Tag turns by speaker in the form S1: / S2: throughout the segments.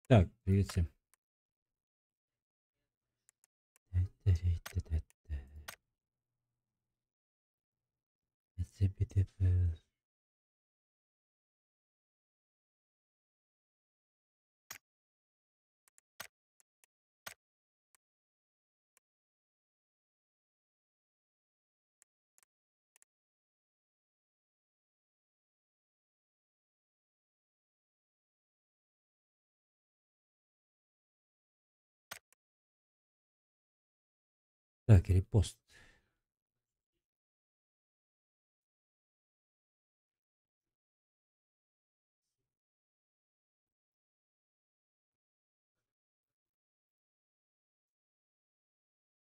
S1: Так, привет всем. Так, репост.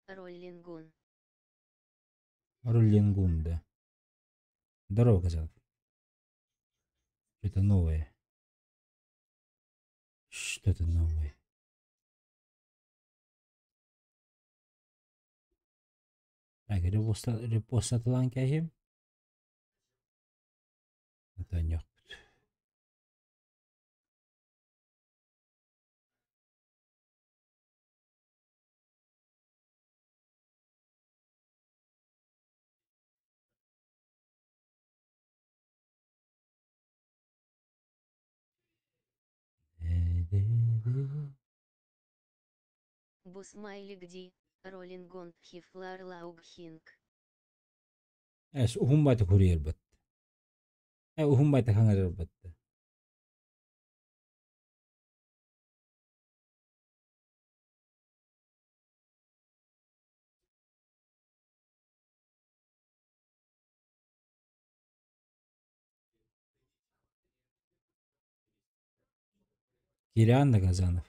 S2: Роллингун.
S1: Роллингун, да. Здорово, Казанов. Что-то новое. Что-то новое. Так, репостатылаан кэһим. Отонньохпут.
S2: Бусмайлик ди, Роллингон хифлар лаугхинг.
S1: Эс уһун байтык хуриербат. Уһун байтык хаҥарарбат. Кириан Газанов.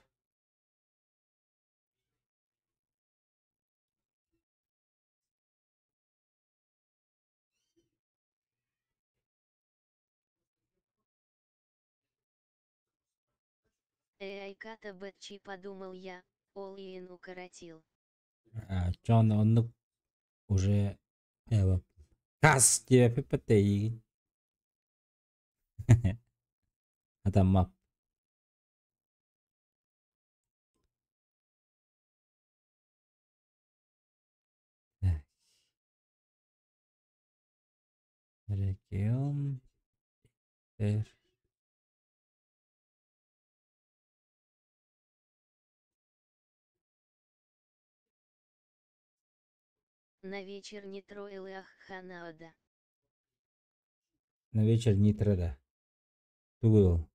S2: Эй, ката бэтчи, подумал я, ол иин укоротил.
S1: Дьон оннук уже Кас диэппит Атаммап. Регион. Р.
S2: На вечер не троил Ахханаода.
S1: На вечер нитро да. Тугул.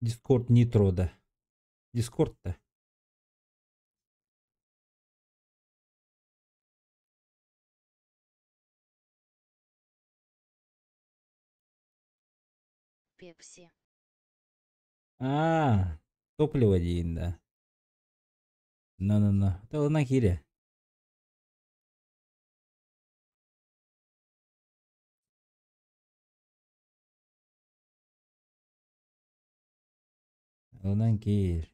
S1: Дискорд нитро да. Дискорд да.
S2: Пепси.
S1: А, топливо диин да. На-на-на. Тылына кире. Ылынан киир.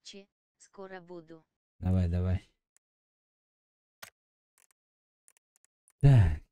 S2: Че, скоро буду.
S1: Давай, давай. Так.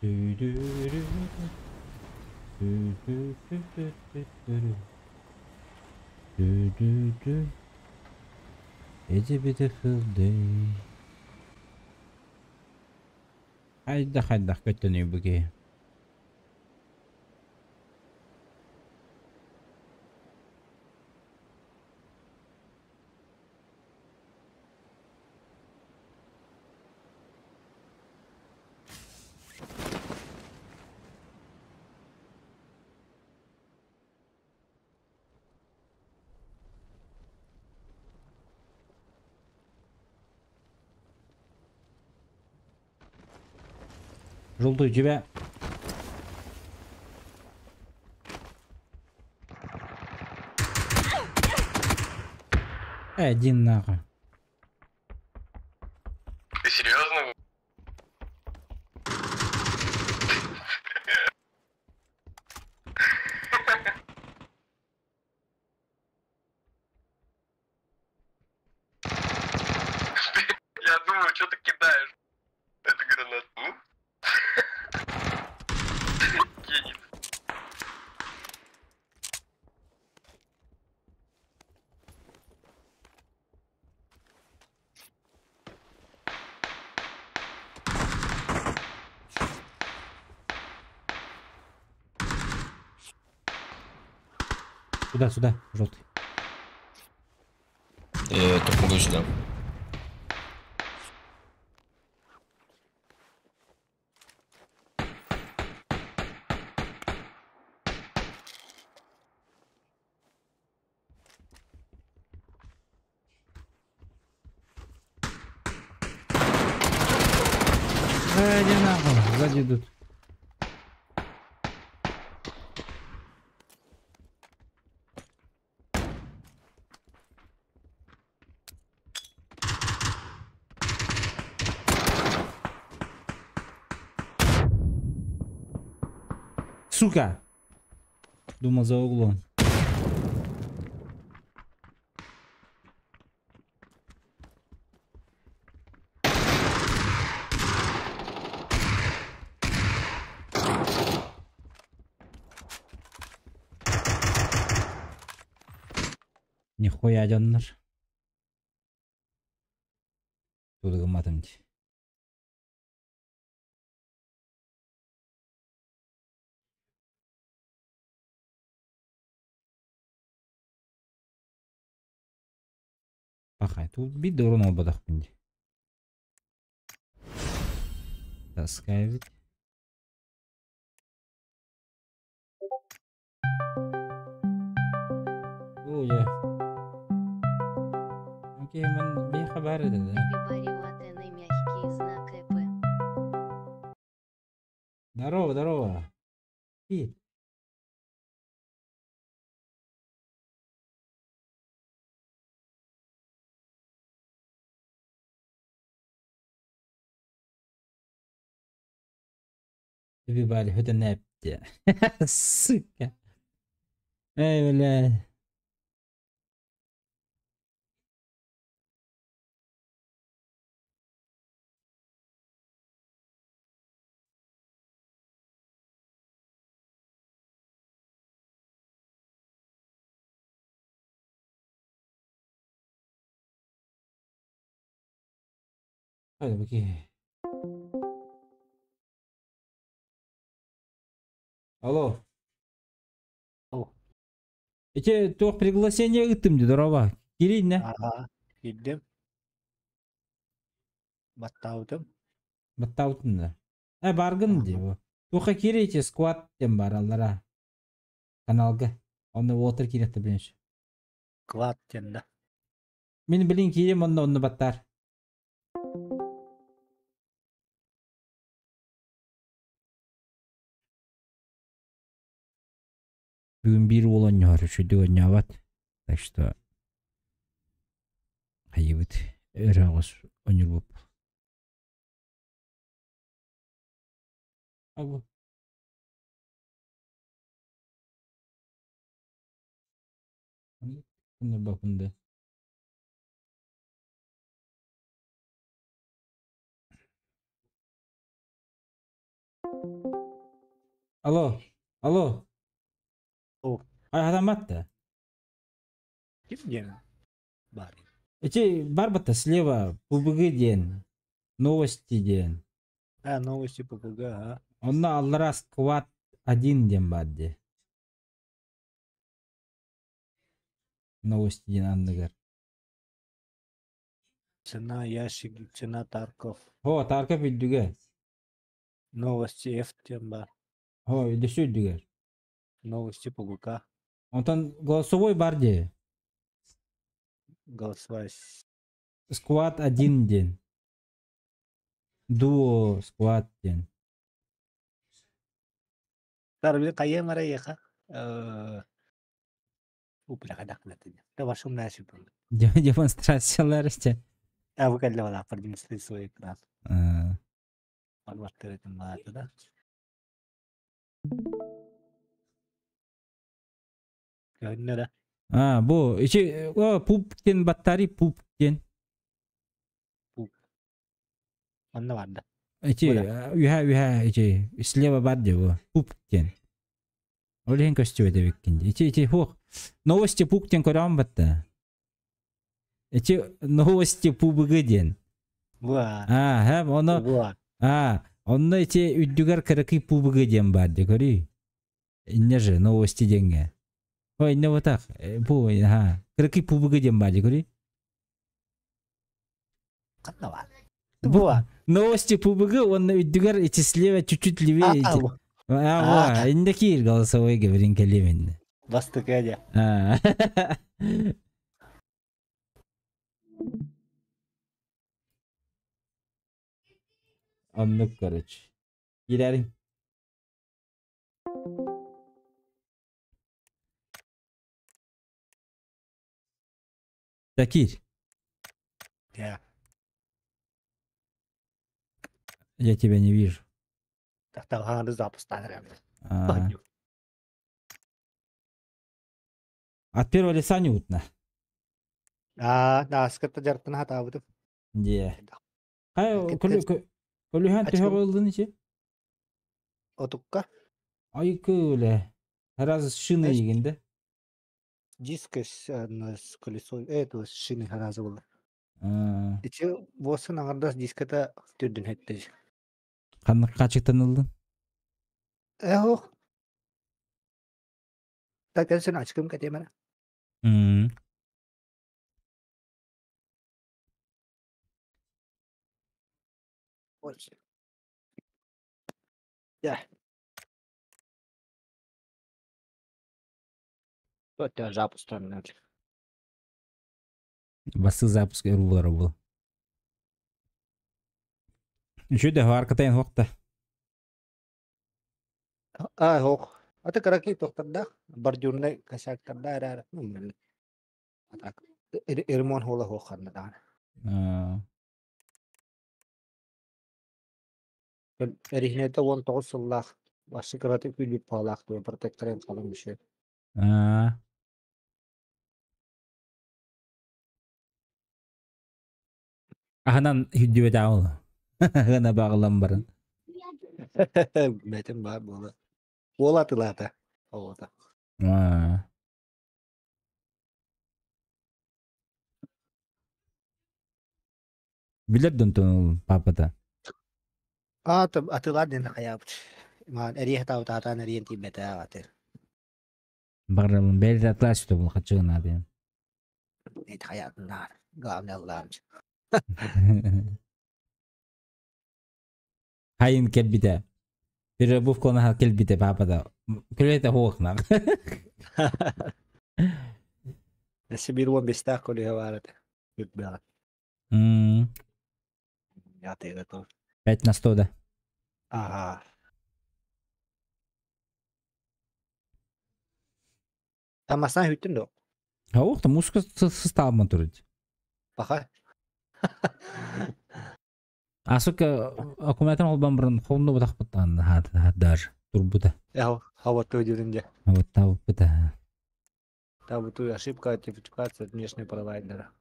S1: Түү-дүү-рүү. Түү-түү-түү-түү-түү-түү. Түү-дүү-дүү. It's a beautiful day. Хайдах хайдах көттөнүй бу киһи. Желтый у тебя. Один нахуй.
S3: Ты серьезно? Я думаю, что ты кидаешь? Это гранат. Ну? Гений.
S1: Сюда, сюда, желтый.
S4: Я только могу сюда.
S1: Да иди нахуй, сзади идут. Сука! Думал за углом. Нихуя дьоннор. Тугу гымматым дии. Пахай, тут биир да урон ылбатахпын дии. Таскай эбит. Оо дьэ. Окей, мин биһиэхэ баар этэ да.
S2: Вибариуатены мягкий знак ЭП.
S1: Здорово, здорово. И. Everybody hit the nap. Сука. Эй, бля. Hadi bakayım. Алло.
S5: Алло.
S1: Ити туох приглашение ыыттым дии, здорово. Киирин
S5: Аха, киирдим. Баттаабытым.
S1: Баттаабытын да. Э, баргын дии бу. Туохха киирий сквад диэн баар аллара. Каналга. Онно уолаттар киириэхтэ билин.
S5: Квад диэн да.
S1: Мин билин киирим онно онно баттаар. Бүгүн биир уол оонньоһор, үчүгэйдик оонньообот. Так что хайыбыт өрө оҕус оонньуурбут. Абы. Бакында. Алло, алло.
S5: О.
S1: Хатаммат да?
S5: Ким диэн баар?
S1: Эти бар слева ПБГ диэн, новости диэн.
S5: А, новости ПБГ, а.
S1: Онно аллара сквад 1 диэн баар дии. Новости диэн анныгар.
S5: Цена ящик, цена Тарков.
S1: О, Тарков үрдүгэр.
S5: Новости F диэн баар.
S1: О, өйдөсө үрдүгэр.
S5: Новости ПГК.
S1: Онтон голосовой бар дии.
S5: Голосовая.
S1: Сквад 1 диэн. Дуо сквад диэн.
S5: Тарби хайыам эрэ эйиэхэ?
S1: Демонстрациялар истэ.
S5: А вы кэллэ балааппар демонстрация экран.
S1: А,
S5: Барбаттырытын баата да. Көһүннэ да.
S1: А, бу ичи о, пуп диэн баттари пуп диэн.
S5: Пуп. Онно барда.
S1: Ичи үһэ үһэ ичи слева бар дии бу пуп диэн. Ол иһин көстүбэт эбиккин дии. Ити ити хуох новости пук диэн көрөҕүн батта. Ити новости пубг диэн.
S5: Буа.
S1: А, һэм ону
S5: Буа.
S1: а, онно ити үрдүгэр кыракый пубг диэн баар дии көрүй. Инне же новости диэҥҥэ. Ой, инне вот так. Бу, ха. Кыракый пубг диэн баар дии көрүй.
S5: Ханна баар?
S1: Бу
S5: Буа.
S1: новости пубг уонна үрдүгэр ити слева чуть-чуть левее ити.
S5: А,
S1: А, во, инне киир голосовой говорин кэлиэм инне.
S5: Бастакы дьэ.
S1: А. Оннук, короче. Киирээриҥ. Такир.
S5: Я.
S1: Я тебя не вижу.
S5: Тахталхааны запустаан эрэбит.
S1: А. От первого лица не утно.
S5: Аа, нааскатта дьартына хатаабытым.
S1: Де. Хай, көлүһэн төһө ылдын ичи?
S5: Отукка.
S1: Ай көле. Раз шины игинде.
S5: Диск с колесо, это шины харазы было. Ичи восын аңардас диската түрдүн хетте.
S1: Ханнык качыктан ылдын?
S5: Эхо. Так кэлсэн ачкым кэтиэмэрэ.
S1: М.
S5: Я. Вот запуск.
S1: Басы запуск эрулары был. Үчү аркатайын хуакта.
S5: А, хох. Аты караки тохтарда, бордюрный косяктарда эрэр. Ну, а так. Ремонт хола хохарна даана. Эрихнете 19 сыллаах басы кыраты күлүп паалаах туя протекторын қалың мүшө.
S1: А. Аханан хүдүбэт аул. Гына багылан барын.
S5: Бэтим бар буола. Буола тылаата. Оҕото.
S1: А. Билер донтон папата.
S5: А, атылар ден хаябыт. Маан эриэх таутаатаан эриэн тиийбэтэ аҕаты.
S1: Барылын бэл атлас бұл хачыгын адын.
S5: Нет хаятынаар. Главное Аллаамч.
S1: Хайын келбите. Переобувканы келбите папада. Күлете хуохна.
S5: Өссө биир уон бестаах көлүһэ баар этэ. Үрбэҕэ. Ятыга тыл.
S1: 5 на 100 да.
S5: Ага. Тамасан хүттүн до.
S1: Хаух музыка состав турить.
S5: Баха.
S1: А сука аккумулятор олбан бұрын холну бутах буттан даже турбута.
S5: Я хава тойдүрүнде.
S1: Вот тау бута.
S5: Табуту ошибка аутентификация от внешнего провайдера.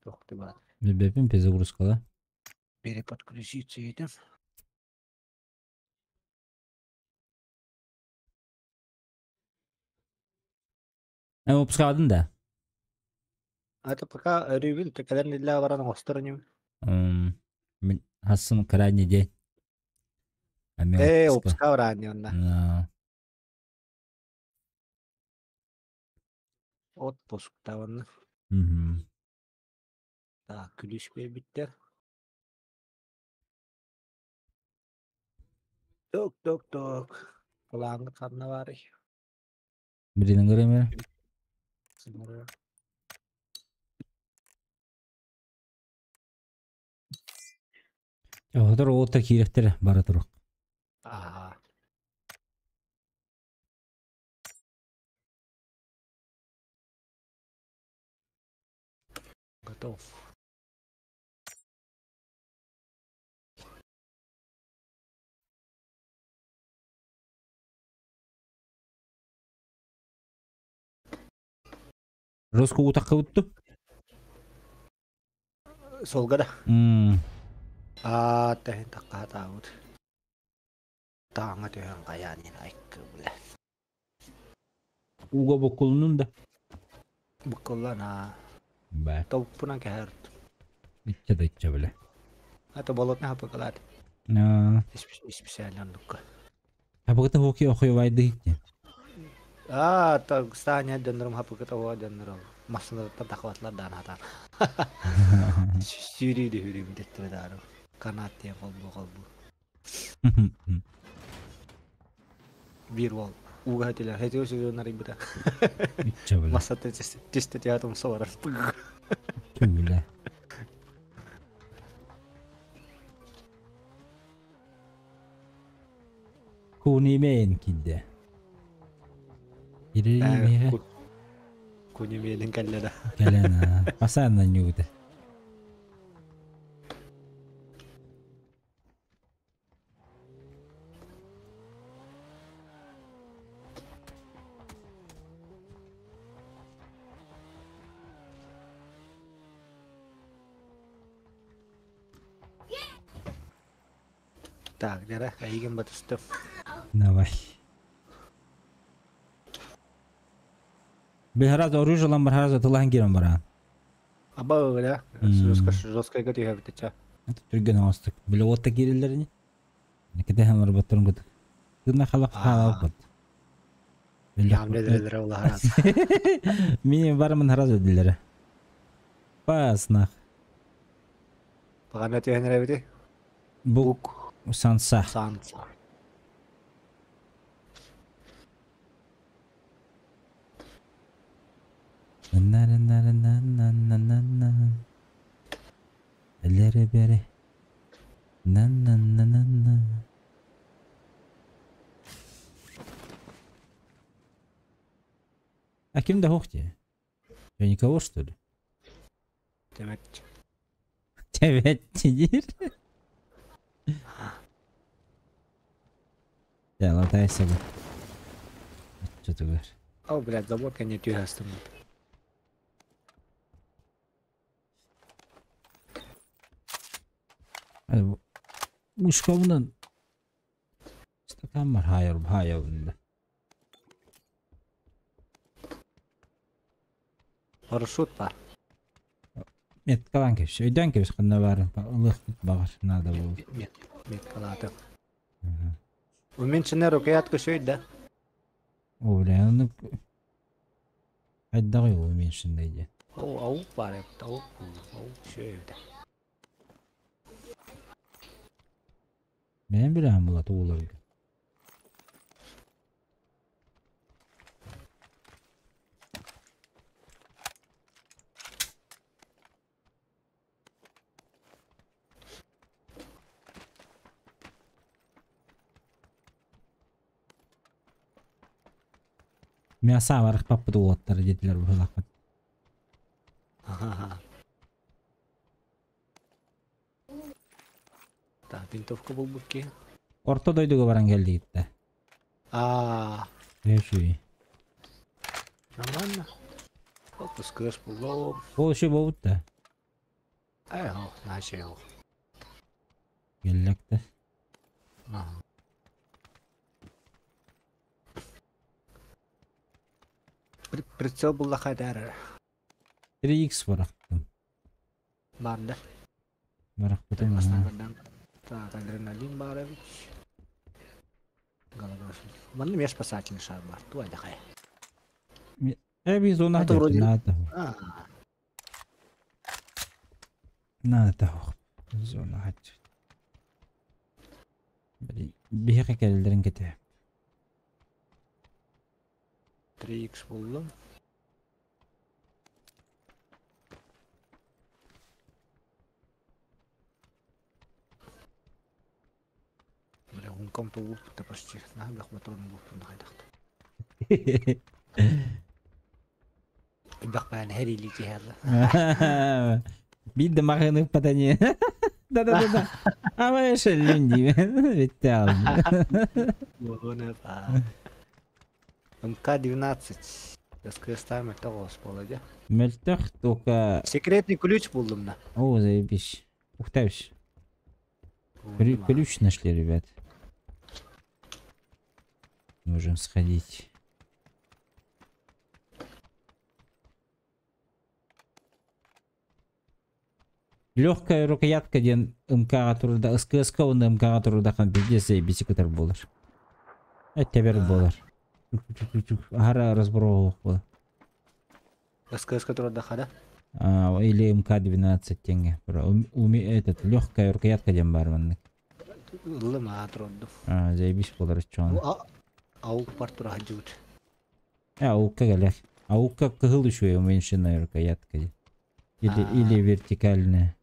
S5: Тох ты брат.
S1: Бепин перезагрузка, да?
S5: Переподключиться этим.
S1: Выпускаадын да?
S5: Это пока өрүүбүн кэлэр нэдиэлэҕэ баран оҥостор иним.
S1: Мин хассын крайний день.
S5: Ээ, выпуска ранее онно. Отпуск онно. Так, күлүүс биэрбиттэр. Ток ток ток. Былааҥҥыт ханна баарый?
S1: Билигин көрөмөр. Оҕотор уолаттар киирэхтэрэ бара турук.
S5: Аха. Готов.
S1: Роско утаххыбытту?
S5: Солга да. Аа, тэһин таккаатаабыт. Тааҥа түһэн хайаан айкы бля.
S1: Уга буккулунун да.
S5: Буккуллан аа.
S1: Бэ.
S5: Толпунан кэһэр.
S1: Иччэ да иччэ бля.
S5: Это болотный хапыкалаат.
S1: Аа.
S5: Специально оннукка.
S1: Хапыката хоки охуйвайды хитти.
S5: Аа, та стания дьоннорум хапыката уа дьоннорум. Массыналартан тахватлар даан хатаан. Сүүрүү дүһүрүү бүтеттэрэ даару. Канат диэн холбуу холбуу. Биир уол ууга этилэр. Хэтигэ сүрүн арыйбыта.
S1: Иччэ бля.
S5: Массата тисте театрым саварар.
S1: Бля. Кунимээн киирдэ. Ириимиһэ
S5: Кунимээнин кэллэ да.
S1: Кэлэн пасаанна ньуута.
S5: Так, дьэ, эйигин батыстым.
S1: Давай. Бихараз оружие ылан бархараз атылаһан киирэн бараан.
S5: Аба бля, жестко жестко түһэбитича.
S1: Түргэн оҥостук. Били уотта киирэллэрини. Кэтэһэн барбаттарын кытык. Тына халап хаалаппыт.
S5: Ямлелерэ улахан.
S1: Мин барымын хараз өдүлэрэ. Паснах.
S5: Пагана түһэн эрэбити.
S1: Бук Санса.
S5: Санса.
S1: На-на-на-на-на-на-на-на. Элэри бери. На-на-на-на-на. А ким да хохте? Я никого, что ли?
S5: Демек.
S1: Тебе тидир. Я латайся бы. Что ты говоришь?
S5: О, блядь, забор не түһэстим.
S1: Мышковунан стакан бар хайыр хайыр.
S5: Парашют бар.
S1: Меткалан кепс. Өйдөн кепс ханна бар. Ылых багар надо было.
S5: Мет, меткалаты. Уменьшенная рукоятка шөй да.
S1: О, бля, ну Айдагы уменьшенный де.
S5: Ау, ау бар, ау, ау, шөй да.
S1: Мен билем була туулар. Мяса бар паппы туулаттар жетилер бу
S5: Так, винтовка был ки.
S1: Орто дойдуга баран келди гитте.
S5: А.
S1: Эшүй.
S5: Нормально. Отпуск було.
S1: Ол ши болуп да.
S5: Эй, начал.
S1: Келлекте.
S5: Ага. Прицел буллаха этээр.
S1: 3x барахтым.
S5: Барда.
S1: Барахпытым.
S5: Бастан Так, адреналин баар эбит. Манна эмиэ спасательный шар бар. Туай дахай.
S1: Эби зона
S5: Это вроде-
S1: надо.
S5: А,
S1: Надо. Зона хат. Биһиэхэ кэлэллэрин кэтэ.
S5: 3x буллум. Бля, ункам то почти. На, бля, патрон булуппун хайдахта. Бах баан хэрили киһэлэ.
S1: Биир да маҕаны ыппата не. Да-да-да-да. Ама шеллин диме. Битте
S5: Буона ба. МК-12. СКС-тар мөлтөх оҕус буола дьэ.
S1: Мөлтөх только...
S5: Секретный ключ буллум на.
S1: О, заебись. Ух ты. Ключ нашли, ребят. Можем сходить. Легкая рукоятка диэн МК-ҕа турда, СКС-ка уонна МК-ҕа турдахан пиздец заебись кытар буолар. Эттебер буолар. Аһара разбор буолар.
S5: СКС-ка турда да?
S1: А, или МК-12 тенге. Этот, легкая рукоятка диэн баар маннык.
S5: Ыллым аа турду.
S1: А, заебись буолар чоон.
S5: Аук бар тура хаджыбыт.
S1: А, аукка кэлэр. Аукка кыһыл үчүгэй уменьшенная рукоятка. Или, или вертикальная.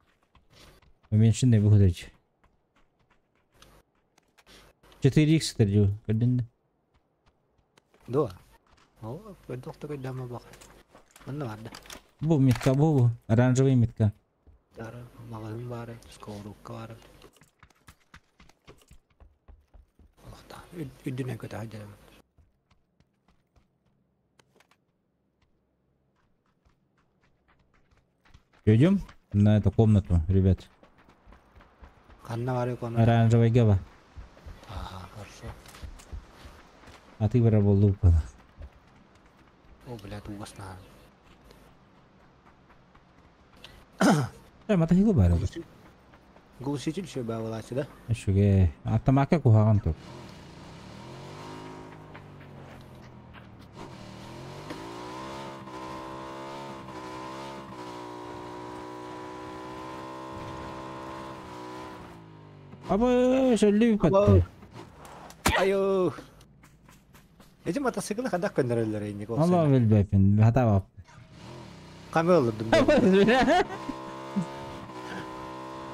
S1: Уменьшенная выходит. 4х тердю, көрдүн
S5: Да. О, көрдөх такой дама бак. Манна барда.
S1: Бу метка, бу, оранжевый метка.
S5: Дара, магазин бар, сковородка бар. Аллахта. Үдүнен көтө хаджарым.
S1: Идем на эту комнату, ребят.
S5: Ханна бар комната.
S1: Оранжевый гева.
S5: Ага, хорошо.
S1: А ты барабол лупала.
S5: О, блядь, ужасно.
S1: Э, матахилу бар.
S5: Глушитель еще бавалачы, да?
S1: Үчүгэй. Автомакка куһаҕан тур. Аба, шөллүү патты.
S5: Айо. Эти мотоциклы хадах көндөрөллөр инник
S1: Алла билбеппин, хата бап.
S5: Каме олурдум.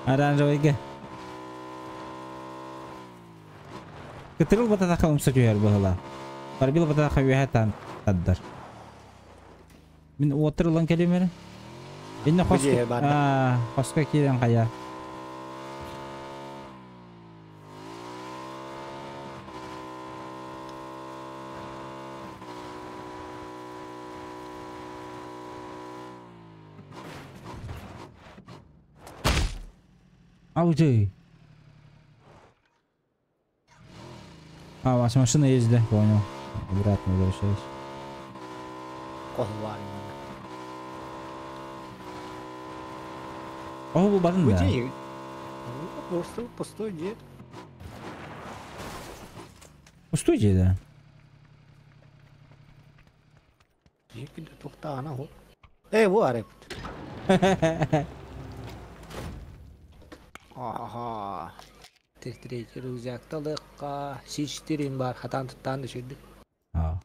S1: Оранжевыйга. Кытырыл бататаха умса түһэр быһыла. Барбил бататаха үөһэ тан таддар. Мин уотырылан кэлимэр. Инне
S5: Бу бар.
S1: хоско хоско киирэн хайа. Ауды. А, у вас машина есть, да? Понял. Обратно возвращаюсь.
S5: Кол бар.
S1: О, бу барын да.
S5: Где? Просто пустой дед.
S1: Пустой да.
S5: Екиде тухтаана хо. Эй, бу ареп. Ага. Третий рюкзак талыкка, С4 бар, хатан туттан düşürdü.
S1: А.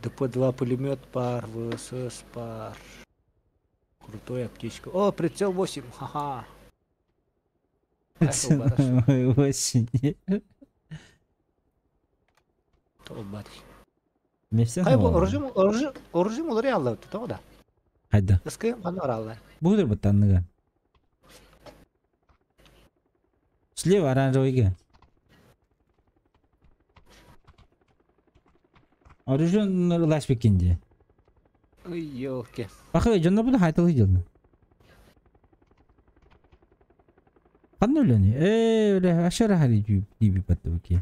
S5: ДП-2 пулемет бар, ВСС бар. Крутой аптечка. О, прицел 8, ха-ха.
S1: Восемь.
S5: Толбат.
S1: Месте
S5: Кай бу оружие оружие оружие олар ялла то да.
S1: Хайда.
S5: Ыскы кандай алла.
S1: Буудыр баттанныга. Слева оранжевый. Оружие лаш бекинди.
S5: Ой, ёлки.
S1: Бакы жонно буду хайтыл жылны. Кандай өлөни? Э, өлө ашара хари диби батты буки.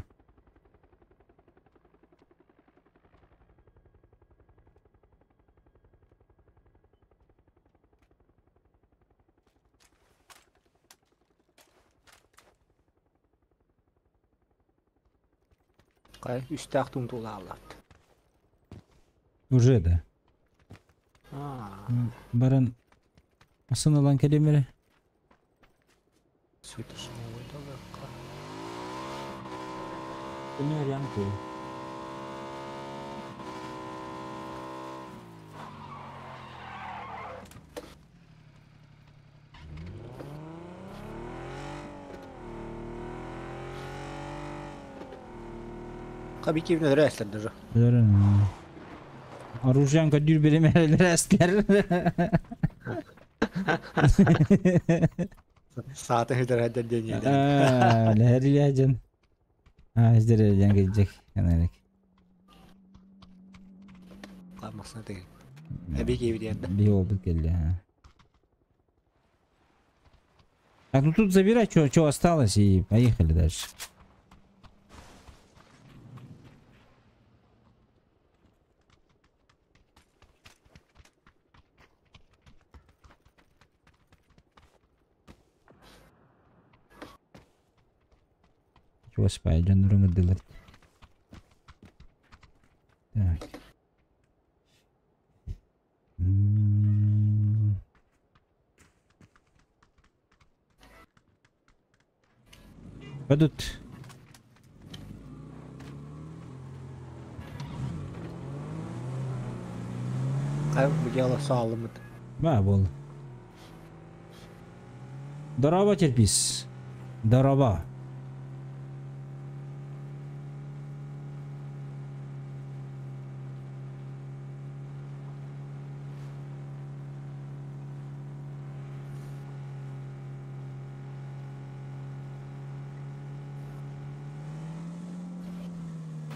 S5: Хай үстээх тумтуулааллар.
S1: Уже да.
S5: Аа.
S1: Баран масын ылан кэлимere.
S5: Хабики өрө даже.
S1: Оружиан көдүр беремелер эстер.
S5: Сааты хыдыр хаддар дени.
S1: Ләһәриләҗен. А, издерелген келжек. Канарек.
S5: Камасына деген. Эби кебиден.
S1: Би опыт келди, а. Так, ну тут забирай, что осталось, и поехали дальше. Чего спай, жан рыңырдылар. Так. Пойдут.
S5: Кай бу саалымыт.
S1: Ба, бол. Здорово, терпис. Здорово.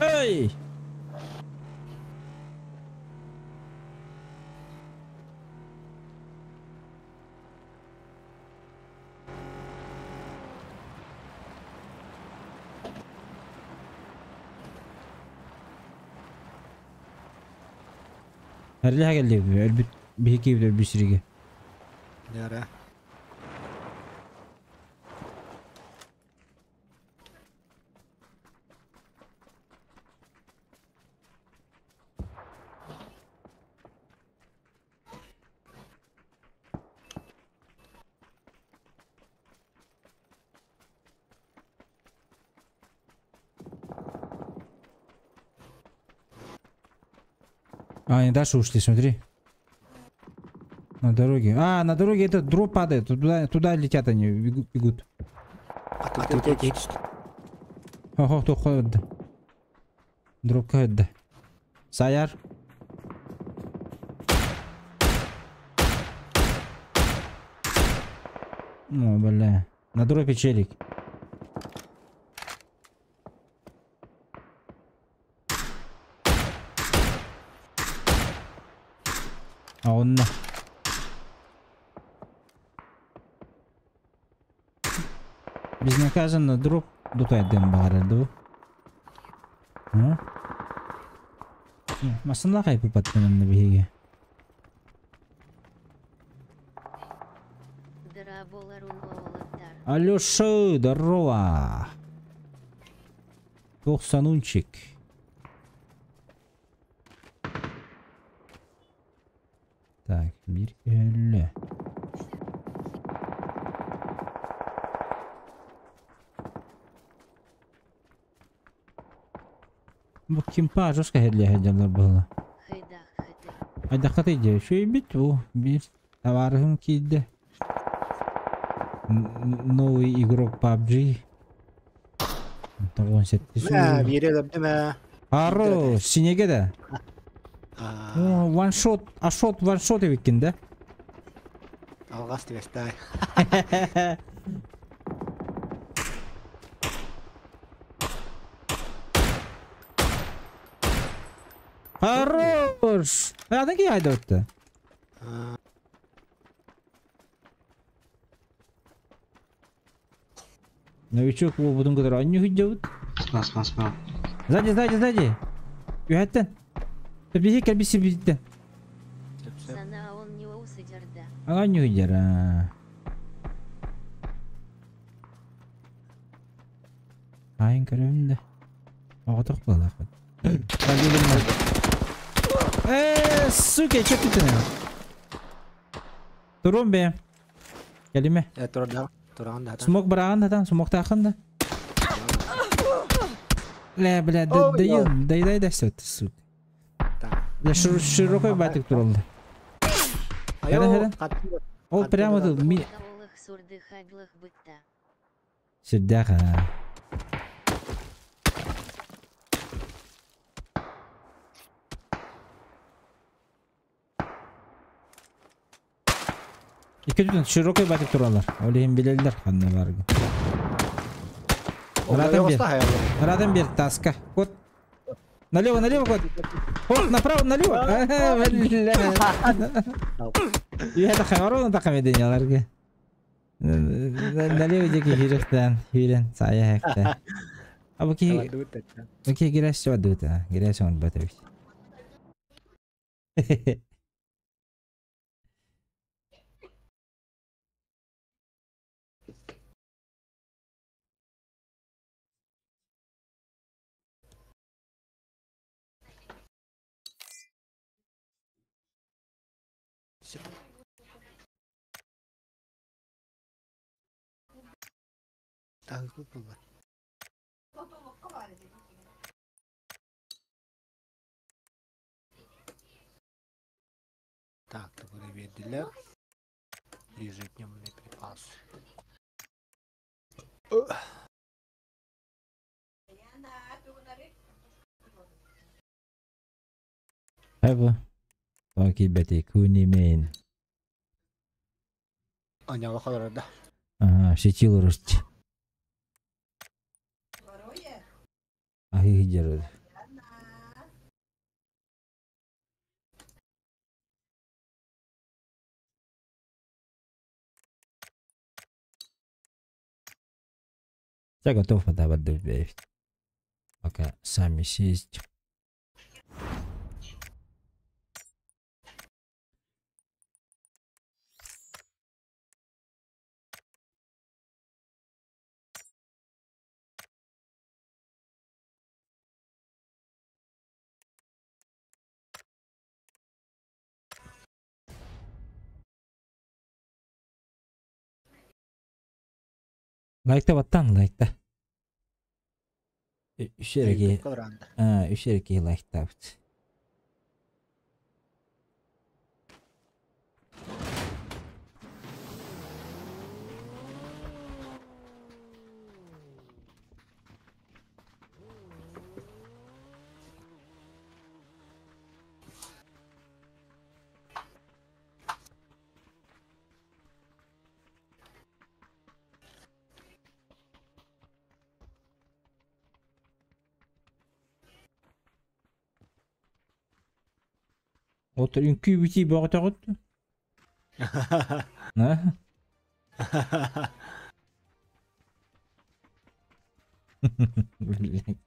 S1: Эй! Эрле келди, өлбүт бихики өлбүт.
S5: Яра.
S1: А, они дальше ушли, смотри. На дороге. А, на дороге этот дроп падает. Туда, туда летят они, бегут. бегут.
S5: А ты где
S1: Охо, кто ходит. Дроп ходит. Саяр. О, бля. На дропе челик. А он на. Безнаказанно дроп дутайдым багарады. А? Масынла кайпы паттанын биһиге. Алёша, здорово. Тохсанунчик. Так, bir öyle. Bu кимпа жестко хедле хеджалар было. Айдахаты же шөй бит бу bir товарым кийди. Новый игрок PUBG. Тогон сетти.
S5: Мә, бире дәбдеме.
S1: Хорош, синеге да. Ваншот, ашот ваншот эбиккин да.
S5: Алгас дебестай.
S1: Хорош. Адан ки айда өттү. Новичок бу будун кытары анню хүджабыт.
S4: Спа, спа, спа.
S1: Сзади, сзади, сзади. Үһәттен. Биһи кәбиси биттен.
S2: Сана он не усыдерда.
S1: Анню хүджара. Айын көрөм да. Оҕотох буолаахпыт. Э, сука, что ты там? Турун бэйэм. Кэлимэ.
S5: Э, турда. Туран да.
S1: Смок быраҕан да, смоктаахын да. Бля, бля, да, да, да, да, все, ты, сука. Бля, широкой батик туралла. Ол прямо тут ми... Сүрдээх аа. Икки түтүн широкой батик тураллар. Ол иһин билэллэр ханна барга. Ыраатан бер. Ыраатан бер таска. Кот. Налево, налево, кот. О, направо, налево. Бля. Үйэ тахамар тахамеденяларга. Налево диэки киириэхтээн, киирэн, саайа хэхтээн. А бу киһи бу киһи гирээс барбыта, гирээс оҥорбот эбит.
S5: Так, биэрдилэр. Ежедневный припас.
S1: Эбэ. Окей, куни мейн.
S5: Аняла халарда.
S1: Ага, сетил русти. Ахи держит. Я готов подавать дверь. Пока сами сесть. Лайкта баттан, лайкта. Үшереге, үшереге лайктабыт. Отыр үҥкүү бити бөҕөтөҕүт. А? Блядь.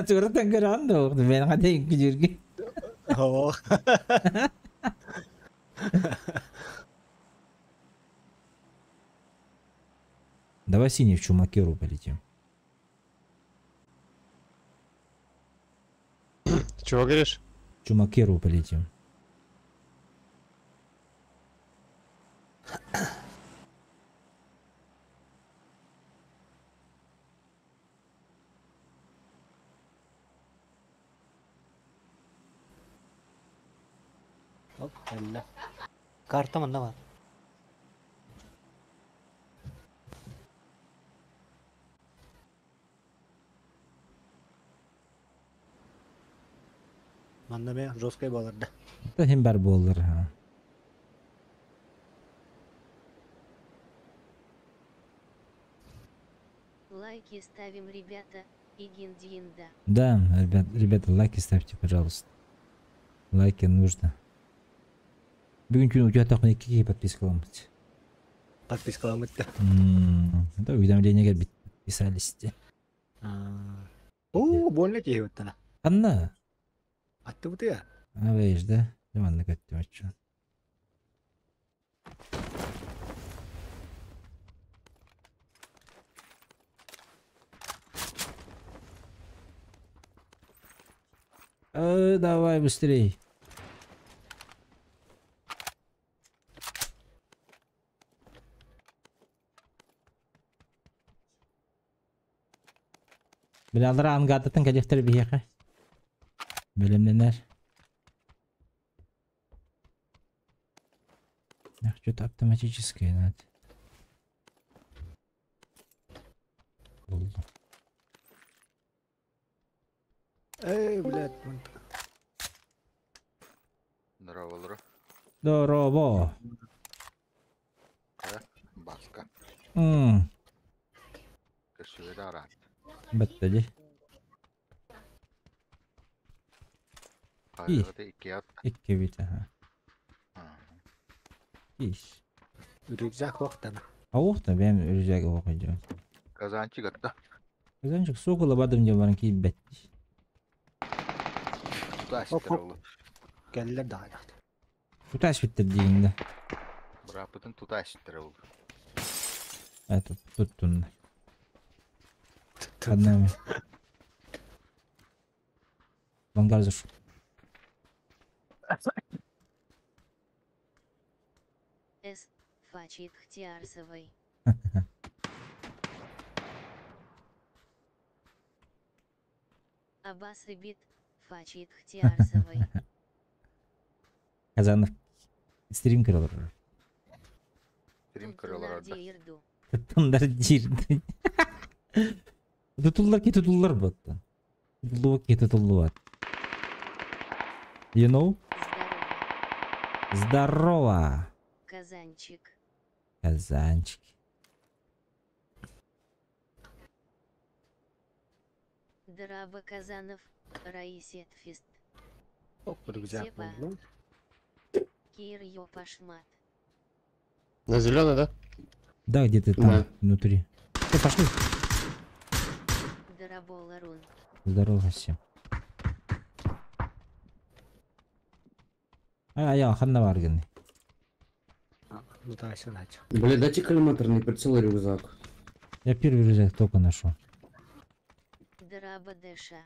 S1: Туратан көрөндө мен хата үҥкү
S5: Оо.
S1: Давай синий в Чумакеру полетим.
S3: Чего говоришь?
S1: Чумакеру полетим.
S5: Оп, эллэ. Карта манна бар. Манна ме жесткай баларда.
S1: Да хим бар буоллар ха.
S2: Лайки ставим, ребята, и гиндиинда.
S1: Да, ребят, ребята, лайки ставьте, пожалуйста. Лайки нужно. Бүгүн күн утуйа тахмын икки подпискаламмыт.
S5: Подпискаламмыт.
S1: Это уведомление кэлбит писались.
S5: Оо, больно киһи буттана.
S1: Ханна?
S5: Аттыбытыга.
S1: А, видишь, да? Манна көттүм оччо. Давай быстрей. Билалара ангардатын кэлиэхтэр биһиэхэ. Бэлэмнэнэр. Эх, что-то автоматическое надо. Булду.
S5: Эй, блядь.
S3: Здорово,
S1: Здорово.
S3: Баска. Көссүбүт
S1: Баттали. Икки бит, ага. Иш.
S5: Рюкзак вақтана.
S1: Ауқта бәм рюкзак оқыды.
S3: Казанчик атта.
S1: Казанчик сокола бадым деп баран кейбет.
S3: Тутастыр.
S5: Кәллер даҕаны.
S1: Туташ биттер дегенде.
S3: Бырапытын тутастыр ол.
S1: Это туттун. Под нами. В ангар зашел.
S2: С. Фачит Хтиарсовой. Абас и бит. Фачит Хтиарсовой.
S1: Казанов стрим көрөлөр.
S3: Стрим көрөлөр.
S1: Тундар дирди. Тутуллар ки тутуллар боттан. Тутуллуа ки тутуллуат. You know?
S2: Здорово.
S1: Здорово.
S2: Казанчик.
S1: Казанчик.
S2: Драба Казанов. Раисет Фист.
S5: Оп, рюкзак булдум.
S2: Кир Йопашмат.
S4: На зеленый, да?
S1: Да, где-то там,
S4: Да.
S1: внутри. Все, пошли.
S2: Дараболарун.
S1: Здорово всем. А, я ханна варганы.
S5: Ну да, все начал.
S6: Бля, дайте коллиматорный прицел и рюкзак.
S1: Я первый рюкзак только нашел.
S2: Драба Дэша.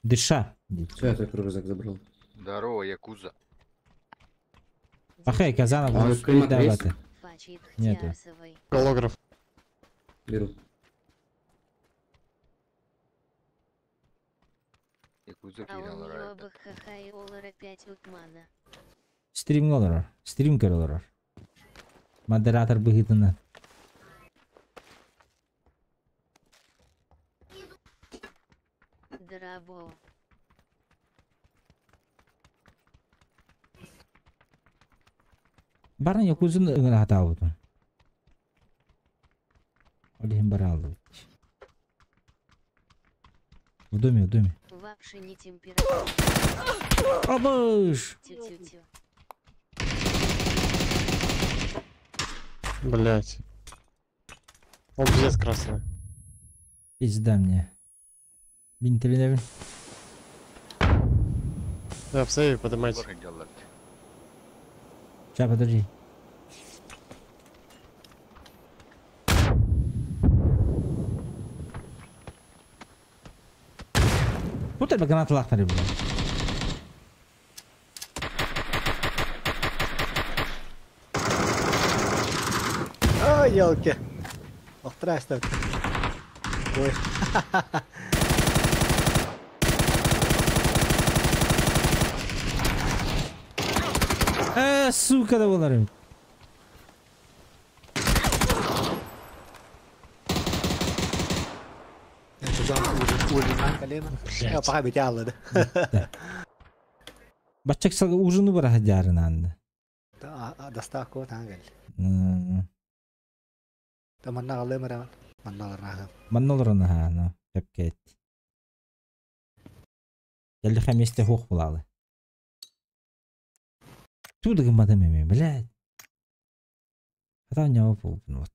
S1: Дыша.
S6: Все, я только рюкзак забрал.
S3: Здорово, Якуза.
S1: Пахай, Казанов,
S6: А,
S1: успей
S6: есть?
S1: Нету.
S4: Голограф.
S6: Беру.
S3: Якуза
S2: А он
S3: киирен
S2: ёба хахай олара 5 утмана.
S1: Стрим олорор. Стрим көрөлөр. Модератор быһыытына.
S2: Драбо.
S1: Баран якузын ыҥыра хатаабытын. Ол иһин бара аллыбыт. В доме, в доме.
S2: Вообще не температура.
S1: Абыш!
S2: Тю-тю-тю.
S4: Блять. Он пиздец красный.
S1: Пизда мне. Бинтелинебин.
S4: Да, в сейве поднимайте.
S1: Сейчас, подожди. Тут это граната лахтари, блин.
S5: Ой, елки. Охтырастан. Ой.
S1: Сука, да боларым.
S5: Я пока бити аллады.
S1: Баччак сал ужину бара хадярын анды.
S5: Доставка вот ангел. Та манна аллы мара. Манна алырнагы.
S1: Манна олорон ха, ну, кепкет. Яллиха месте хух булалы. Тудыгын бадым эме, блядь. Хата ньаба буолбун вот.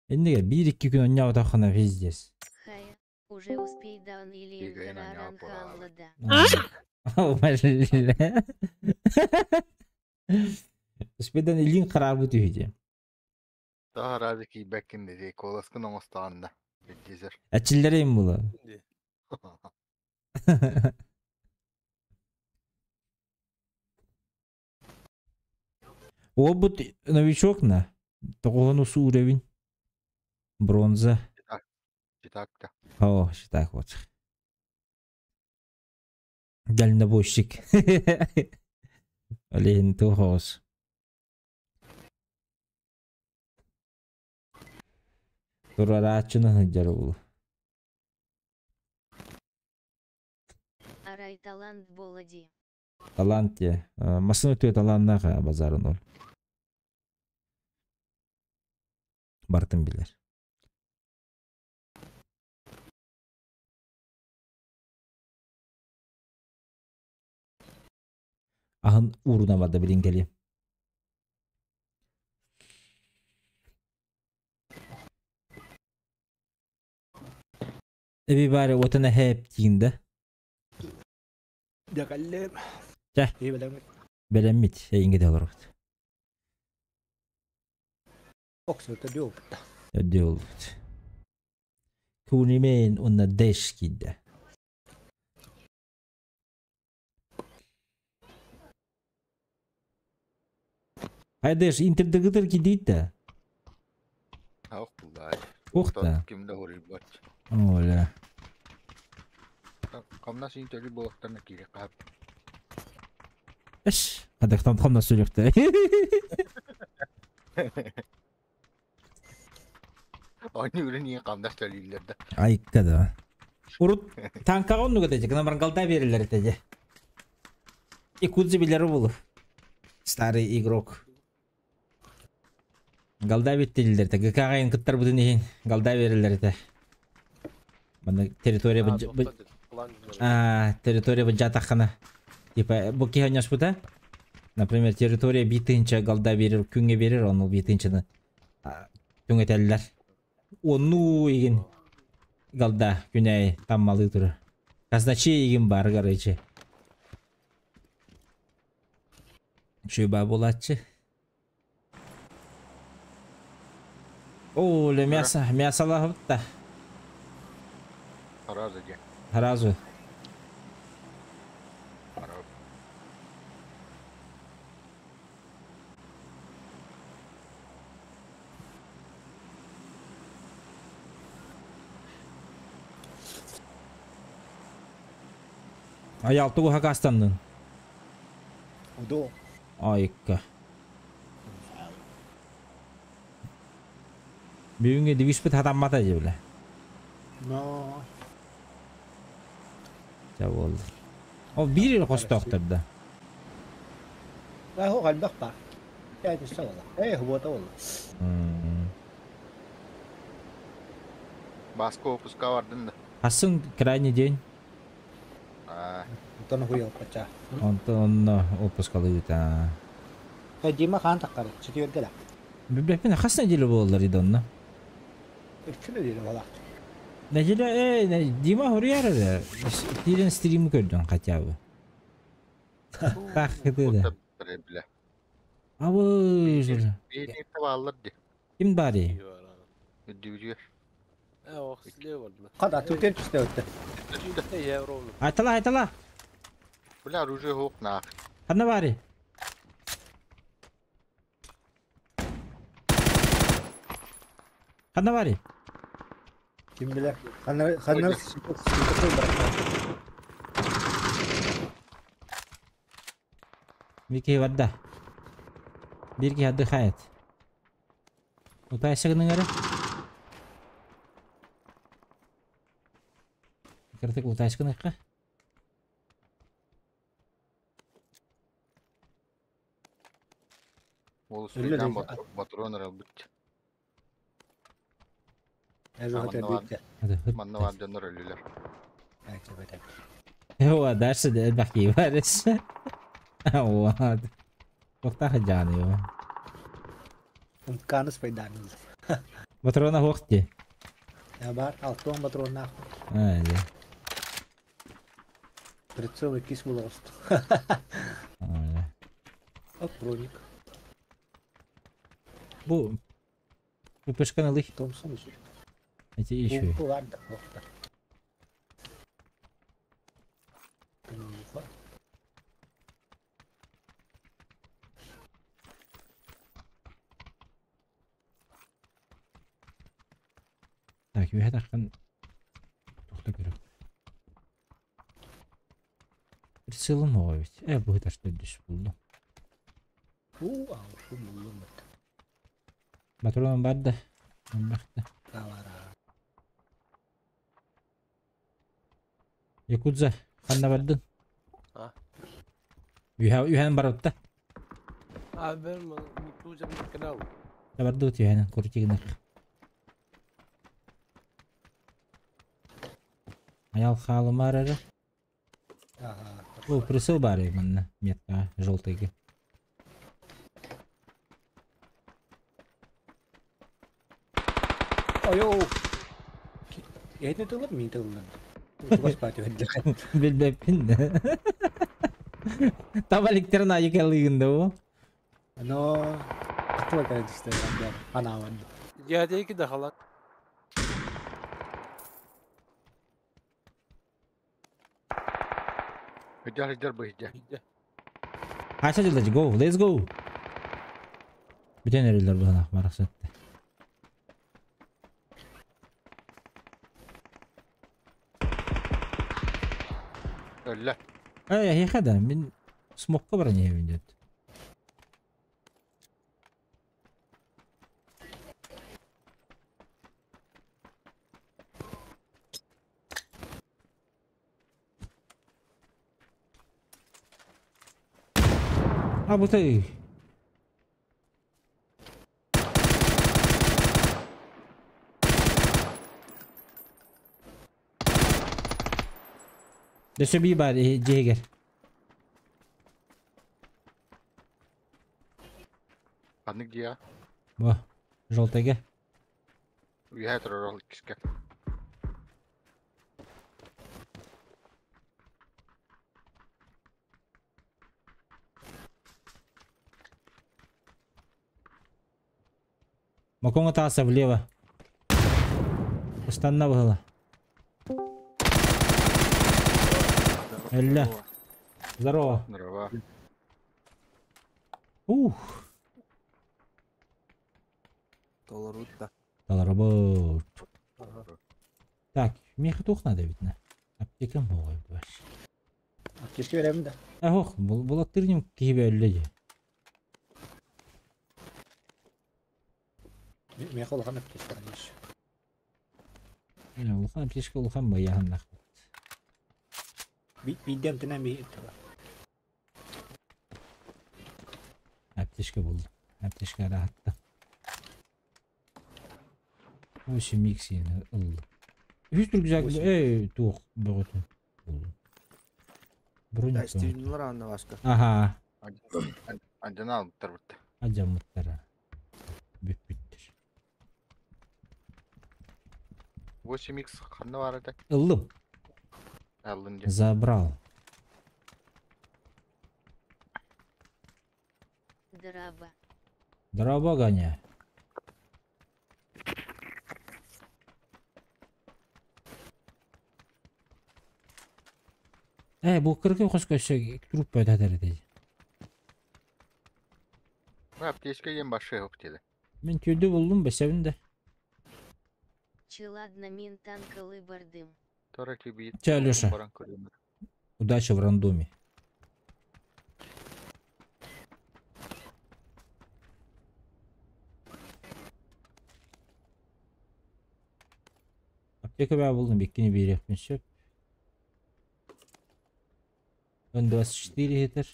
S1: Инниге 1-2 күн онньоотоххуна пиздец.
S2: Хая, уже успей даун или
S7: Играй на него,
S2: Хамлада.
S1: Успедан илин харабы түһүдэ.
S7: Daha razı ki bekkin dedi. Kolaskın oŋostağında. Bilgizer.
S1: Эчиллерейм була. Обут новичок на. Тоҕоһун усу уровень. Бронза.
S7: Читакта.
S1: О, так вот. Дальнобойщик. Олень тухос. Турарааччыны сылдьар уол.
S2: Арай талант болади.
S1: Талант те. Масын өтө таланнаах базарын ол. Бартын билэр. Аһын ууруна барда билин кэлиэ. Эби баары отына хэп тиинде.
S5: Дьэ кэллим.
S1: Чэ.
S5: Ии бэлэммит.
S1: Бэлэммит эйиҥҥэ да олоробут.
S5: Оксута диобutta.
S1: Өддүү буолбут. Кунимeen уонна Дэш киирдэ. Хай Дэш интердегытыр киирдиит да?
S7: Ах буллай.
S1: Ух да.
S7: Ким да хорибат.
S1: Оля.
S7: Камна син төли болоктарына кире кап.
S1: Эш, хадактан хамна сөйлөктө.
S7: Они үрүн камдаш төлүйлөр да.
S1: Айыкка да. Урут танкага оннуга дечи, кына баран берилер этеже. Якудзи билери болу. Старый игрок. Галда биттилдер те. ГК кыттар бутун ихин галда берилер эте. Мана территория а территория бу жатакхана. Типа бу киханьяш бута. Например, территория битынча галда берер, күнгө берер, оны битынчаны түңетеллер. Ону игин галда күнәй таммалы турur. Казначей игин бар, короче. Шуба булатчы. О, ле мясо, мясо лахытта.
S7: Харазы же.
S1: Сразу.
S7: Хараб.
S1: Аял тугу хакастаннын.
S5: Удо.
S1: Айыкка. Бүгүнгө дивишпит хатаммата же биле.
S5: Но.
S1: Жа болду. О бир костоктор да.
S5: Да хо галбак ба. Я это что было? Эй, вот ол.
S7: Баско опуска бардын да.
S1: Асын крайний день.
S7: А,
S5: Онтон хуйал пача.
S1: Онтон отпускалыыта.
S5: Э, Дима хаан таккары. Четверге.
S1: Билбеппин хас неделя буоллар идонна.
S5: Үчүнө дире бала.
S1: Неделя Дима хоруйар эрэ. Тирен стрим көрдүн хотя бы. Так это.
S7: Бля.
S1: Абы же.
S7: Бейни табаллар ди.
S1: Ким бари?
S7: Дүрү.
S5: Када түтен түстө өттө.
S1: Айтала, айтала.
S7: Бля, оружие хоқ нах.
S1: Ханна бари? Ханна бари?
S5: Ким билер? Ханна ханна
S1: Микки барда. Бир киһи отдыхает. Утайсыгының эрэ? Кыртык утайсыгыныкка.
S7: Ол
S5: Өллө
S7: үстүнөн
S5: дейт.
S7: патрон албыт.
S5: Эзо хата битте.
S7: Манна бар дьоннор өлүлөр.
S1: Ова, дальше баки барыс. Вот. Туохтаах дьааны yo.
S5: Умканы спайданыл.
S1: Патрона хуох дии.
S5: Я бар, алтон патроннаах.
S1: Аа, дьэ.
S5: Прицел иккис булаҕыст.
S1: Аа,
S5: Оп, броник.
S1: Бу ППшканы ылый.
S5: Томсон еще.
S1: Эти еще.
S5: Бу бар да, охта. Плохо.
S1: Так, үһэ таххан тухта көрөп. Прицелым оҕо эбит. Э, бу ташта дүс булду.
S5: У, а ушу буллум бит.
S1: Патроном бар да. Барда.
S5: Тавара.
S1: Якудза, ханна бардын?
S8: А?
S1: Үһэ үһэн барытта.
S8: А ben Микуджа канал.
S1: Барды ут үһэнэн куртигинер. Аял хаалымар эрэ.
S5: Ага.
S1: Бу прицел бар манна метка желтыйга.
S5: Айо. Эйтне тылып, мин тылып. Чугас пати өддө.
S1: Билбеппин. Табаликтерин айыкалыгында о.
S5: Но атыла кайдысты анда анаван.
S8: Я дейки да халат.
S7: Иджар иджар бу иджар.
S1: Хаша жылдачы, go, let's go. Бүтен эрелер бұғына барақсатты.
S7: Өллө.
S1: Ай, хеха да, мен смокка баран ебин дед. А, bu ты. Дөсө би бар жегер.
S7: Ханнык дия.
S1: Бу, желтыйга.
S7: Үһэ турар ол иккиске.
S1: Макоңа тааса влево. Ыстанна было. Элля. Здорово.
S7: Здорово.
S1: Ух.
S8: Толорутта.
S1: Толоробот. Так, меха тух надо видно. Аптекам болой баш.
S5: Аптечка беремин да.
S1: Ах, булаттырнем кибе элле.
S5: Мен холхан аптечка конечно.
S1: Эля, улхан аптечка улхан баяхан нах.
S5: Бидем тена ми тала.
S1: Аптечка булду. Аптечка рахатта. Оши миксин ылды. Үс түргүзәк эй туох бөгөтүн. Булду. Броник.
S8: Да, стивнилар анна вашка.
S1: Аха,
S7: Анжана алыптар бутта.
S1: ажамыттара. Бүппүттер.
S7: 8x ханна бар эте.
S1: Ылдым.
S7: Аллын дия.
S1: Забрал.
S2: Драба.
S1: Здорово, Ганя. Э, бу кыргы хош көшө труп өтәтер дейди.
S7: Бу аптечка ең башы yok dedi.
S1: Мен түйдү булдум бесебин де.
S2: Чиладно мин танкалы бардым.
S7: Тора кибит.
S1: Ча, Леша.
S7: Баран көрөмүн.
S1: Удачи в рандоме. Аптека бә булдум, биккини бирекпин сөп. 24 хетер.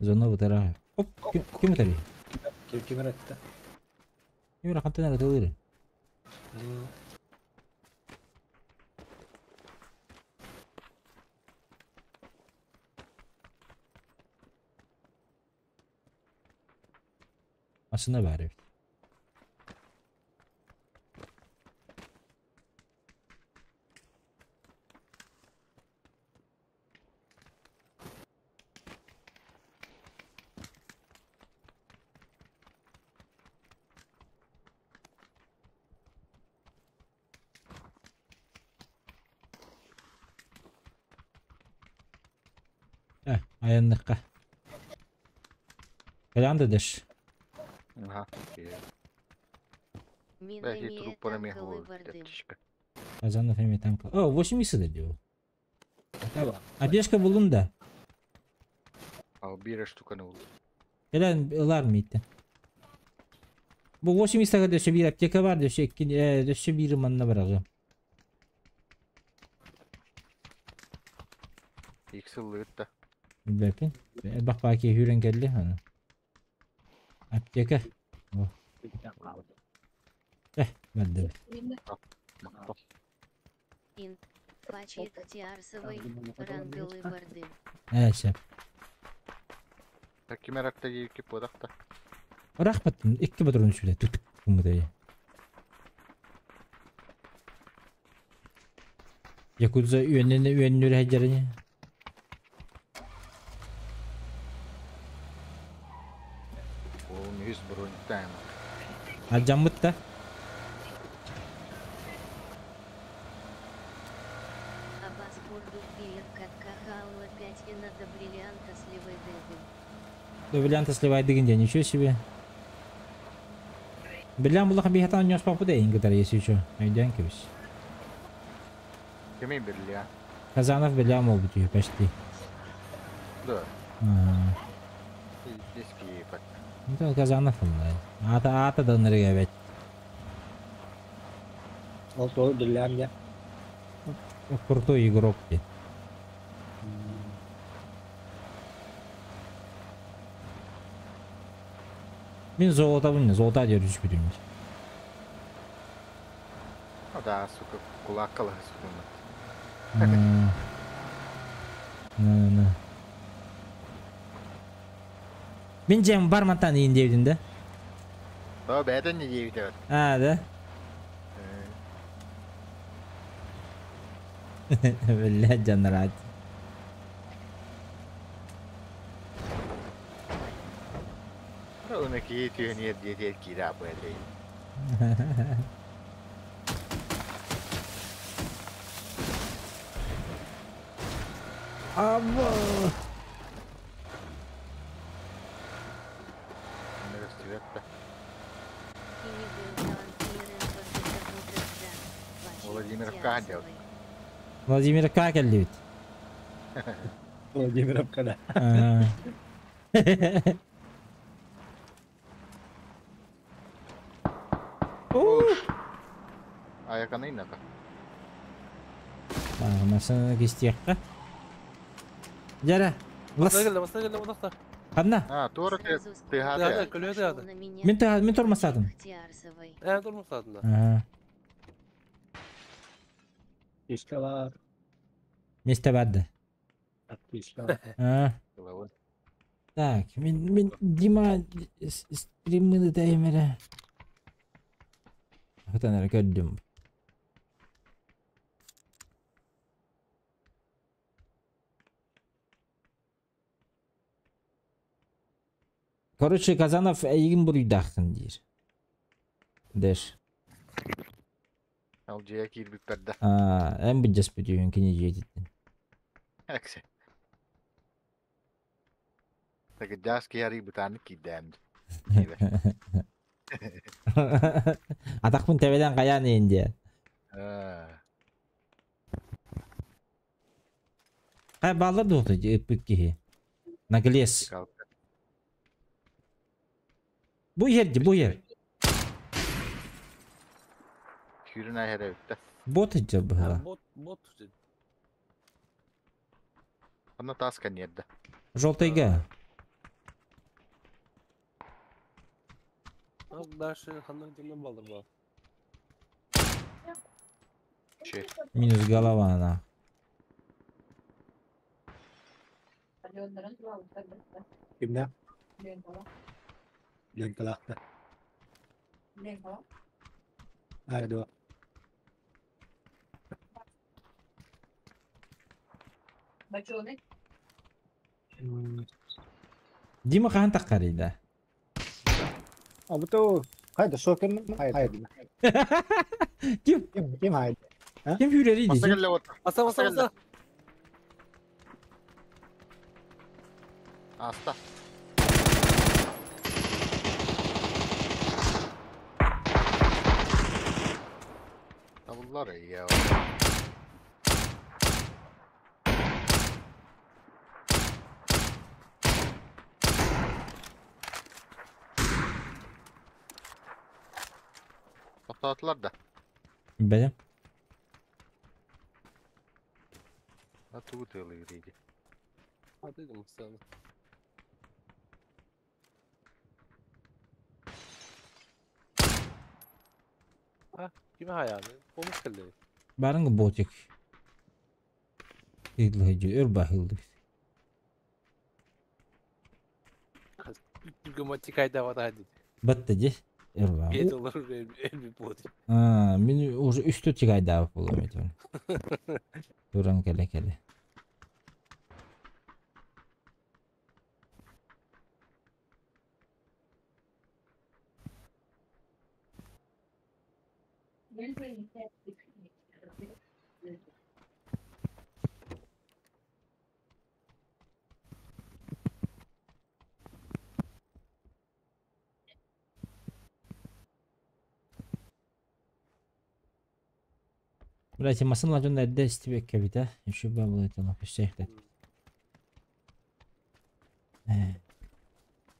S1: Зона бутара. Оп, ким ким өтәри?
S5: Ким ким өтті?
S1: Ким рахаттан өтәлер?
S5: М.
S1: Массыына баар эбит. Э, айанныхха. Кэлэҕин да дэш.
S7: Аха.
S2: Мин
S7: Бэти
S2: эмиэ
S7: труппара мех
S2: танкалы бардым.
S1: Казанов эмиэ танка. О, 8 да дио. Аптечка булдум да.
S7: Ал биир штуканы булдум.
S1: Кэлэн ылар мииттен. Бу 8 истага дөссө биир аптека бар, дөссө икки, дөссө биир манна бараҕым.
S7: Икс ыллыгыт да.
S1: Билбэппин. Элбэх баки хүрэн кэлли аны. Аптека. О. Бэрдибит.
S7: Махтал.
S2: Ин. Пачик Тиарсовой, рангалы бардым.
S1: Сөп.
S7: Ким эракта диэки буодахта.
S1: Ырахпаттым, икки патрон сүлэ түк куммутай. Якудза үөннene үөннүрэ хеджерини.
S7: Ол үс броньтайм.
S1: Алжаммыт да.
S2: Абас курдук биир катка хаалла 5 и надо бриллианта сливайдыгын.
S1: Да бриллианта сливайдыгын дьэ, ничего себе. Бриллиант буллаха биһатан ньос папы да эйин кытары если чё. Өйдөөн кэбис.
S7: Кимий бриллиант?
S1: Казанов бриллиант болбут үһү почти.
S7: Да. Диски пак.
S1: Ну Казанов онлайн. Ата ата да ынырыга эбет.
S5: Ол то бриллиант я.
S1: Крутой игрок де. Мин золото золото диэр түспүтүм.
S7: Ну да, сука, кулаккала сука.
S1: На на. Мин жем бар мантан иин диэбитим да?
S7: О, бэдэн не диэбит.
S1: А, да? Бля, жанрат.
S7: Оны кии түүнер диэтер киира буэдэй.
S1: Або.
S7: Владимир Кадел.
S1: Владимир Кадел.
S5: Владимир Кадел.
S7: Аяканы инака.
S1: Масына кистиэххэ. Дьэрэ. Лас.
S8: Баста келле, баста.
S1: Ханна?
S7: А, туора
S2: Сразу
S7: тыһаата.
S8: Көлүө
S2: пошел
S8: тыһаата.
S2: на меня.
S1: Мин тыһа, мин тормосаатым.
S2: Тиарсовой.
S8: Тормосаатын да.
S1: Ага.
S5: Пишкалар.
S1: Месте барды.
S5: Пишкалар.
S1: А. Так, мин Дима стримыны таймере. Хатан эрэ көрдүм. Короче, Казанов эйигин буруйдааххын диир. Дэш.
S7: Ал дьиэ киирбиппэр да.
S1: А, эн быдьаспыт үһүн кини дьиэтиттэн.
S7: Эксе. Тагыдаас киһи бытааны киирдээн.
S1: Атахпын тэбэдэн хайаан иин диэ. Хай баалар дуота ыппыт киһи. Наглес. Бу иһэр ди, бу иһэр.
S7: Сүүрүн айһара эбит.
S1: Бот иджа быһыла.
S8: Бот, бот.
S7: Онно таас каньерда.
S1: Желтыйга.
S8: Дальше ханнык дьонно балдыр ба.
S7: Че?
S1: Минус голова она.
S5: Кимнә? Ленталаахта. Ай, дуо.
S1: Дима хаһан таххарыйда?
S5: А бу хайда шокер хайда.
S1: Ким?
S5: Ким ким хайда?
S1: Ким хүрэрий
S7: Маса
S1: дии?
S7: кэллэ вот.
S8: Аса, аса, аса.
S7: Аста. Табыллар я. Тоқтатылар да.
S1: Бэлэм.
S7: Тугу тыалыыр иди.
S8: Атыдым саны. А, ким hayali? Olmuş kelli.
S1: Барыҥ ботик. Ыйлыһы өр баһылды.
S8: Грамматика var hadi.
S1: Батта ди. Өр ба.
S8: 5 доллар bir bot.
S1: А, мин уже үстө тигайдаабыт болом этим. Туран келе келе. Блять, масын ладьон эрде истибек кебите. Еще бы было это на всех.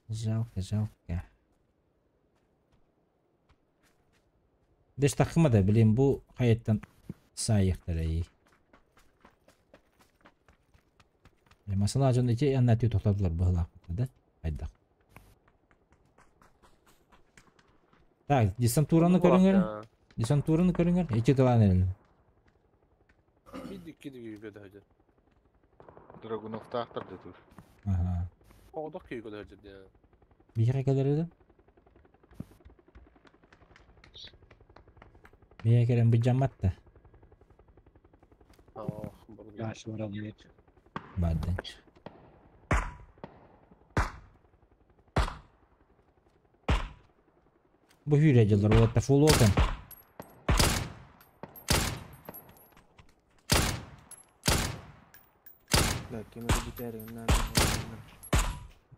S1: Жалко, жалко. Деш такыма да, блин, бу хайаттан сайыктар ий. Масын ладьон ити анна түү токтодулар быһылаах да? Айдак. Так, десантураны көрүңөр. Десантураны көрүңөр. Ити тылан элен.
S8: Bir dikki gibi göde hacı.
S7: Драгуновтаахтар да тур.
S1: Ага.
S8: Oğdok gibi göde hacı ya.
S1: Биһиэхэ кэлэр Биһиэхэ кэлэн быдьаммат да.
S8: Oh, burada.
S5: Яш бар нет.
S1: Бадан. Бу хүрэ дьыллар уотта full open.
S9: Да, кем это гитаре, на, на, на.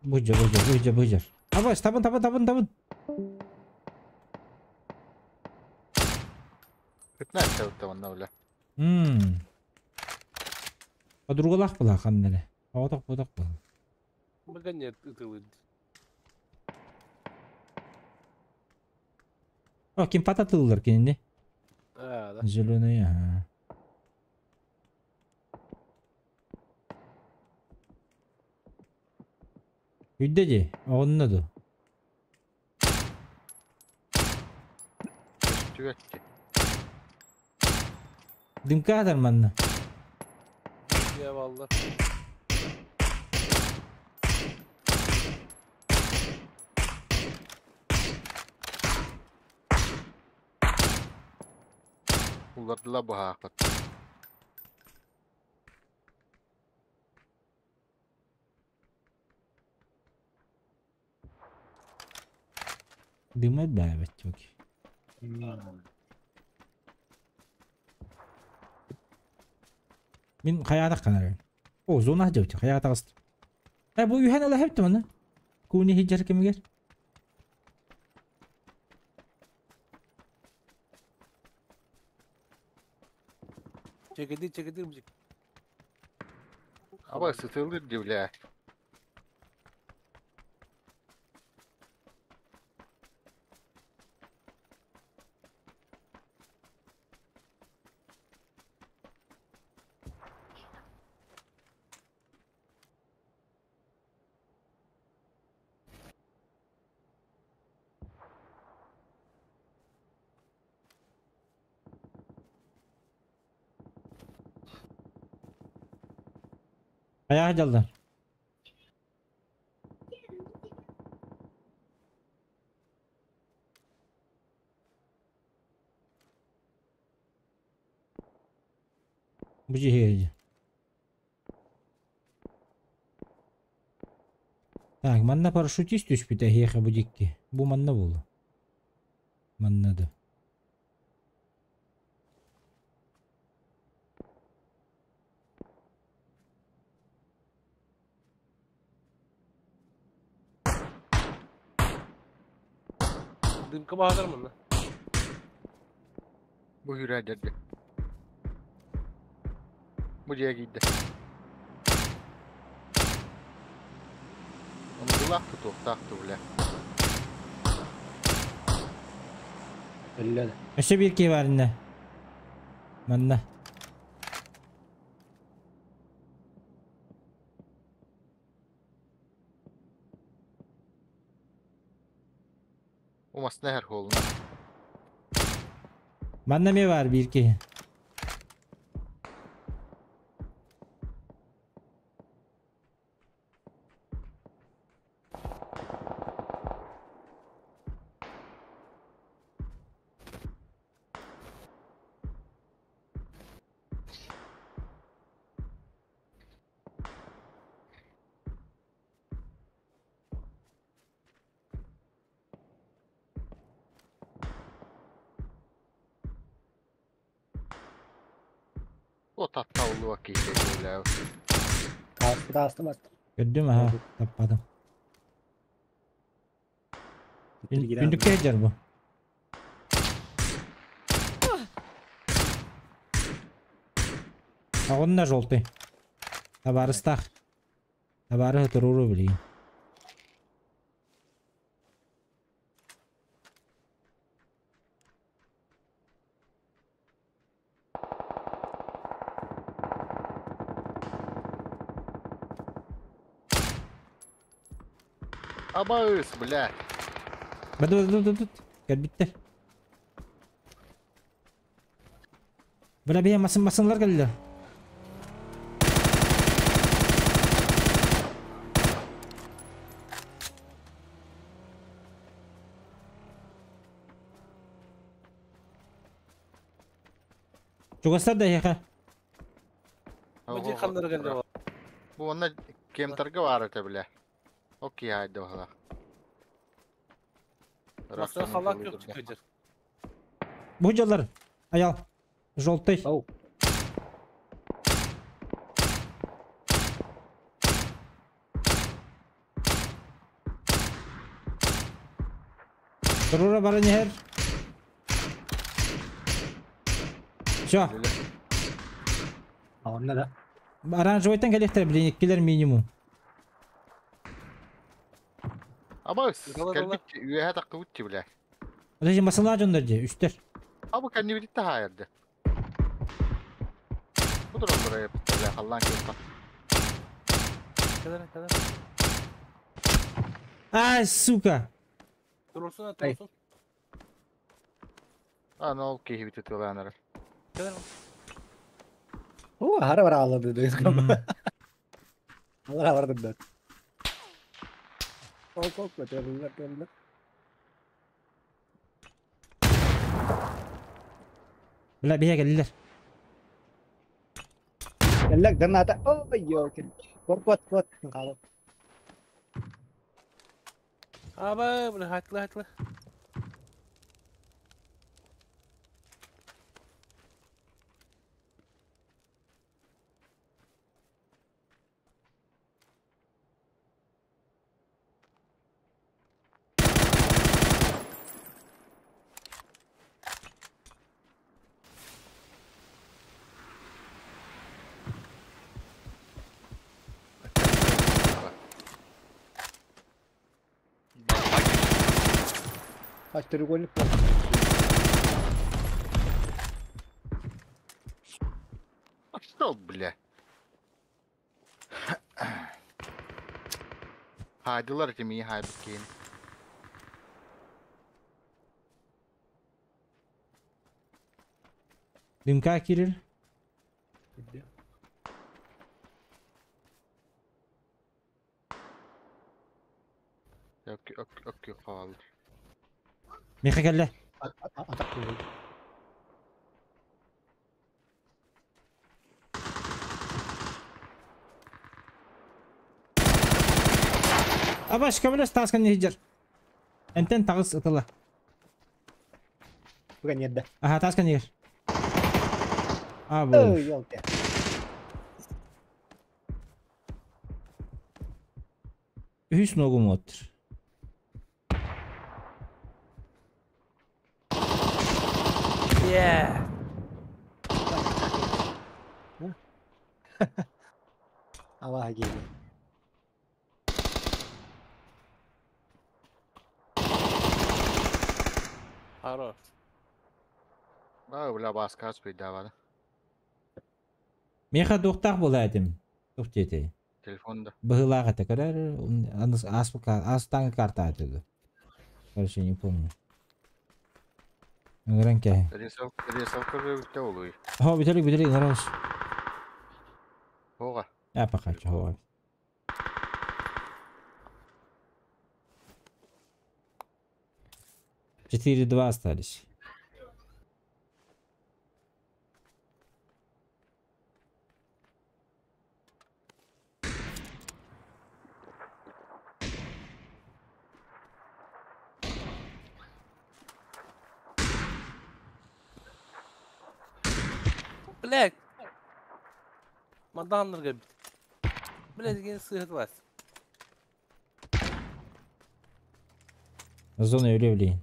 S1: Быдьа, быдьа, быдьа, быдьа. Абас, табын, табын, табын, табын.
S7: 15 сәуітті онна бля.
S1: Подругалах была ханнere. Оғдақ бодақ был.
S8: Бага нет ытылы.
S1: О, ким пататылар кинини?
S8: А, да.
S1: Зеленый, ага. Үйдө ди, оғынна ду.
S7: Түгәтті.
S1: Дымка адар манна.
S8: Ya vallahi.
S7: Улардыла баһаахпат.
S1: Дымат бәбәт чөк. Мин хаятак канар. О, зона жабыт, хаятак аст. Э, бу үйән ала хепти маны. Куни хиджар кемигер.
S8: Чекеди, чекеди müzik.
S7: Аба сытылыр ди бля.
S1: Ayağa жалдар. Бу жиһиги. Так, манна парашютист түспүтэ эһиэхэ бу дикки. Бу манна буолу. Манна да.
S8: Дымка баһадар манна.
S7: Бу хүрэ дьэргэ. Бу дьиэ киирдэ. Оннулаах тутуохтаах бля.
S5: Өллө.
S1: Өссө биир киһи бар иннэ. Манна.
S7: Умасына һэр хуолуна.
S1: Манна эмиэ баар биир киһи.
S7: О тапталлыа киһи бля.
S5: Ааспыт ааста баста.
S1: Көрдүм аха, таппатым. Күндүккэ сылдьар бу. А он на желтый. Табаарыстаах. Табаарыһы туруору билигин.
S7: Абаыс, бля.
S1: Баду баду баду Кэлбиттэр. Бля бэйэ масын масынлар кэллилэр. Чугастар да эһиэхэ.
S8: Бу дьиэ ханнары кэллэ
S7: Бу онно кемтарга баар этэ бля. Окей, хайда баһылах.
S8: Масына халак yok çıkacak.
S1: Бу дьоллар. Аял. Желтый.
S5: Оу.
S1: Турура баран иһэр. Все.
S5: А онно да.
S1: Оранжевойтан кэлиэхтэрэ билин иккилэр минимум.
S7: Абаыс,
S8: Ыталар
S7: кэлбит үөһэ таххыбыт бля.
S1: Подожди, масылаа дьоннор дьэ, үстэр.
S7: Абы кэннибитит таһаайарды. Бу тураллара бля, халлаан киэппэ.
S8: Кэлэр кэлэр.
S1: Ай, сука!
S8: Турурсун турурсун.
S7: А, ну ол киһибит ытыалаан эрэр.
S8: Кэлэр.
S5: Оо, хара бар аалады да. Алар барды да. Ол кок көтөрүллэр кэллэр.
S1: Бля, биһэ кэллилэр.
S5: Кэллэр граната. Ой, ёлки. Кот кот кот. Хаалып.
S8: Аба, бля, хатла хатла.
S5: Бач треугольник.
S7: А что, бля? Хайдылар эти мии хайбыт киин.
S1: Дымка кирир.
S7: Өккү өккү өккү хаалыр.
S1: Миэхэ кэллэ.
S5: Атак.
S1: Абаш көмөлөс тааскан иһдьэр. Энтен таҕыс ытыла.
S5: Туга ньиэрдэ.
S1: Аха тааскан иһэр. А бу.
S5: Ой, ёлки.
S1: Үһүс ногум оттур.
S8: Yeah.
S5: Аллах гейби.
S8: Хорош.
S7: А, бля, баска спидавада.
S1: Меха дуохтаах буолаа этим. Тух диэтэй.
S7: Телефон да.
S1: Быһыылаах этэ көрөр. Астаҥы карта этэ. Короче, не помню. Ыҥыран кэһин.
S7: Рисовка, рисовка же улуй.
S1: Хо, бүтэлик, бүтэлик, ыҥырабыс.
S7: Хога.
S1: Я пока чего. 4-2 остались.
S8: Блядь. Маданнырга бит. Блядь, ген сыгыт вас.
S1: Зона үлэ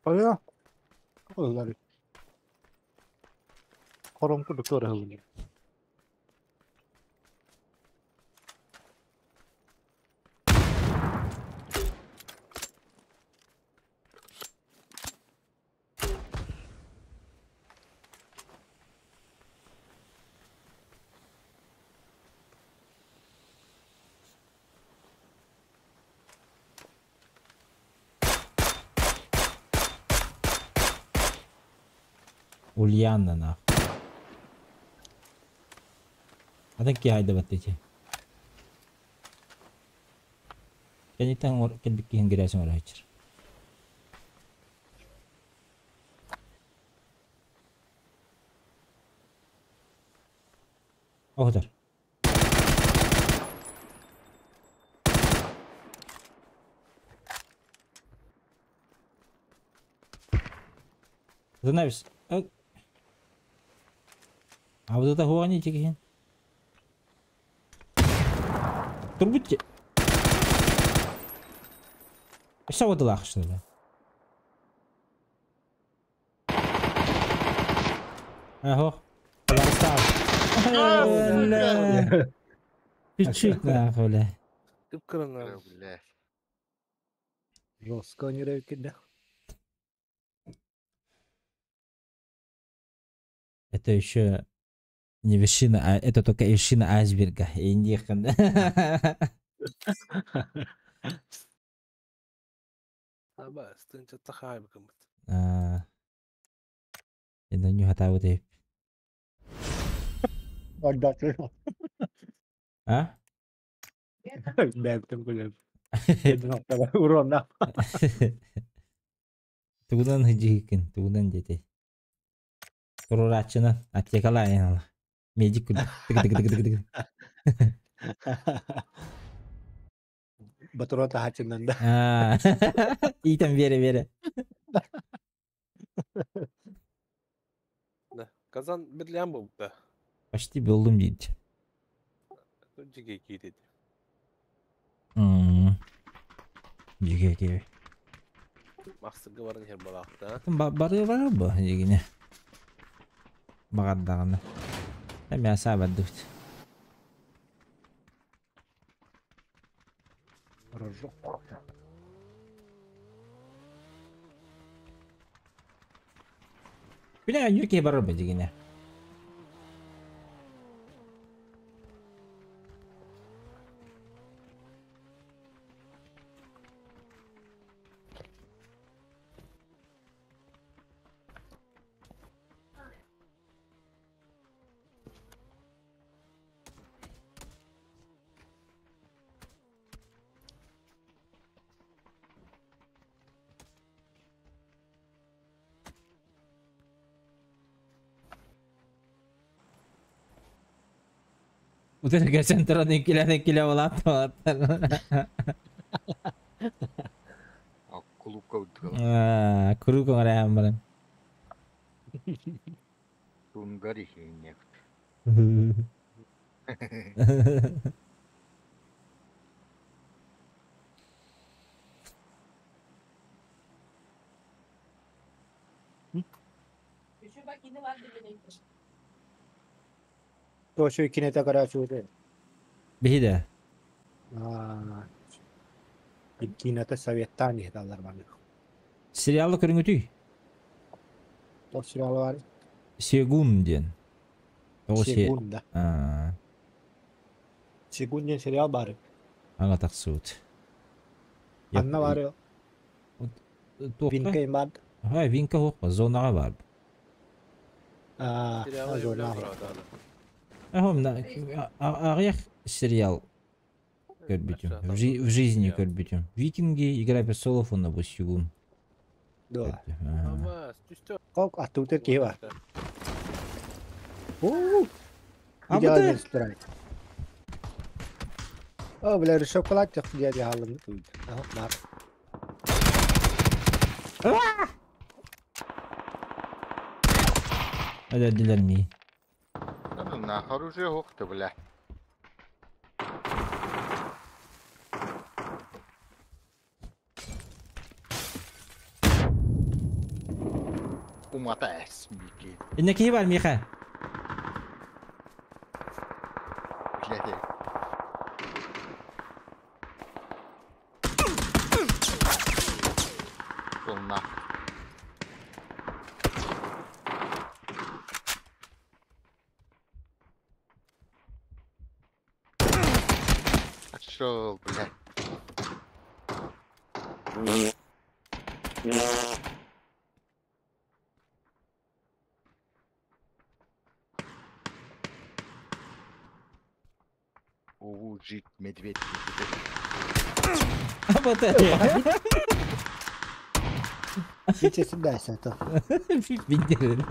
S5: Ой, Ой, Хором курдук туора хылын.
S1: Ульяна нахуй. А так я айда баттычы. Кенитен ор келбик киһин гирээсин орахычыр. Оһутар. Знаешь, а вот это хуани тикин. Турбутте. Все вот лах что ли? Ага. Чуть-чуть нахуй, бля.
S8: Кыпкырына.
S7: Блядь.
S5: Жестко не да.
S1: Это еще не вершина, а это только вершина айсберга. Индихан.
S8: Аба, стынча тахай бакымыт.
S1: А. Это не хатабы деп. А?
S5: Бэктем күлеп. Урон
S1: Тугунан хыджикин, тугунан дети. Турурачына, аптекалайын. Медик күл. Тык тык тык тык тык.
S5: Батурота хачынан да.
S1: А. Итам вере вере.
S8: Да. Казан бирлям был да.
S1: Почти болдум дейт.
S8: Жиге кийди.
S1: Жиге кеби.
S8: Мақсыгы барын хер балакта.
S1: Бары бар бу жигине. Багардагына. Эми аса бардык.
S5: Рожок.
S1: Биле юрке бар бу жигине. Утары центран иккилээн иккилэ болаат.
S7: Кулукка уддуга.
S1: Куруук оҥорайан баран.
S7: Тунгари хиннек.
S5: Тошу кинете карачуде.
S1: Биһи да.
S5: Кинете советтан далар баны.
S1: Сериалы көрүҥүтүй?
S5: Тос сериалы бар.
S1: Сегун диэн.
S5: Сегун да. Сегун диэн сериал бар.
S1: Ага тахсыбыт.
S5: Анна бар. Винка бар.
S1: Ха, Винка хоқ, зонаға бар.
S5: Зона.
S1: Ахом, аҕыйах сериал көрбүтүм. В жизни көрбүтүм. Викинги, Игра престолов, он бу Сегун.
S5: Да. Кок аттутер киһи бар. У. Идеальный страйк. О, бля, шоколад дядя халым тут. Ага, бар.
S1: Ödediler mi?
S7: На оружие хохты, бля. Умата эс мики.
S1: Инне киһи бар Миха.
S7: Блядь. Полна. Пошел, блядь. Жить медведь.
S1: А вот это.
S5: Иди сюда, это.
S1: Видели.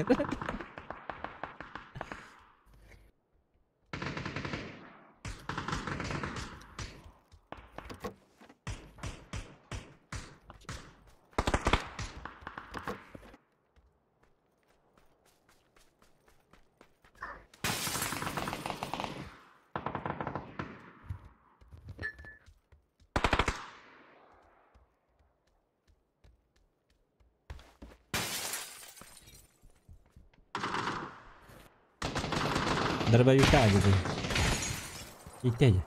S1: Дробовика где-то. Иттеди.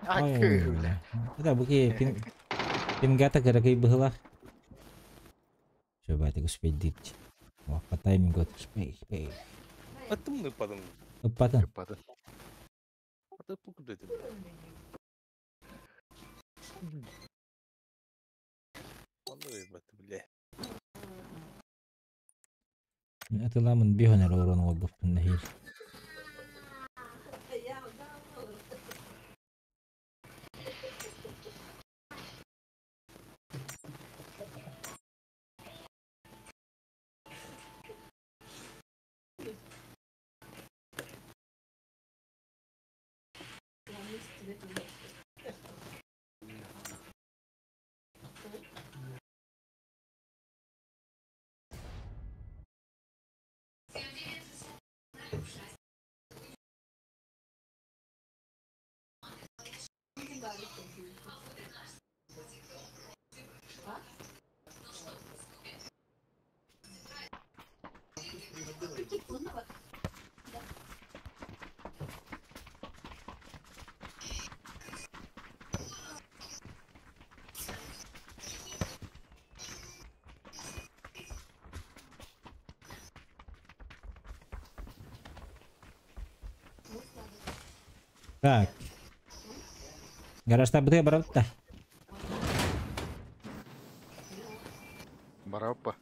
S1: Ой, бля. Это буки пин пингата каракай быһылах. Все, бати успеть дить. О, по таймингу успей, успей.
S8: Аттымны падым.
S1: Ыппатын.
S8: Аты пукду это. Бля.
S1: Атыламын бихонер орон олбуппун нэһиил. Так. Гаражта бытыга барабытта.
S7: Бараппа.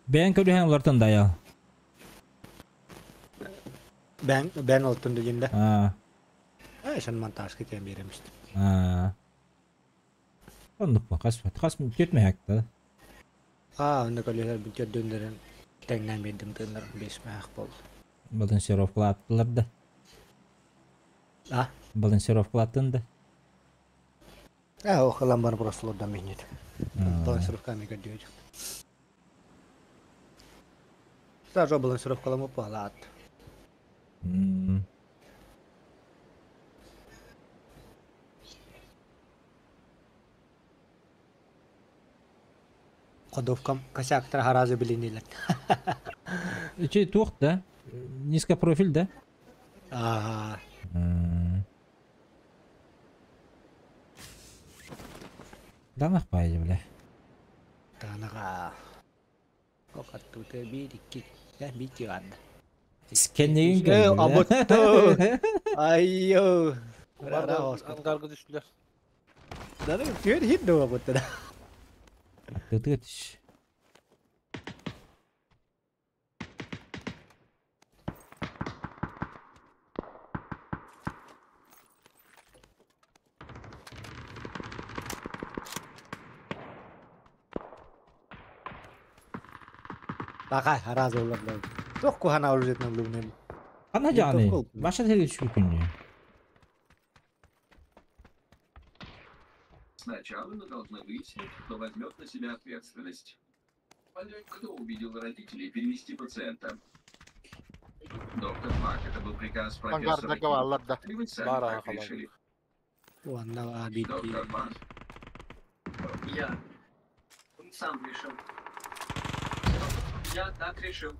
S1: Бэйэн көрүһэн олортон да аял.
S5: Бэн бэн олтун дигинде.
S1: Аа.
S5: Э sen монтажка тем беремишти.
S1: Аа. Оннук ба хас хас түөрт мэһэк да.
S5: Аа, онно көлүһэр бу төрдүннэрин тэҥнээн биэрдим тыыннарым бес мэһэх буолла.
S1: Балансировкалааттылар да.
S5: А?
S1: Балансировкалааттын да.
S5: Э, ох, ламбар просто лордан минет. Балансировками көрдүөт. Даже балансировкаламы палат. Ходовкам косяктар харазы билинилер.
S1: Ичи туох да? Низкопрофиль да?
S5: Аа.
S1: Данах пайды бля.
S5: Танаға. Окаттута бир икки. Я бир киганда.
S1: Кеннегин
S5: Э, аботто. Айо.
S8: Ангарга түстүлэр.
S5: Даны түөр хит дуга ботта.
S1: Аттытыга түш.
S5: Бака харазы олар да. Тох кухана оружетна блюнем.
S1: Ана жаны. Баша теге түшүп күнү.
S10: Сначала мы должны выяснить, кто возьмет на себя ответственность. Кто убедил родителей перевести пациента? Доктор Пак, это был приказ профессора
S7: Ангарда бааллар да.
S10: Или вы сами
S8: Бара
S10: так
S8: халал.
S10: решили?
S5: Уанна бити.
S10: Доктор Пак.
S3: Я. Он сам решил. Я так решил.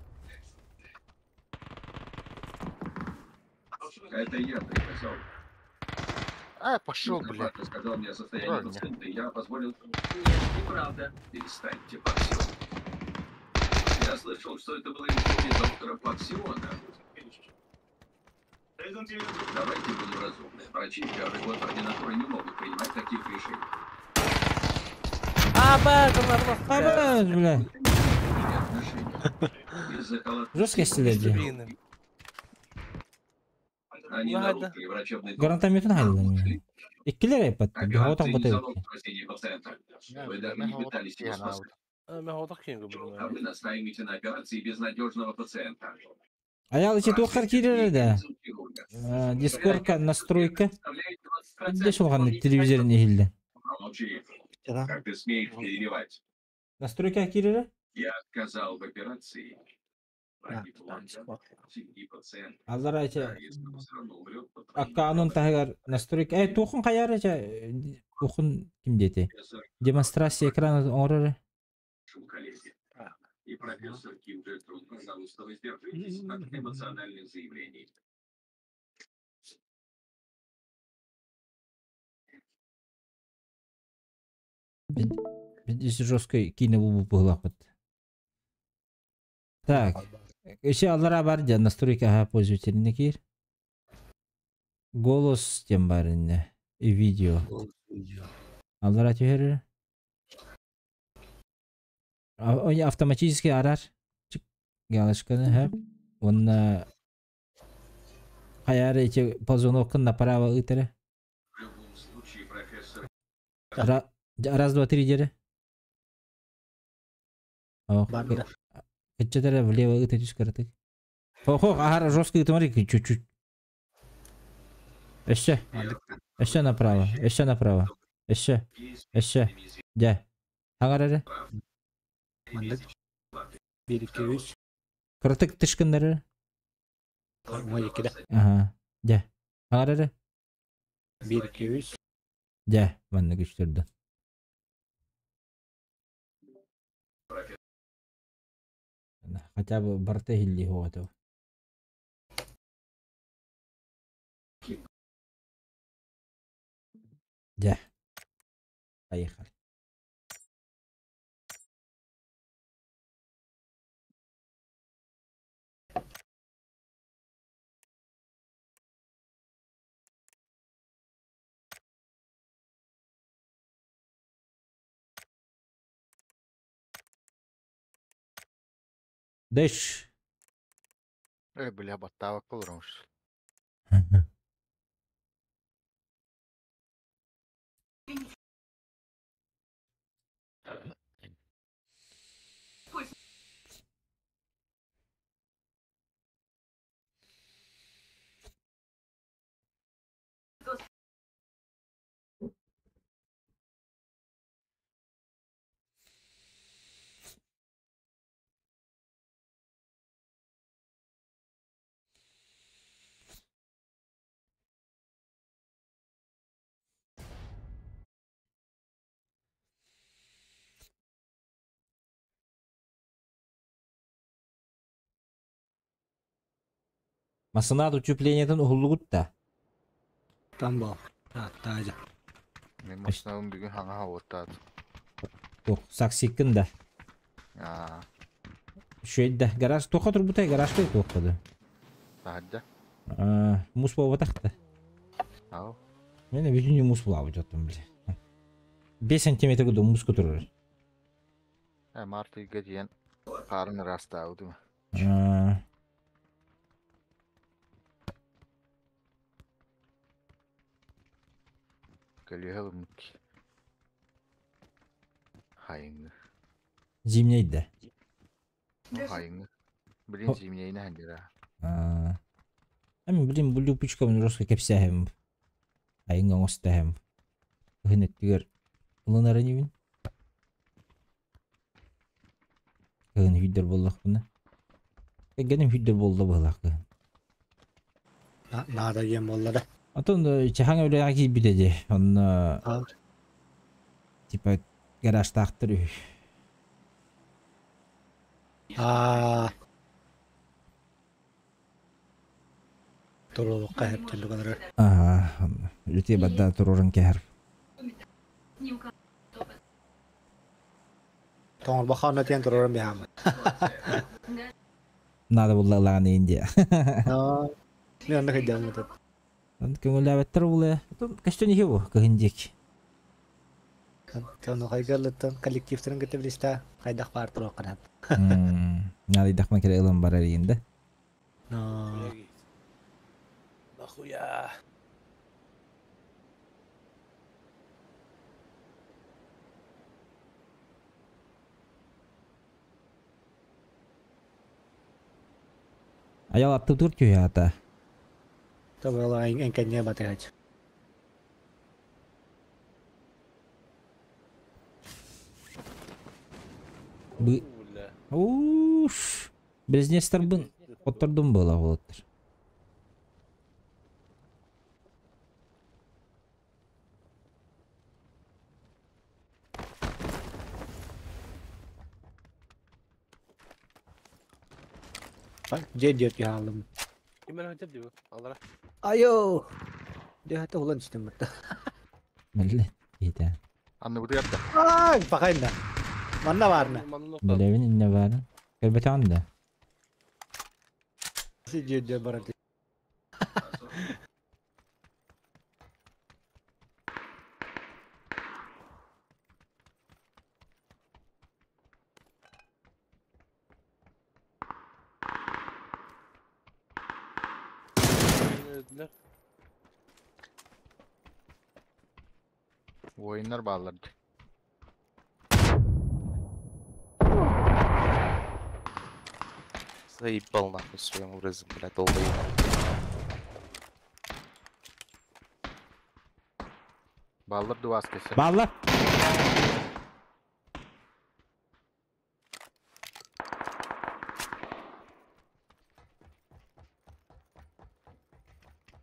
S10: Это я приказал.
S7: Э, пошел,
S10: Доктор
S7: блядь.
S10: Пак рассказал мне о состоянии
S7: Правильно.
S10: пациента, и я позволил...
S3: Нет, неправда.
S10: Перестаньте, Паксион. Я слышал, что это было решение доктора Паксиона. Давайте будем разумны. Врачи первый год ординатуры не могут принимать таких решений.
S8: Аба, гранат.
S1: Аба, бля.
S10: Из-за халатности
S1: Жестко стреляли.
S10: Они
S8: Ладно.
S10: нарушили врачебный долг.
S1: Гранатометын хайдылар. Иккилер айпатты.
S10: Операция
S1: Бихотан
S10: не
S1: бата
S10: залог спасения пациента. Вы даже не пытались его спасать.
S8: Мен хотох киин
S10: А вы настаиваете на операции безнадежного пациента.
S1: Аял ичи туохар кирер да. Дискорка настройка. Деш олған телевизорын ehildi.
S10: Молчи. Как ты смеешь перебивать?
S1: Настройка кирер?
S10: Я отказал в операции. Погиб Лондон. Семьи пациента.
S1: Аллар айча
S10: Если он все равно умрет под твоим
S1: аккаунтун тахыгар настройка. Э туохун каяр айча туохун ким дети? Демонстрация экрана оңорор.
S10: вашим коллеге. И профессор Ким Джетрун, пожалуйста, воздержитесь от эмоциональных заявлений.
S1: Здесь жесткой кине бу бу Так. Еще аллара бар дя настройка ага пользователь кир. Голос тем барынне и видео. Аллара түһәрер. Ой, автоматически арар. Чик галочканы һәп. Онна хаяр эти ползунокын направо ытере.
S10: В любом случае, профессор
S1: Раз, два, три дере. Ох,
S5: Барда.
S1: Кытчатере влево ыты түс кырытык. Хо, хо, ахар жестко ытымары чуть-чуть. Еще. Еще направо, еще направо. Еще. Еще. Дя. Хаңарары.
S5: Мандык. Бир икки үс.
S1: Кырытык тышкыннары.
S5: Уңа екі да.
S1: Ага. Дя. Хаңарары.
S5: Бир икки үс.
S1: Дя. Манны күчтүрдү. Хотя бы барта хилли хуату. Дя. Поехали. Дэш.
S7: Э, бля, баттаабакка олоромуш.
S1: Масынаат утеплениетын уһуллугут да?
S5: Тамбов. Таажа.
S7: Мен машинабын бүгүн хаҥа уоттаат.
S1: Туох, саксиккын да?
S7: Аа.
S1: Үчүгэй да. Гараж туохха турбутай? Гаражка туохха да?
S7: Таһырдьа.
S1: Аа, муус буолбатах да?
S7: Ау.
S1: Мен бүтүн муус булаабыт оттон бile. 5 сантиметр курдук мууска турар.
S7: Э, март ыйга диэн хаарын ыраастаабытым.
S1: Аа.
S7: Көлүөһэ ылыммыт. Хайыҥҥы.
S1: Зимний да?
S7: Ну, хайыҥҥы. Блин, зимнейine хандира.
S1: Аа. Эми блин бу люпочкабын русска кэпсээһим. Айыҥ оҥостаһым. Кыһын өттүгэр ылынар инибин. Кыһын хүйдэр буоллахпына. Кэргэним хүйдэр буолла быһылаах кыһын.
S5: Наада диэн буолла да.
S1: Отон чаһаҥ үлэҕэ киирбитэ дии. Онно типа гаражтаахтар үһү.
S5: Аа. Туруолукка хэптэллик олорор.
S1: Аа, үтүө бадда туруоран кэһэр.
S5: Тоҥорбохо онно тиэн туруоран биһааммыт.
S1: Надо булла ылаҕын Индия.
S5: Аа, мен онно кыйдаммыт.
S1: Көҥүллээбэттэр буле. Көстөн иһи бу кыһын диэки.
S5: Тону хайгарлыттан коллективтарын кытта билистэ хайдах баар туруохханат.
S1: Наадыйдахма кэлэ ылан барар иинде.
S8: Нахуя?
S1: Аял атты тур түйата.
S5: Тобола эҥкэнне батыгач.
S1: Бы... Уф. Бизнестарбын оттордум была болоттор.
S5: Дьэ диэт хаалым.
S8: Ким эрэ хотел диби? Алара.
S5: Айо! Дьэ хата улан истим бытта.
S1: Мэлле. Иитэ.
S7: Анныбытыгар да.
S5: Ай, пахайна. Манна баарна.
S1: Билэбин инне баарын. Көрбөтөҕүн да?
S5: Дьэ дьэ барар.
S7: Воиннар бааллар.
S11: Заебал нахуй своим образом, блядь, долбоеб.
S7: Бааллар дуас кесе.
S1: Бааллар!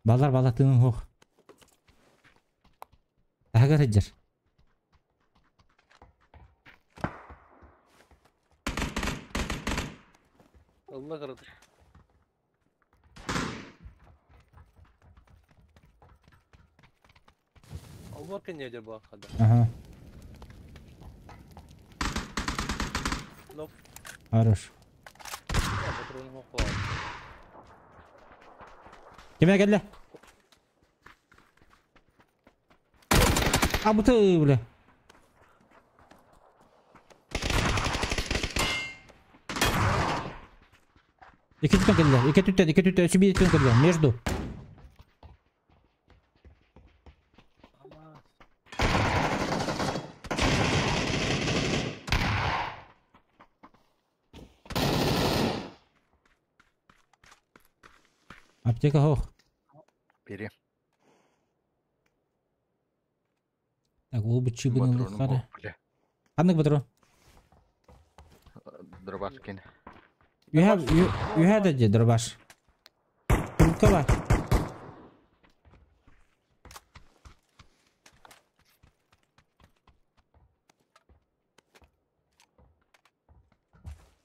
S1: Балар бала тыының хоқ. Тахагар хеджер.
S8: Алла карады. Албар кенне бу хада.
S1: Ага.
S8: Нок.
S1: Хорош.
S8: Патроны хоқ.
S1: Киме келле? Абыты, бля. Икки түттэн кэллэ. Икки түттэн, икки түттэн, үсү биир түттэн кэллэ. Между. Аптека хоох.
S7: Бери.
S1: Так, ол быччыыбын
S7: Патроным
S1: ылыххара.
S7: бу, бля.
S1: Ханнык патрон?
S7: Дробашкин.
S1: You have you, you had it, дробаш. Трубка бар.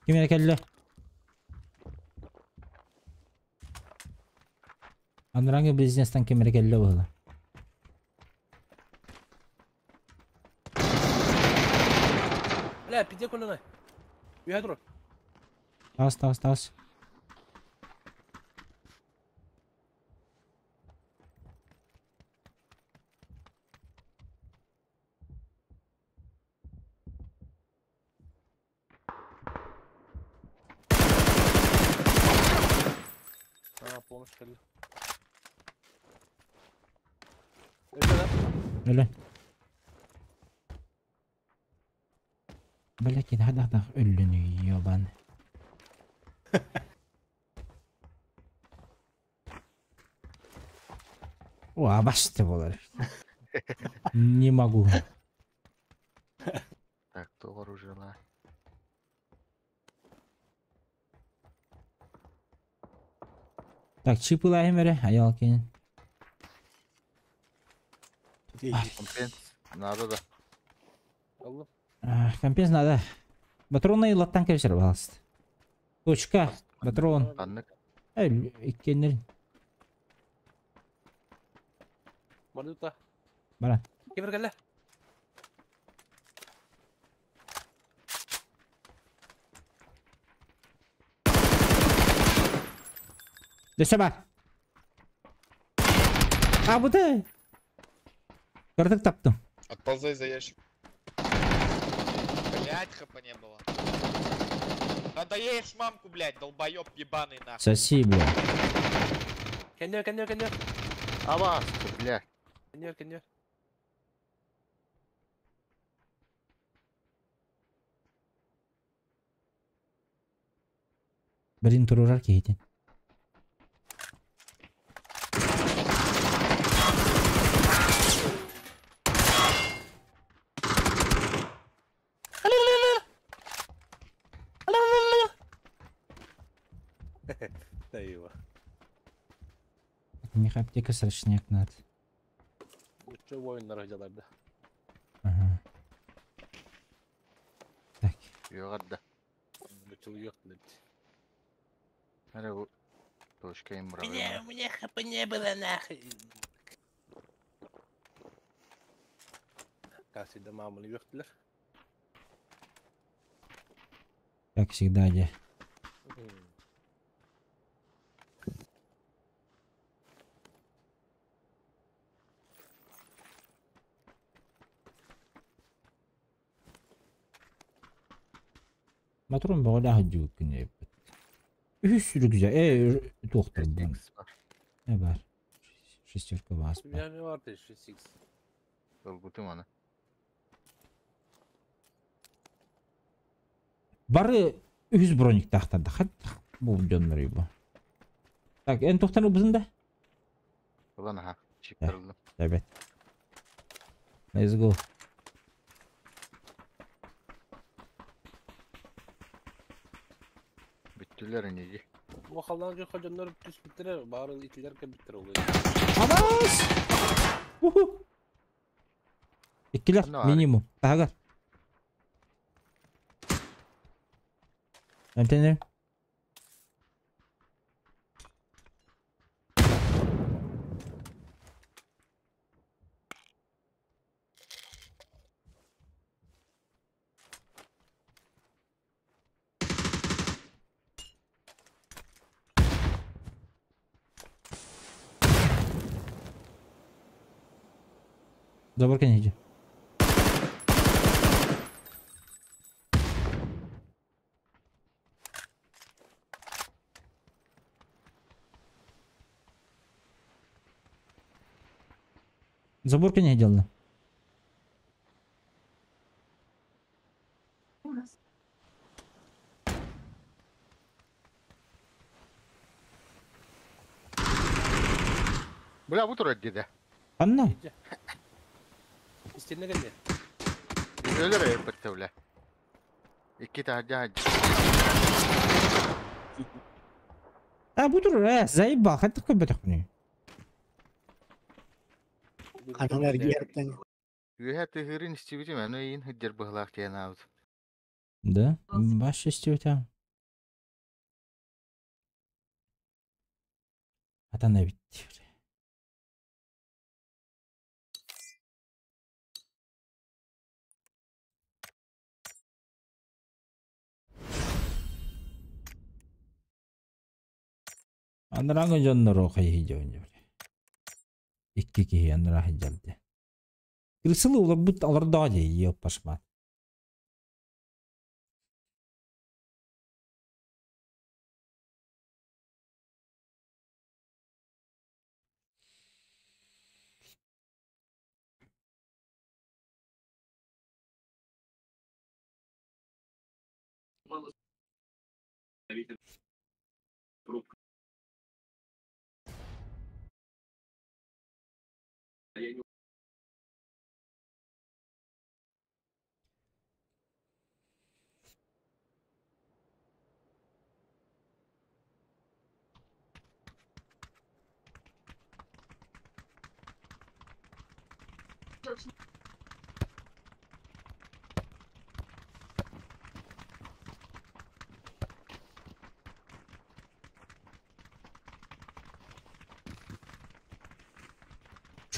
S1: Ким эрэ кэллэ? Анарааҥҥы бизнестан ким эрэ кэллэ быһыла.
S8: Бля, пиде колена. Үһэ тур.
S1: Таас, таас, таас.
S8: А, помощь кэллэ. Өлө да.
S1: Өлө. Блядь, хадах өллүнү ёбан. О, абашты болар. Не могу.
S7: Так, то вооружена.
S1: Так, чип ылайым эрэ, аял кин.
S7: Компенс. Надо да.
S8: Аллым.
S1: Компенс надо. Патронный латтан кэбисэр, пожалуйста. Точка, патрон.
S7: Ханнык.
S1: Эй, иккеннер.
S8: Бардыта.
S1: Бара.
S8: Ким кэллэ?
S1: Дөссө бар. А, бу да. Кырдык таптым.
S12: Отползай за ящик. Блять, хп не было. Да доешь мамку, блять, долбоеб ебаный нахуй.
S1: Соси, бля.
S8: Кэннер, кэннер, кэннер.
S7: Абас, бля.
S8: Кэннер, кэннер.
S1: Блин, турурар киһитин.
S8: Айва.
S1: Миха аптека срочняк надо.
S8: Үчү воиннар дьаларды.
S1: Ага. Так.
S7: Йоҕарда.
S8: Бычыл yok dedi.
S7: Аре бу точка им
S8: Меня, у меня хп не было нахуй. Как всегда маманы yok dediler.
S1: Как всегда, де. Матрон бөҕөлөөх дьүүккүн эппит. Үһүс рюкзак. Э, туохтар бу. Э бар. Шестерка вас.
S8: У меня не бар 6x.
S7: Ылбытым аны.
S1: Бары үһүс брониктаахтарда. Хат бу дьоннор бу. Так, эн тухтан ылбытын да?
S7: Ылан аха. Чиптарылдым.
S1: Evet. Let's go.
S7: Бүттүлэр инеги.
S8: Бу халлаан көхө дьоннор түспүттэрэ, бары итилер кэлбиттэр олуй.
S1: Абас! Уху! Иккилэр минимум. Тагар. Антенер. Забор кенеди. Забор не делала.
S7: Бля, бу турар деді.
S1: Анна.
S8: Истинне кэллэ.
S7: Өлөр өйөппөттө бля. Икки таһырдьа хаджы.
S1: А бу турар, заебал, хаттык көрбөтөхпүнүй.
S5: Ханан эргиэртэн.
S7: Үөһэ тыһыырын истибитим, аны ыйын хыддьар быһылаах диэн аабыт.
S1: Да? Баш истибитем. Атан эбит. Анараңы дьонноро хайыһы дьон. Икки киһи анара хыдьалды. Кырсылы уларбыт алардаа дии ёппашмат.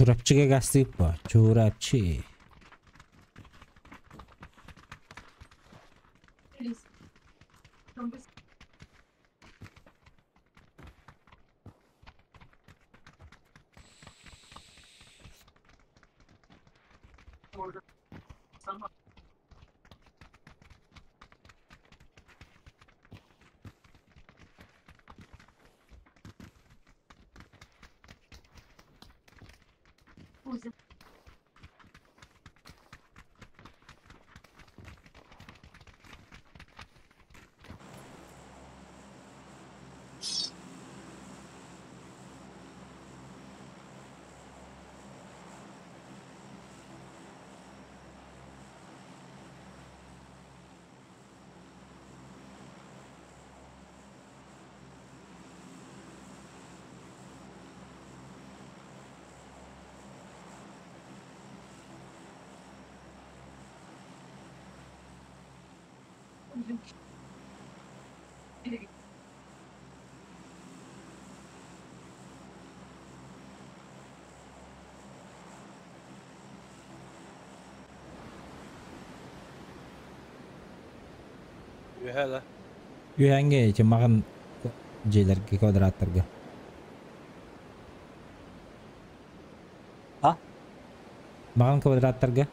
S1: Чурапчыга гастык ба, Чурапчы.
S8: Үөһэ да.
S1: Үһәңге ити маған жейлерге квадраттарга.
S5: А?
S1: Маған квадраттарга.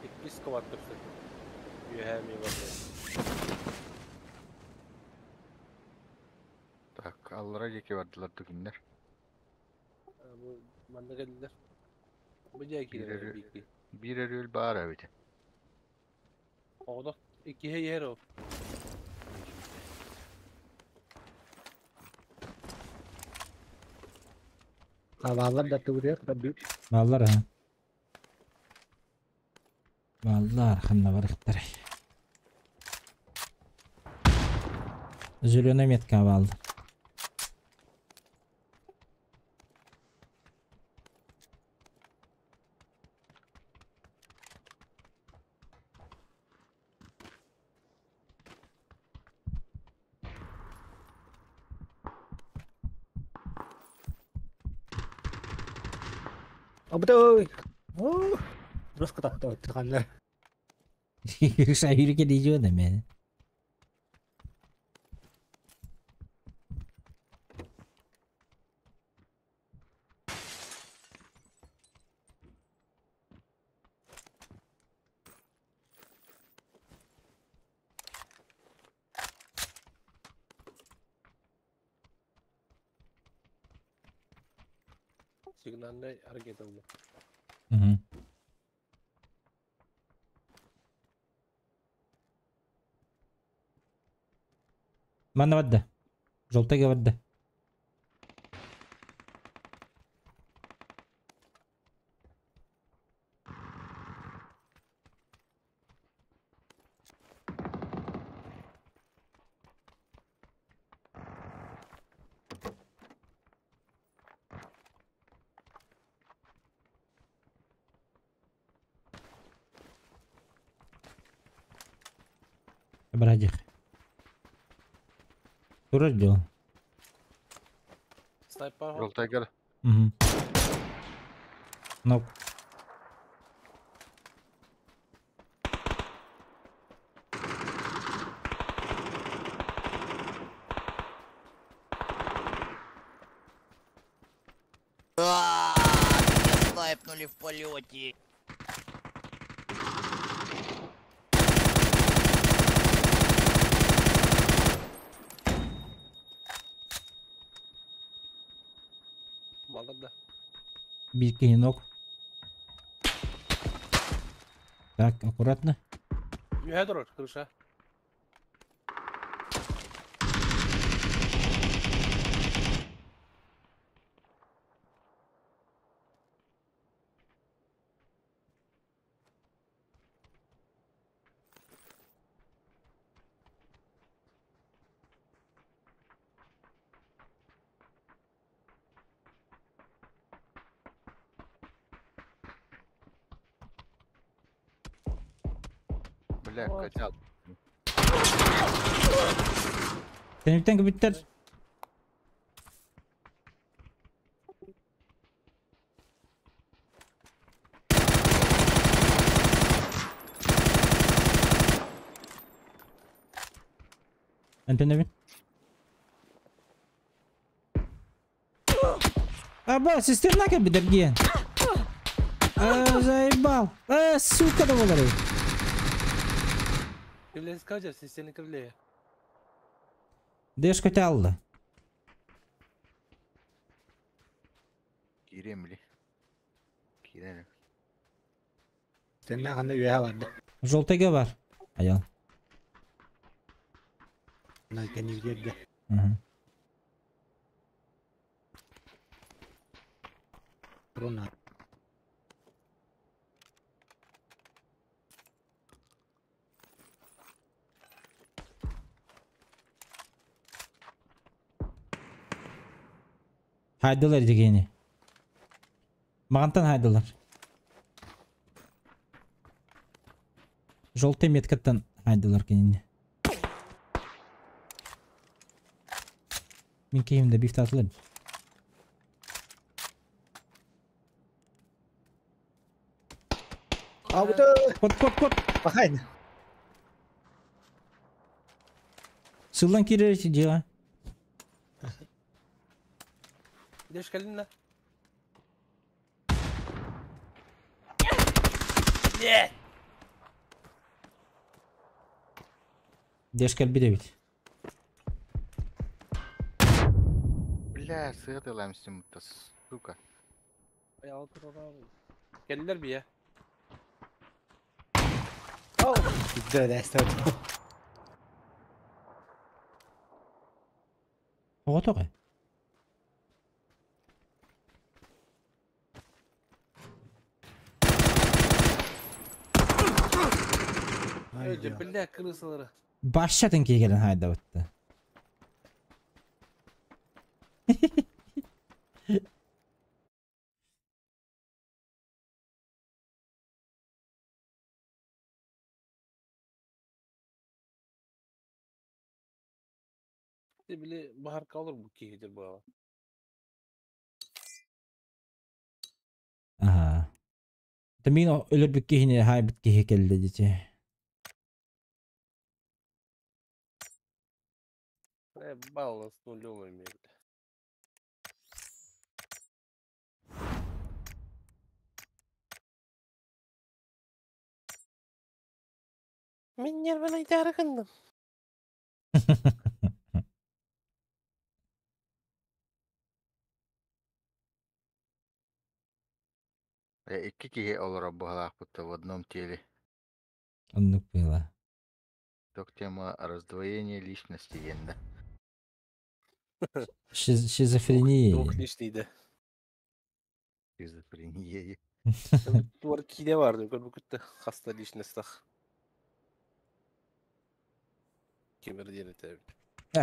S8: Иккис квадрат көрсө. Үөһэ ми бар.
S7: Так, аллара диэки бардылар түгүннэр.
S8: Бу манна кэллилэр. Бу дьэ киирэр бикки.
S7: Биир өрүөл баар эбит.
S8: Оҕото иккиһэ иһэр ол.
S5: Хабалар да тугур бу.
S1: Баллар ha. Баллар ханна барыктар. Зеленая метка балды.
S5: Абытой. О, Дұрыс кытатты отырғандар.
S1: Шайырке дейжі мен.
S8: Сигнальный ракета был.
S1: Угу. Манна барда. Желтайга барда. Брадих. Турар дьол.
S8: Снайпер.
S7: Желтайгар.
S1: Угу. Нок.
S13: А, меня снайпнули в полете.
S8: Балда.
S1: Биир нок. Так, аккуратно.
S8: Үһэ турар, крыша.
S7: Бля, котят.
S1: Тенептен кыбыттар. Антенебин. Аба, сестерна кабидерген. А, заебал. А, сука да болары.
S8: Кривле скажешь, системный кривле.
S1: Дэш котялды.
S7: Киремли. Кирем.
S5: Сенне ханна үөһэ барда.
S1: Желтайга бар. Аял.
S5: На кэннигерде.
S1: Угу.
S5: Руна.
S1: Хайдылар дегени. Мағантан хайдылар. Желтый меткаттан хайдылар кенini. Мин кейимде бифт атылыр.
S5: А бу
S1: Кот кот кот.
S5: Бахайн.
S1: Сылдан кирер дела.
S8: Деш кэлин Нет!
S1: Деш кэлби дебит.
S7: Бля, сыты ламсим-то, сука.
S8: Кэллэр бие.
S5: Да, да, стоп.
S1: Оҕотоҕо.
S8: Өйдө, бля, крысалары.
S1: Башчатын киигерен хайдабытты.
S8: Били бахар калыр бу киһитер буала.
S1: Аха. Та мин өлөр киһини хайбыт киһи келди дите.
S8: Балл с нулем имеет. Мин нервін айтары кындым.
S7: Икки киһи олорор быһалаахпыт в одном теле.
S1: Оннук было.
S7: Ток тема раздвоение личности диэн да.
S1: Шизофрения.
S8: Двухличный да.
S7: Шизофрения.
S8: Туар киine vardı. Көрбүкүттэ хаста личностах. Кемер диэн этэ.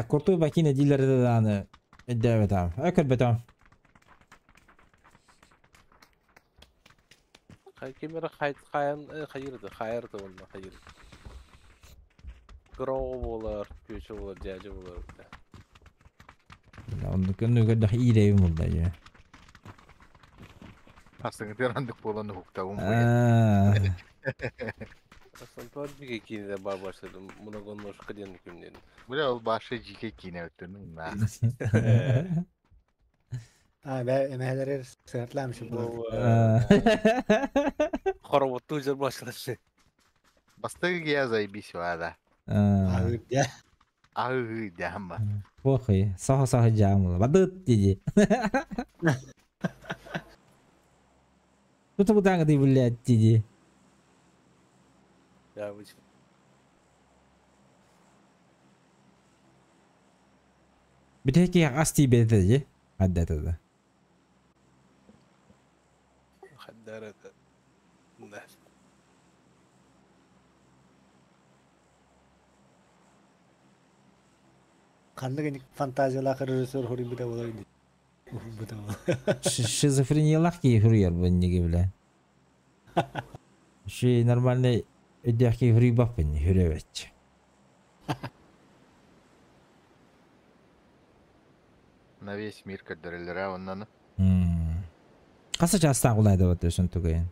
S1: Куртуй бакина дилерде дааны эддээбэтам. Көрбөтөм.
S8: Хай кемер хай хайан хайырды, хайырды онно хайыр. Гроу болар, күчө болар, дядя болар.
S1: Онну көннү көрдөх иирейим булда же.
S7: Астыңы андык болан хуктабын
S1: Аа.
S8: Асан биге киine бар баштадым. Много ножка диэн күмнен.
S7: Бля, ол башы жике киine өттүнүн на.
S5: А, бә эмәләре сыгыртламыш бу.
S8: Хоровотту жер башлашы.
S7: Бастыгы я заебись вада.
S1: Аа.
S5: Я.
S7: Ағы дяма.
S1: Похуй, саха-саха жаамыла. Бадыт диди. Тут бутаңы ди блядь диди.
S8: Я быч.
S1: Битеки асти беде же. Аддата да.
S8: Хаддарата. Да.
S5: Ханнык фантазиялар режиссер хорин бите була инде. Бите була.
S1: Шизофрениялах ки хурьер бу неге бля. Ши нормальный өдәки хурий баппын хүребет.
S7: На весь мир көрдөрөлөр оннан.
S1: Каса частан кулайды вот өсөн түгейін.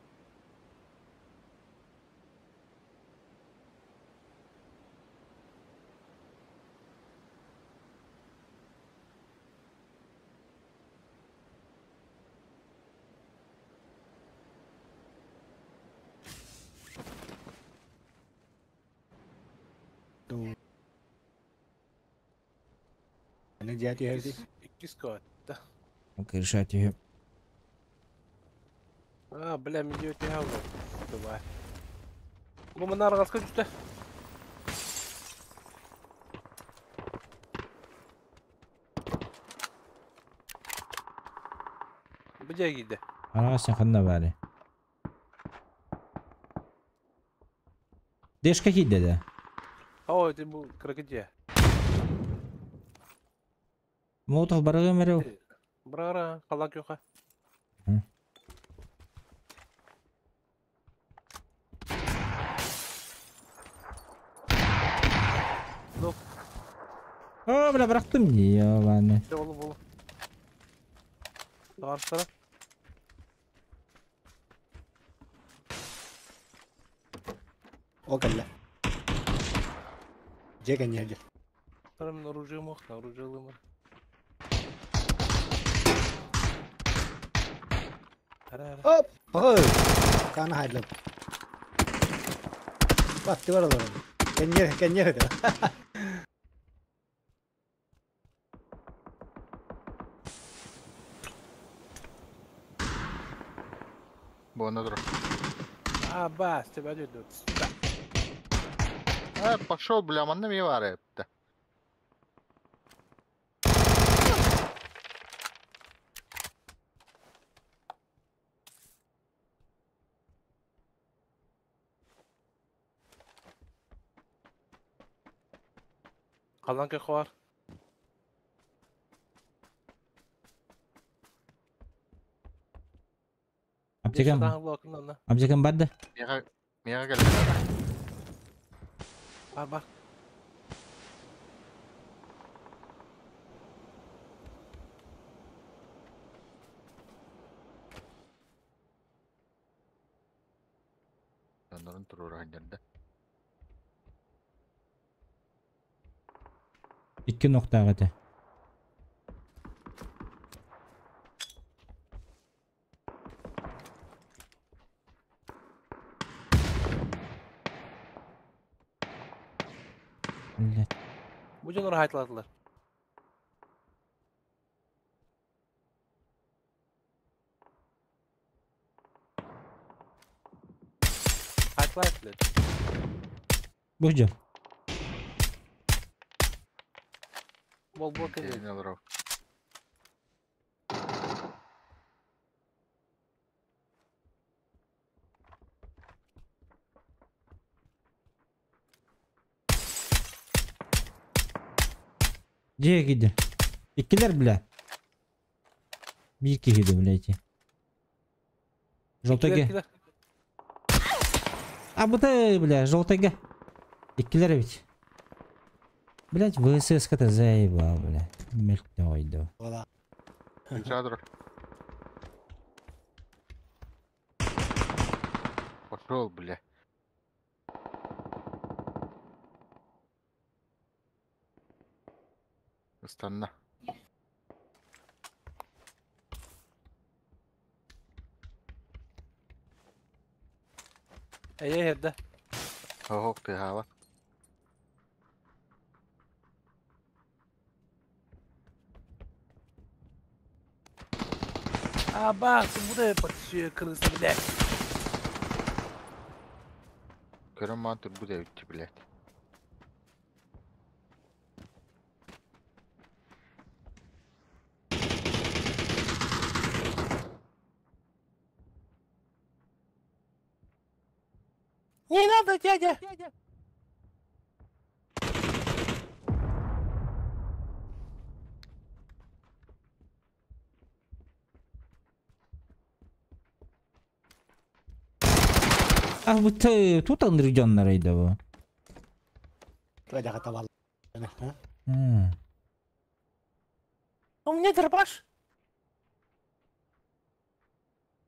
S5: Не дяти херди.
S8: Иккис катта.
S1: Решать ее.
S8: А, бля, мен өте хавы. Давай. Бу мына аргаска түштү. Бу жай кийди.
S1: Ара сен ханна бары. Дешка кийди да.
S8: Ой, ты бу крокодил.
S1: Молотов барыгы мереу.
S8: Брара, халак юха. Ну.
S1: О, бля, бырактым. Ебаный.
S8: Болу болу. Тарсара.
S5: О, калла. Жеген жерде.
S8: Тарам оружие мох, оружие лымыр.
S5: Оп! Ой! Каны хайдлап. Батты бар олар. Кеннер, кеннер это.
S7: Буона тур.
S8: А, бас, тебя дедут. Сюда.
S7: А, пошел, бля, манна ми бар эпти.
S8: Қалан көхі бар.
S1: Аптекам. Аптекам бар да.
S7: Мега мега кел.
S8: Бар, бар.
S7: Оннорун турура жерде.
S1: Икки ноктага те. Блядь.
S8: Бу жонор айтладылар. Слайд, блядь.
S1: Бу дьон.
S8: Бол-бол кэлин.
S7: Киһини олорор.
S1: Дьиэ киирдэ. Иккилэр бля. Биир киһи да бля ити. Желтойга.
S8: Килер,
S1: А бута бля, желтойга. Иккилэр эбит. Блять, ВСС-ка-то заебал, бля. Мелкной да.
S5: Ола.
S7: Чадр. Пошел, бля. Ыстанна.
S8: Эйэ эрдэ.
S7: Оһох тыаһаабат.
S8: А, бах, ты буду крыса, блядь.
S7: Көрөн маан турбут эбитти, блядь.
S8: Не надо, дядя!
S1: А вот тут Андрей дьоннор бу.
S5: Туга табал.
S1: М.
S8: У меня дробаш.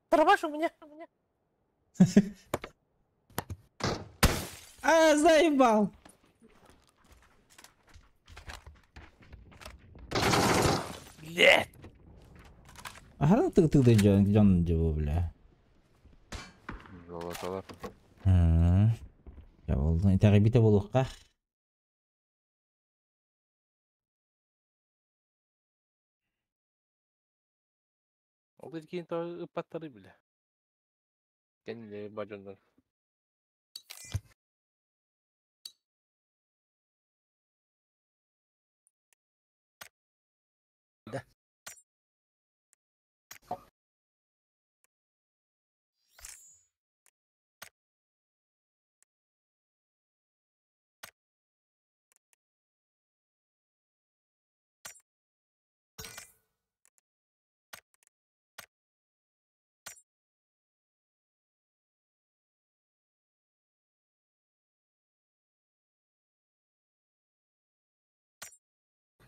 S8: Дробаш у меня.
S1: А, заебал.
S8: Блядь.
S1: Ага, ты ты ты дьон дьон дьон бля.
S7: Золотолар.
S1: Я болду. Итэҕэйбитэ буолуохха.
S8: Ол кийин то ыппаттары биле. Кениле бажоннор.
S5: Да.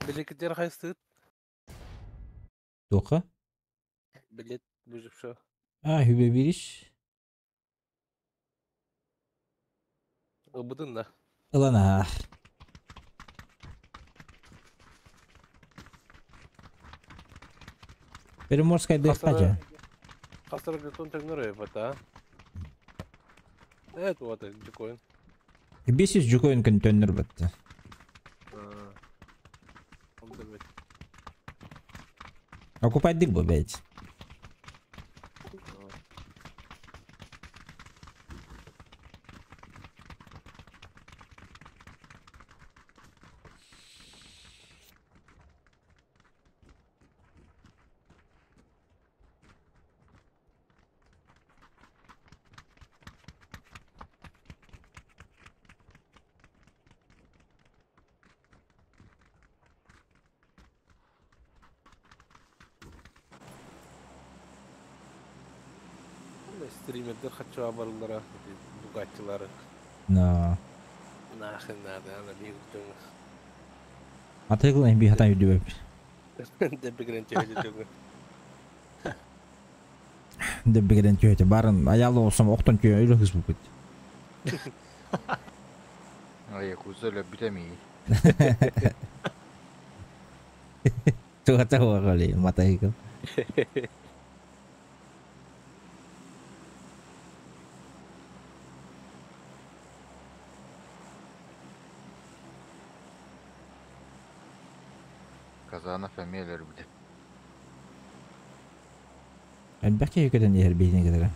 S8: Билет хайстыт.
S1: Туохха?
S8: Билет выжившего.
S1: А, хүбэ бириш.
S8: Ылбытын да.
S1: Ылан аа. Приморская дыхтача.
S8: Хастара бетон тегнер бата. Это вот дикоин.
S1: Бесис жукоин көн төннөр батты. Окупать бу блядь.
S8: Стримердер хочу абарылара, бугаттилары.
S1: На.
S8: Нахрен надо, ана бир дөңү.
S1: Атыгыл би хата үдүбөп.
S8: Дебигрен чөйдү дөңү.
S1: Дебигерен түйөтө барын аялы болсом октон түйө өлө кыз бупут.
S7: Ай, куза бүтәми.
S1: Тугата хуагали матайгыл.
S7: Казана фамилия блядь.
S1: Элбэхке көтөн иһэр биһине кытары.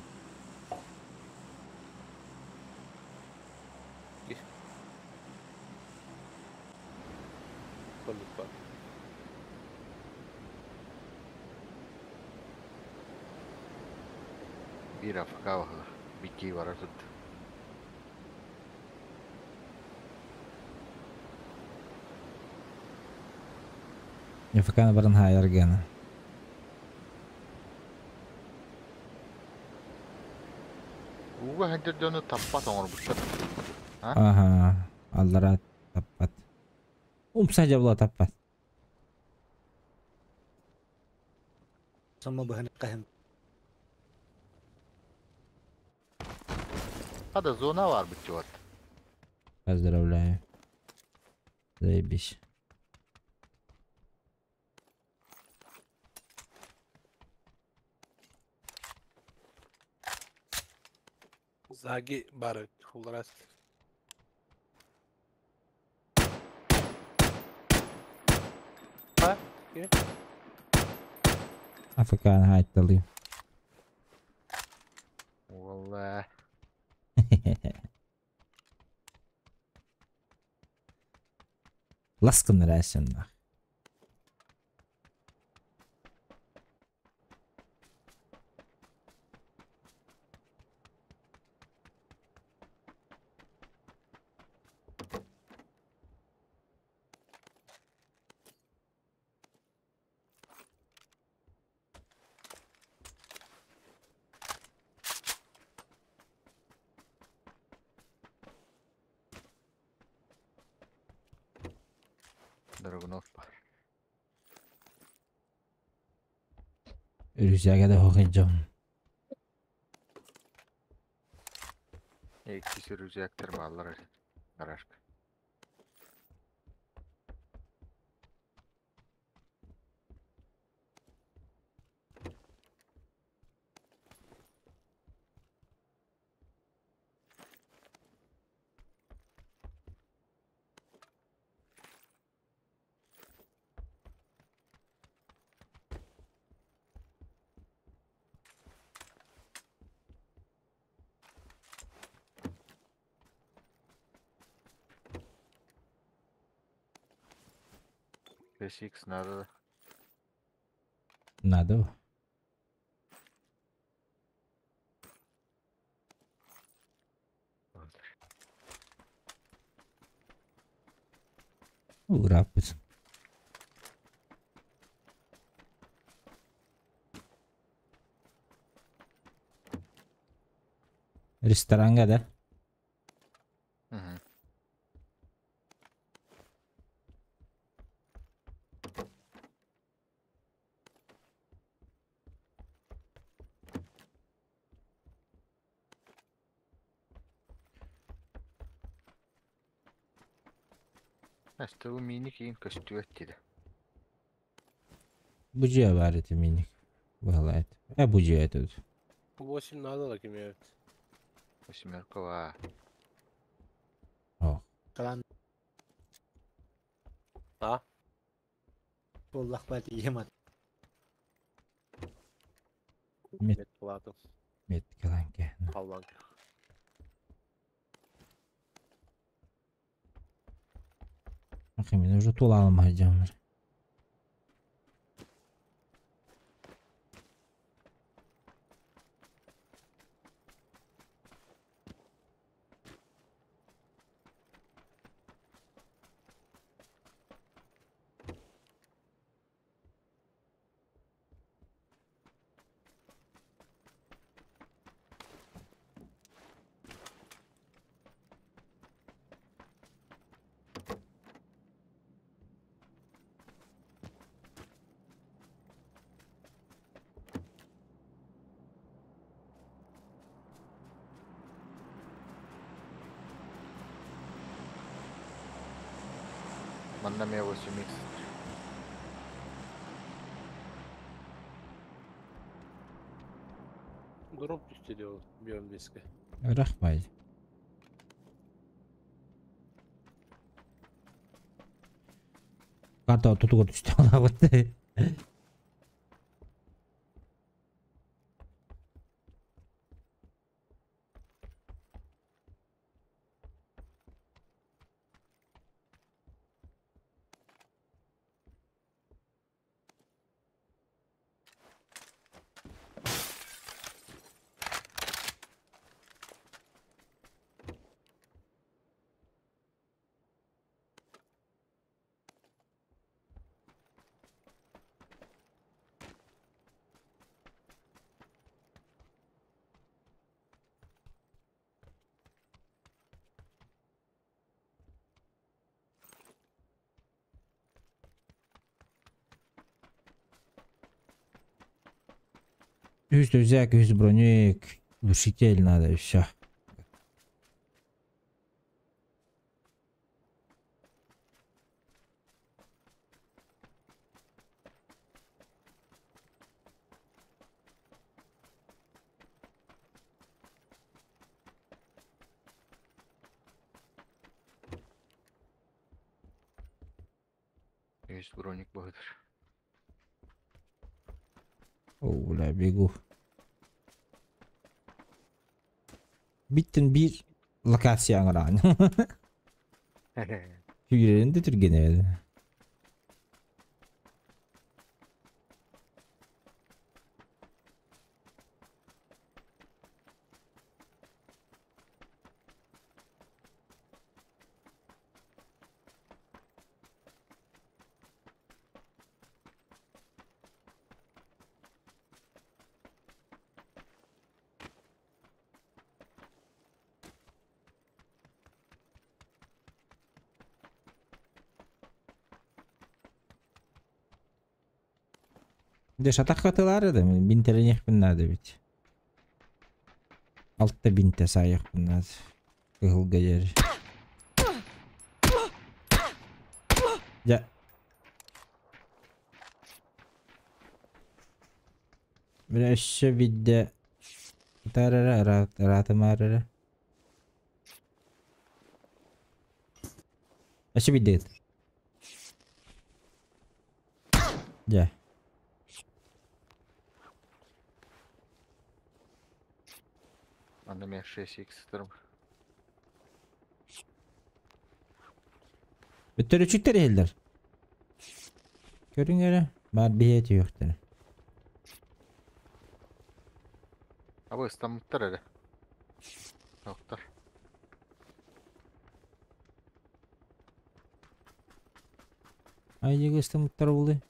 S8: Оннук баар.
S7: Биир АФК баһылар. Бикки бара турда.
S1: ФК-ны баран хаайар гена.
S7: Ууга сылдьар дьону таппат оҥорбуттар. А?
S1: Аха, аллара таппат. Умса дьабыла таппат.
S5: Сама быһан каһым.
S7: Хада зона бар бит вот.
S1: Поздравляю. Заебись.
S8: Заги бары хуларас. А? Ким?
S1: АФК-ны хаайталыы.
S7: Валла.
S1: Ласкын рәсен.
S7: Драгунов бар.
S1: Үрүсәгә дә хохыджам.
S7: Иккис рюкзактар бааллар гаражка. 5x надо.
S1: Надо. Ураппыт. Ресторанга да?
S7: Угу. Астыбы мини кийин көстүбэт диде.
S1: Бу дьиэ баар ити миник. Быһалаайт. Э бу дьиэ тут.
S8: 8 надо лакимият.
S7: Восьмерка ва.
S1: О.
S5: Калан
S8: А?
S5: Боллах бат иемат.
S1: Мет.
S8: Мет плату.
S1: Мет каланке.
S8: Халланка.
S1: Ахы мен уже тула алмайдым.
S7: Манна ме 8x.
S8: Дроп түсті де ол биом дискі.
S1: Рахмай. Карта тутуга түстү алабыт. Үс рюкзак, үс броник, глушитель надо и все.
S7: Үс броник баһытыр.
S1: О, бля, бегу. Биттен биир локация аҥараан. Күүрэрин да түргэнэ. Дьэ шатах катылаары да мин бинтэрэниэхпин наада эбит. Алта бинтэ саайыахпын наада. Кыһылга диэри. Дьэ. Бля өссө биирдэ ытаар эрэ, ыраатымаар эрэ. Өссө биирдэ ыт. Дьэ.
S7: Манна мен 6x сытарым.
S1: Өттөрүчүктэр иһэллэр. Көрүҥ эрэ, баар биһиэ түһүөхтэрэ.
S7: Абы ыстаммыттар эрэ. Доктор.
S1: Айдига ыстаммыттар буолуй.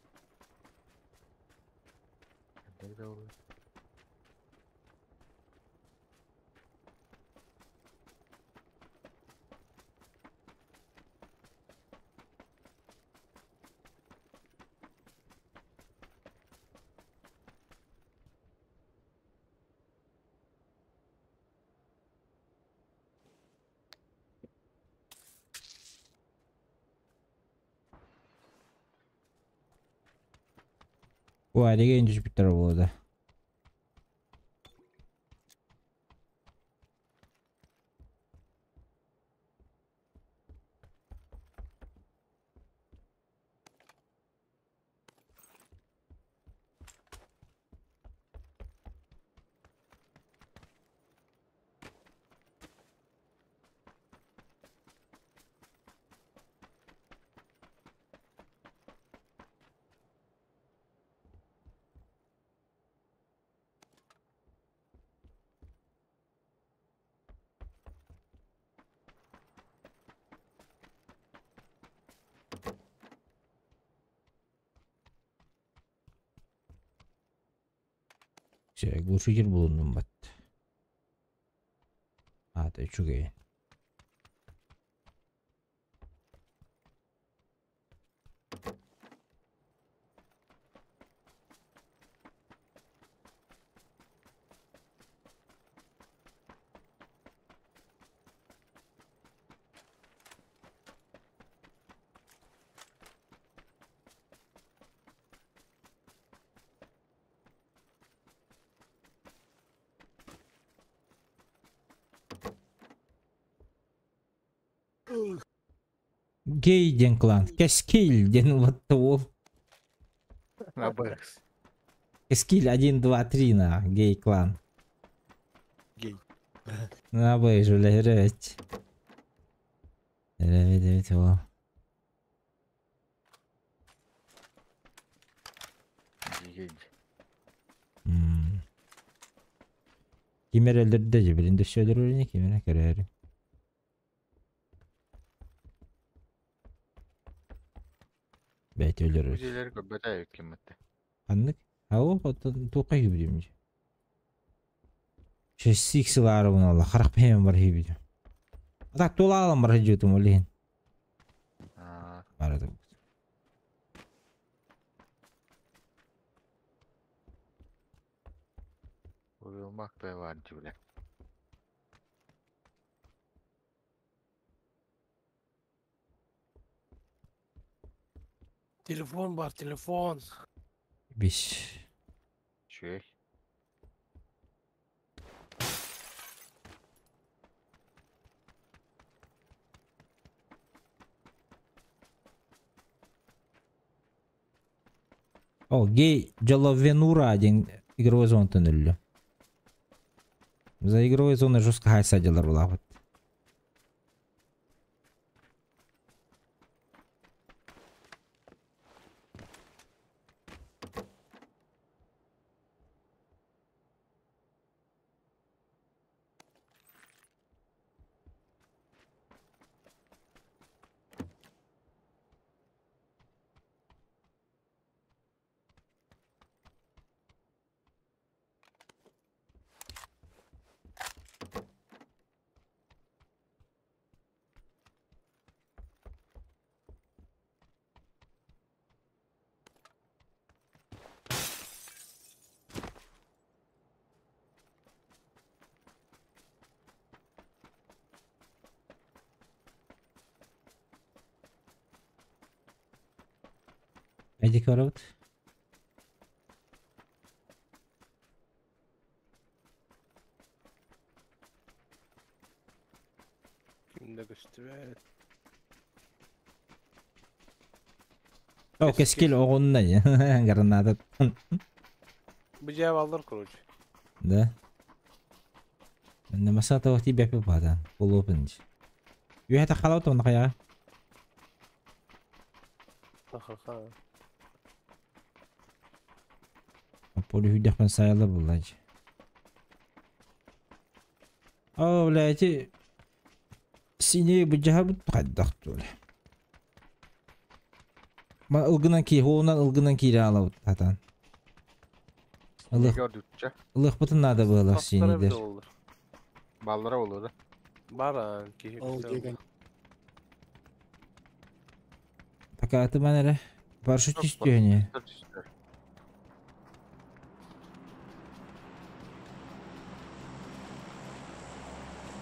S1: Ой, деген түспүттэр буолуо да. Все, глушитель булуннум бат. Аата үчүгэй. Гей диэн клан. Кэскил диэн улатта уол.
S7: Набырс.
S1: Кэскил 1, 2, 3 на гей клан.
S8: Гей.
S1: Набыш, бля, рөт. Рөт, рөт, о.
S7: Гей.
S1: Ким эрэ өлөрдө дьэ, билин да өссө өлөрөр ини, ким эрэ көрөөрү. Бэйэтэ өлөрөр.
S7: Дьиэлэри көрбөтө киммитте.
S1: Ханнык? Ау, оттон туохха үһүбүтүм дьэ. Шесть икс ылаары буналла, харах бэйэм бар үһүбүтүм. А так туолаалан бар сылдьыбытым ол иһин. Бара турбут.
S7: Уйулмак да бар бля.
S8: Телефон бар, телефон.
S1: Бис.
S7: Чүй.
S1: О, гей Джаловенура один игровой зона төнүллү. За игровой зоной жестко хайса делар булабыт. Эдик барабыт.
S8: Кимде көстүбэт.
S1: О, кескил оҕунна граната.
S8: Бу жаап алдар, короче.
S1: Да. Намаса тавати бепе бадан. Полопынч. Юхата халау тон кая.
S8: Ха-ха-ха.
S1: Поле хүдәхпен саялар буллач. О, блядь. Сине бу жаха бут кайдак тул. Ма ылгынан ки, хоонан ылгынан кире алабыт хатан. Ылых.
S7: Gördükçe.
S1: Ылых бутун надо было
S8: Тастара
S1: синидер.
S8: бит олар.
S7: Баллара olur да.
S8: Бар а, кихи.
S5: Ол деген.
S1: Пока ты манера. Парашютист түйене.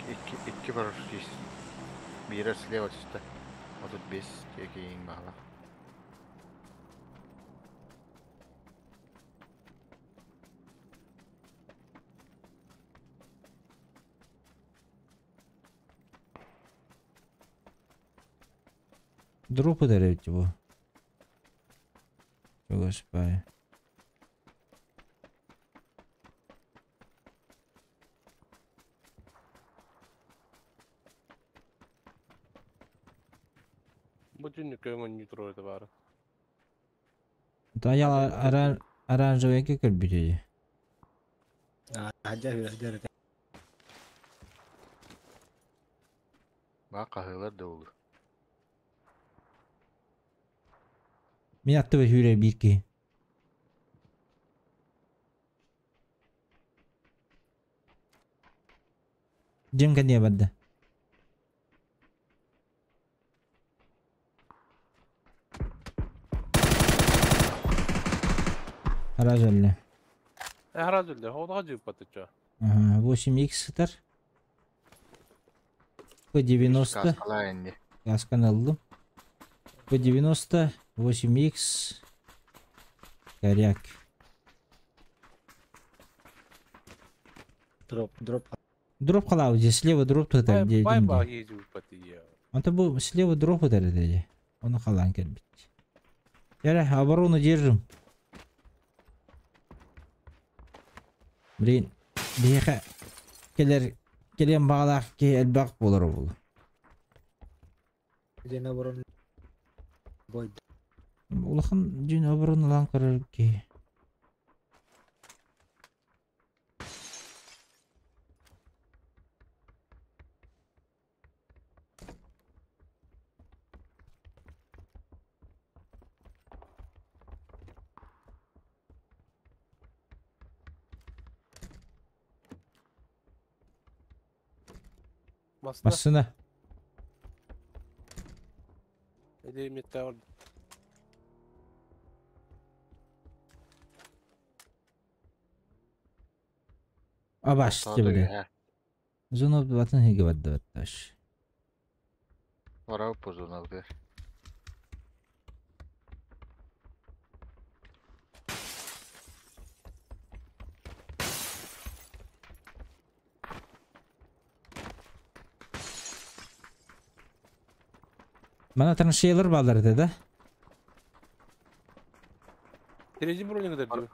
S7: İki, iki paraşütist. Biri слева түсті. 35 екі ең бағала.
S1: Дропы дарят его. Господи.
S8: Бу түннүк көңөн нютро это бар.
S1: Да я оранжевый как бите.
S5: Хаджа хүрәдер.
S7: Баа қағылар да olur.
S1: Мен атты хүрэ бирки. Жем кәне барды. Харажалли.
S8: Харажалли, хода жып батыча.
S1: Ага, 8x сытар. P90.
S7: Каскала энди.
S1: Касканы алдым. P90, 8x. Коряк.
S5: Дроп, дроп.
S1: Дроп қалау здесь, слева дроп тут где.
S8: Бай бай жып батыя.
S1: Анда бу слева дроп ударили. Оны қалан келбит. Яра, оборону держим. Блин, бияха келер келен бағалақ ке элбақ болар бұл.
S5: Ден оборон. Бой.
S1: Улахан дүйін оборону лан көрөр ки.
S8: Масына.
S1: Масына.
S8: Эди металл.
S1: Абаш
S7: Тото
S1: били.
S7: үһэ.
S1: Зона батын хиге бадда батташ.
S7: Варау позуналгыр.
S1: Мана траншеялар балар да.
S8: Третий броник дэр.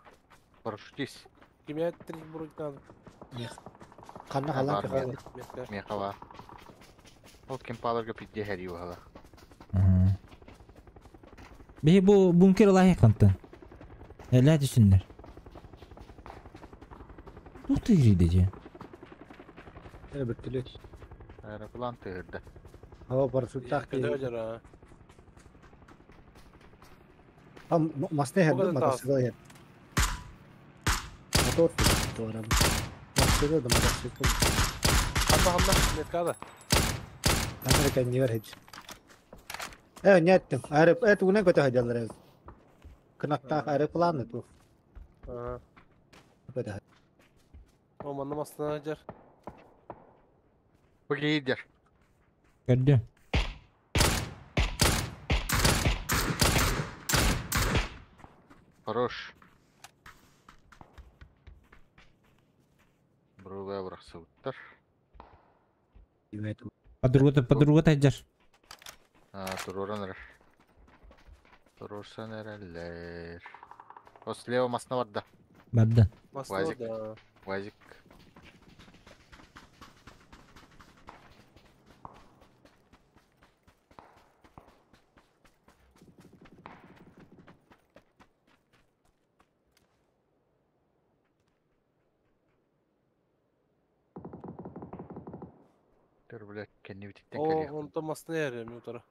S7: Парашютист.
S8: Кимя третий броник надо.
S5: Ханна халан көхө.
S7: Мехава. Ол кем паларга пидде хәри бала.
S1: Бихи бу бункер лахи кантан. Эле түсүннөр. Тух тыгриде же.
S5: Э бөттүлү.
S7: Аэроплан тыгырда.
S5: Ава парашюттаах
S8: Кede
S5: киһи.
S8: жара.
S5: А масны хәдде
S8: Оҕо да
S5: мотоцикл хәд. Мотор туарам. Масны да мотоцикл.
S8: Ханна ханна меткада.
S5: Америка нивер хәд. Э неттим. Аэроп э тугунан көтө хәдялар. Кынаттаах аэроплан ту.
S8: Ага.
S5: Көтө.
S8: О манна масына жар.
S7: Бу лидер.
S1: Көрдүм.
S7: Хорош. Бруга бырахсыбыттар.
S1: Подругата подругата жар.
S7: А, туруран эрэр. Турурсан эрэллэр. О, слева масна барда.
S1: Бадда.
S8: Масына
S7: Вазик.
S8: да.
S7: Вазик. Төр, блядь, кэннибититтен
S8: О,
S7: кэлиэх.
S8: онто масына яр ми утара.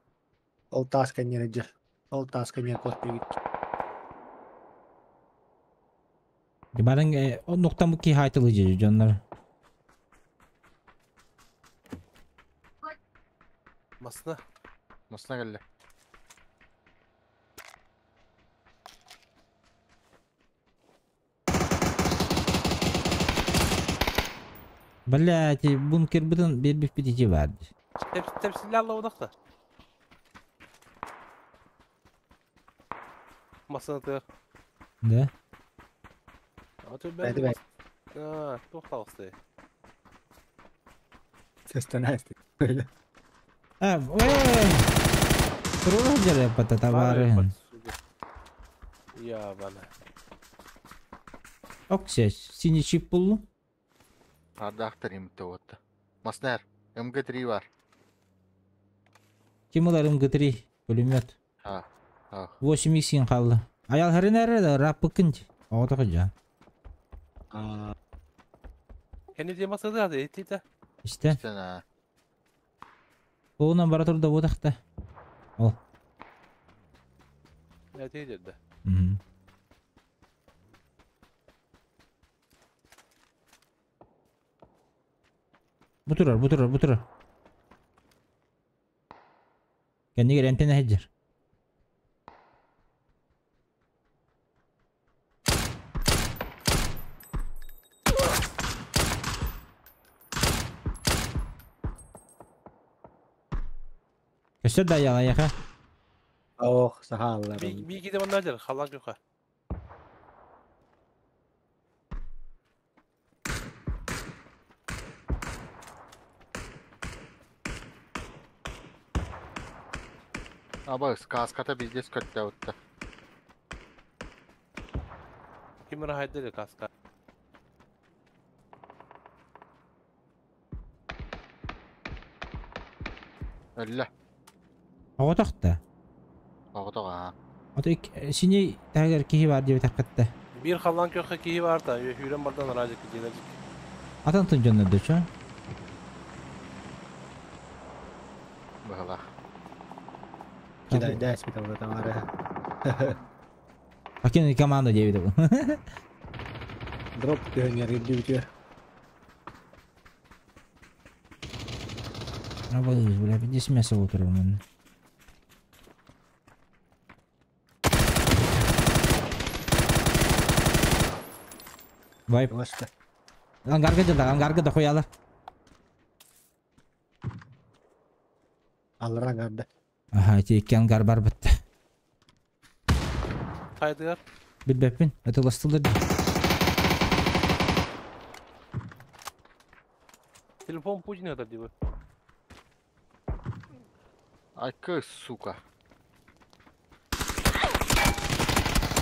S5: Ол таас кэннер жар. Ол таас кэннер кот бигит.
S1: Барың о ноктан бу ки хайтылы же жоннор.
S8: Масына.
S7: Масына кэллэ.
S1: Блядь, бункер бутын бир бир бити бар.
S8: Теп тепсиле алла удакта. Масына тыгар.
S1: Да.
S8: А то
S5: Бәді
S8: бәді.
S5: бәді.
S8: А, тоқталысты.
S5: Сестен әсті. Öyle.
S1: А, ой. Турура жар пата табары.
S8: Я бана.
S1: Оксе, синий чип булду.
S7: Ардахтар имте отта. Масна эр. МГ3 бар.
S1: Ким олар МГ3 пулемет.
S7: А. А.
S1: 8 син қалды. Аял хәрін әрі да раппы кінт. Оғыта қыжа.
S8: Кені де масына да етті.
S1: İşte.
S7: Истен а.
S1: Оғынан бара тұрды бодақта. Ол.
S8: Әте деді.
S1: Мгм. Бу турар, бу турар, бу турар. Кэннигер антенна хеджер. Көстөр да яла яха.
S5: Ох, сахаллар.
S8: Би киде манна жар, халан көха.
S7: Аба, каската пиздец көттө отта.
S8: Кимера хайды каска.
S7: Өллө.
S1: Оҕотохто.
S7: Оҕотоҕа.
S1: Ото ик синий тагер киһи бар диэбит хаккатта.
S8: Бир халан көха киһи бар та, хүрен бардан ражык дилежик.
S1: Атан тын дьоннор дөчө.
S7: Быһалаах.
S5: Кидай дәс бит алда тамара.
S1: Акен команда диэбит бу.
S5: Дроп төхөнер үдүтү.
S1: Абы, бля, здесь мясо отырмын. Вайп.
S5: Başta.
S1: Ангарга дьыллар, ангарга да хуялар.
S5: Аллара ангарда.
S1: Аха, ити икки ангар барбыт.
S8: Хайдыгар?
S1: Билбэппин, ытыластылар.
S8: Телефон Путина это диби.
S7: Айкы, сука.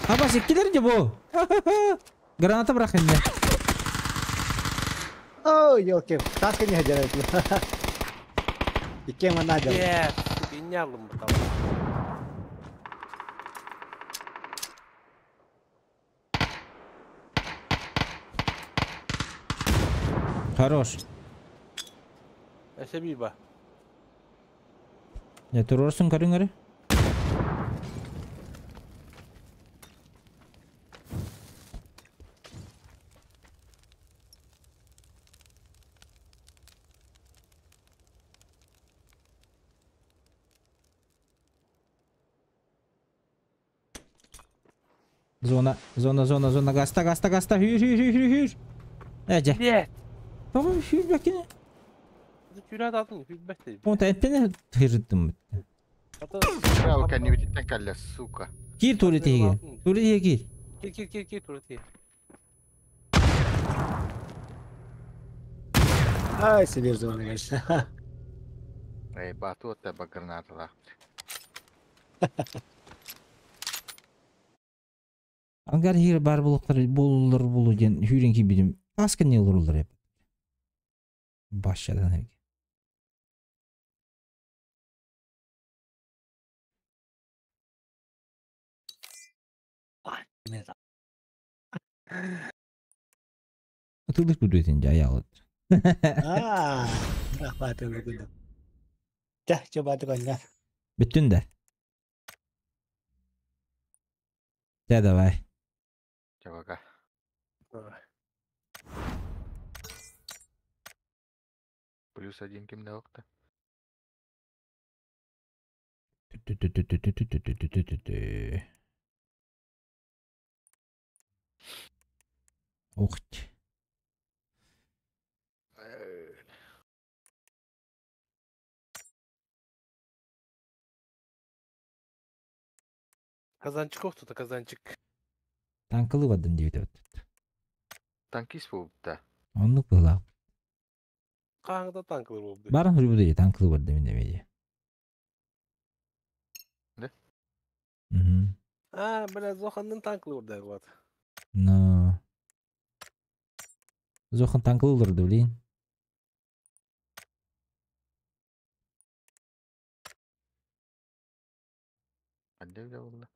S1: Абас иккилер же бу. Граната бырах инде.
S5: Ой, елки, таска не ходят. И кем она делает?
S8: Нет, гениалым там.
S1: Хорош.
S8: Спасибо.
S1: Не турорсун көрүңөрү. Зона, зона, зона, зона, гаста, гаста, гаста, хүр, хүр, хүр, хүр, хүр. Эже.
S8: Нет.
S1: Бaba хүр бакine.
S8: Күрәт атын, хүлбәт.
S1: Онта эттене хырыттым.
S7: Браво, кәнебитеттен кәллә, сука.
S1: Кир туалетиге. Туалетиге кир.
S8: Кир, кир, кир, кир, туалетиге.
S5: Ай, себе зона, конечно.
S7: Эй, бату от тебя граната,
S1: Ангар хир бар булуктар болулар болу ден хүрен кибидим. Таска не олурлар эп. Башадан эрге. Ытылык бүдүтүн жаялыт.
S5: Аа, рахмат өлгүдү. Жа, жобаты коня.
S1: Бүттүн да. Да, давай.
S7: Чабака. Плюс один кимде окта.
S1: Ух.
S8: Казанчик охту казанчик.
S1: Танкылы бадым дейт өт.
S7: Танкист болупта.
S1: Оннук была.
S8: Каңда танклар болду.
S1: Барын хүрбүдө танкылы бар демин демейди.
S7: Да?
S1: Мгм.
S8: А, бля, Зоханнын танклы бар вот.
S1: Но. Зохан танкылы блин.
S7: Қандай болды?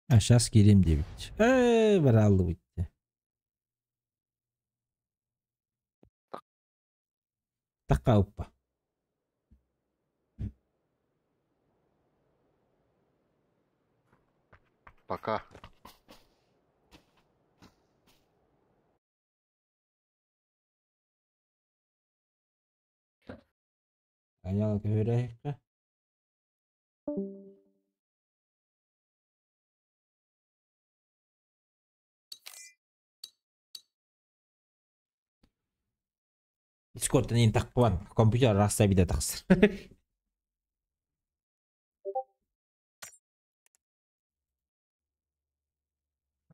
S1: А сейчас келем деп. Э, бір алды бітті. Таққа уппа.
S7: Пока.
S1: Аяла көөрәйіккі. Дискордтан ең таққуан компьютер рақса биде тақсыр.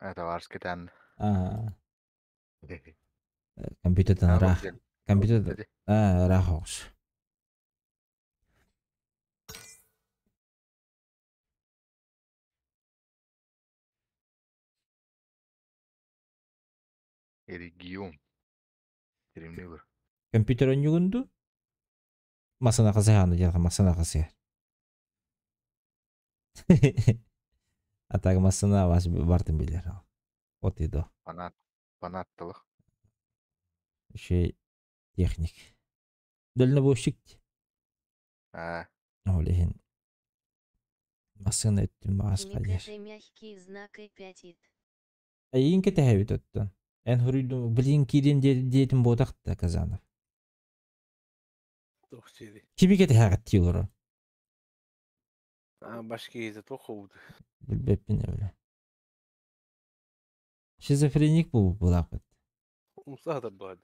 S7: Это варскитан.
S1: Компьютерден рақ. Компьютер рақ оғыш.
S7: Регион. Теремнебір.
S1: Компьютер өнюгунду. Масана касыяны жарга масана касыя. А так масана вас бартын билер. От и до.
S7: Фанат. Фанаттылық.
S1: Шей техник. Дальнобойщик.
S7: А.
S1: Олехин. Массыына өттүн баҕас хайыыр.
S2: Микэтэй мягкий знак и пятит.
S1: Эйиин кэтэһэбит оттон. Эн хоруйдум билигин киириэн диэтим буотах да Казанов.
S8: Туох сири.
S1: Кими кэтэһэҕит дии олорон?
S8: А, башкиһитэ туох хобут.
S1: Билбэппин эбилэ. Шизофреник буолбут буолаахпыт.
S8: Умса сатар баҕайы.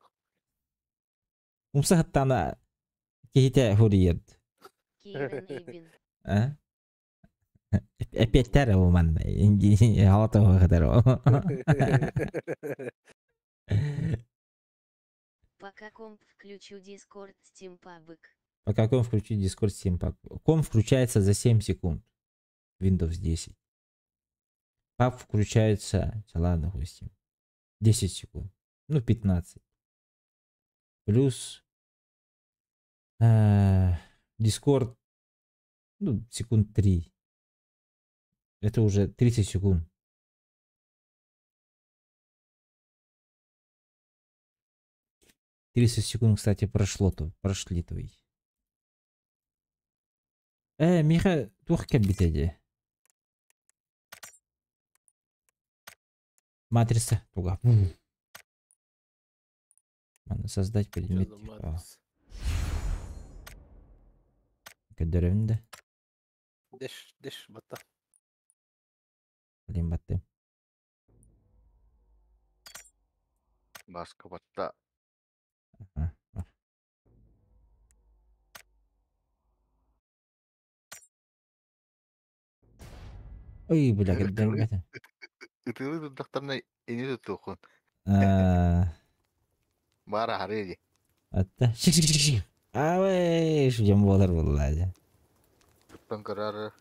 S1: Умса саттаана киһитэ хуруйар.
S2: Киирэн ибин.
S1: А? Эпиэттэр ол манна. Халата хатар.
S2: Пока комп включу Discord Steam Pubg.
S1: Пока ком включить Discord Steam Pub. Ком включается за 7 секунд. Windows 10. Паб включается, ладно, хуй с ним. 10 секунд. Ну, 15. Плюс Discord, ну, секунд 3. Это уже 30 секунд. 30 секунд, кстати, прошло то, прошли твои. Миха, туох кэлбитэ дии. Матрица туга. Надо создать предмет. Көрдөрөбүн да.
S8: Дэш, дэш, батта.
S1: Блин, баттым.
S7: Баска батта.
S1: Ой, бля, көрдөрбөтүм.
S7: Ытылы турдахтарына ини тутуохун. Баар аһарыы дии.
S1: Атта. Шик шик шик шик. Абай, шудем буолар буолла дии.
S7: Туттан көрөр.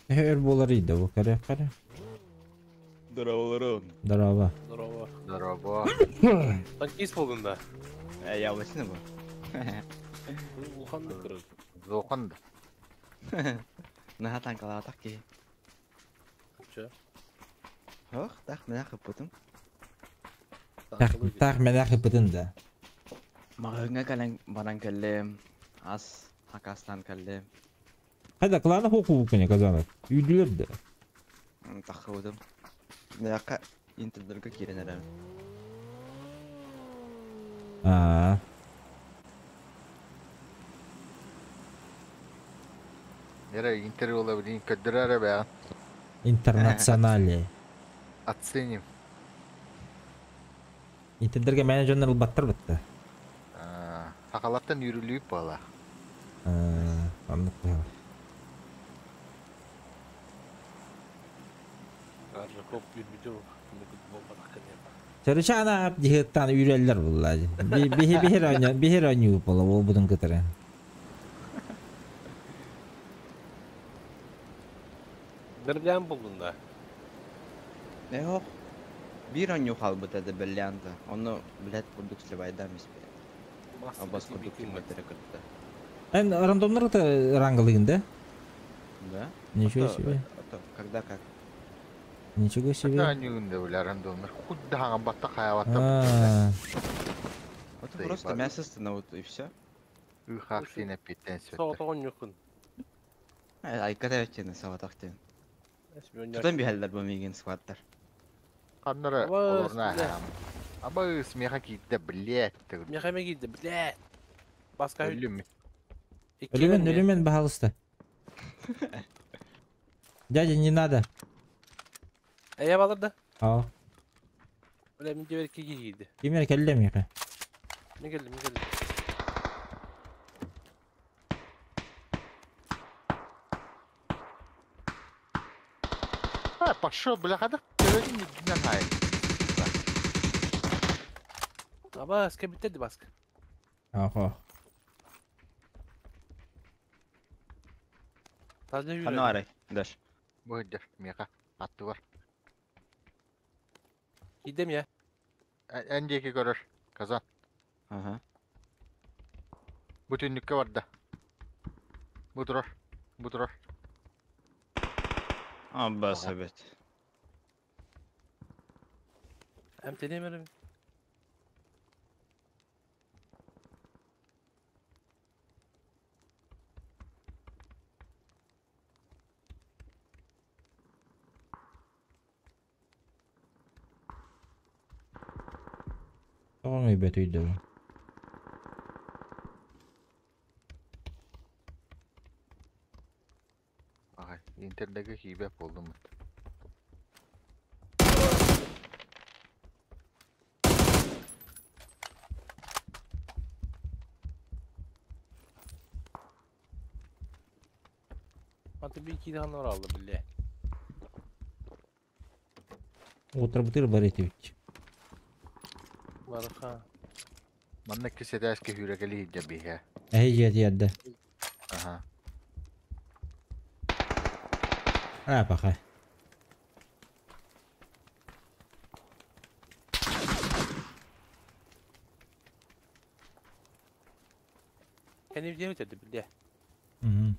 S1: Өр буолар ыйда бу көрө көрө.
S14: Здорово,
S1: Здорово.
S8: Здорово.
S7: Здорово.
S8: Танкист болдун да.
S14: Я осыны бу.
S8: Улахан да көрөр.
S7: Зохан да.
S14: Наха танкалаатах ки.
S8: Чё?
S14: Ох, тах менах ыппытым.
S1: Тах менах ыппытын да.
S14: Маҕаһыҥҥа кэлэн баран кэллим. Ас хакастан кэллим.
S1: Хайда клана хокуукуня Казанов. Үйдүлэр да.
S14: Таххыбытым. Мияка интердерге киирэн эрэм.
S1: Аа.
S7: Нера интервью блин көрдөрөр бэҕин.
S1: Интернационале.
S7: Оценим.
S1: Интердерге менеджерler ылбаттар бытта.
S7: Сахалартан үрүлүүп буола.
S1: Оннук быһалар.
S8: Аржаков үрбүтү
S1: Чарычаана ап диһыттан үрэллэр булла. Биһи биһир оня биһир оньуу буола буолбутун кытары.
S8: Берлиан булдун да.
S14: Эх, биир онньуу хаалбыта да бриллианта. Ону, блядь, курдук сливайдаам испит. Абас курдук кимметтере кытта.
S1: Эн рандомнар да рангалыгын да?
S14: Да.
S1: Ничего себе.
S14: А когда как?
S1: Ничего себе.
S7: Когда они да бля рандомнар. Хоть да батта хаяватта.
S14: Вот просто мясо становится и все.
S7: Ыхах сине питтен сөттө.
S8: Соҕотоҕун ньукун.
S14: Айката өттүнэ сабатахтын. Тутан биһэллэр бу миигин скваттар.
S7: Ханнара олорна хаам. Аба смеха киирдэ, блядь.
S8: Меха киирдэ, блядь. Баска
S7: Өлүм.
S1: Өлүмэн, өлүмэн, пожалуйста. Дядя, не надо.
S8: Эйэ балар да?
S1: Аа.
S8: Бля, мин дебер киги киирдэ.
S1: Кимер кэллэ миэхэ.
S8: Мен кэллим, мен кэллим.
S7: А, пошел, бля, хада. Не знаю.
S8: Аба, скебиттерди баска.
S1: Ага.
S8: Таза
S14: Ханна арай, даш.
S7: Бу меха аттыбар.
S8: Киирдем я.
S7: Эн диэки көрөр, Казан.
S14: Ага.
S7: Бу түннүккэ барда. Бу турар, бу турар.
S14: Аббас эбит.
S8: Эмтением эрэ.
S1: Тоҕо өйбөт өйдөбүн.
S7: Ай, интернетке киирбэт буоллум.
S8: Аты bir iki tane oraldı бile.
S1: Уотарбытыр бар этибит.
S8: Барыха.
S7: Манна кисэтээскэ хүүрэкэли иһдэ биһэ.
S1: Эһи дьиэтиэрдэ.
S7: Аха.
S1: А, пока.
S8: Кәне дьиэ өтөдү бile.
S1: Мгм.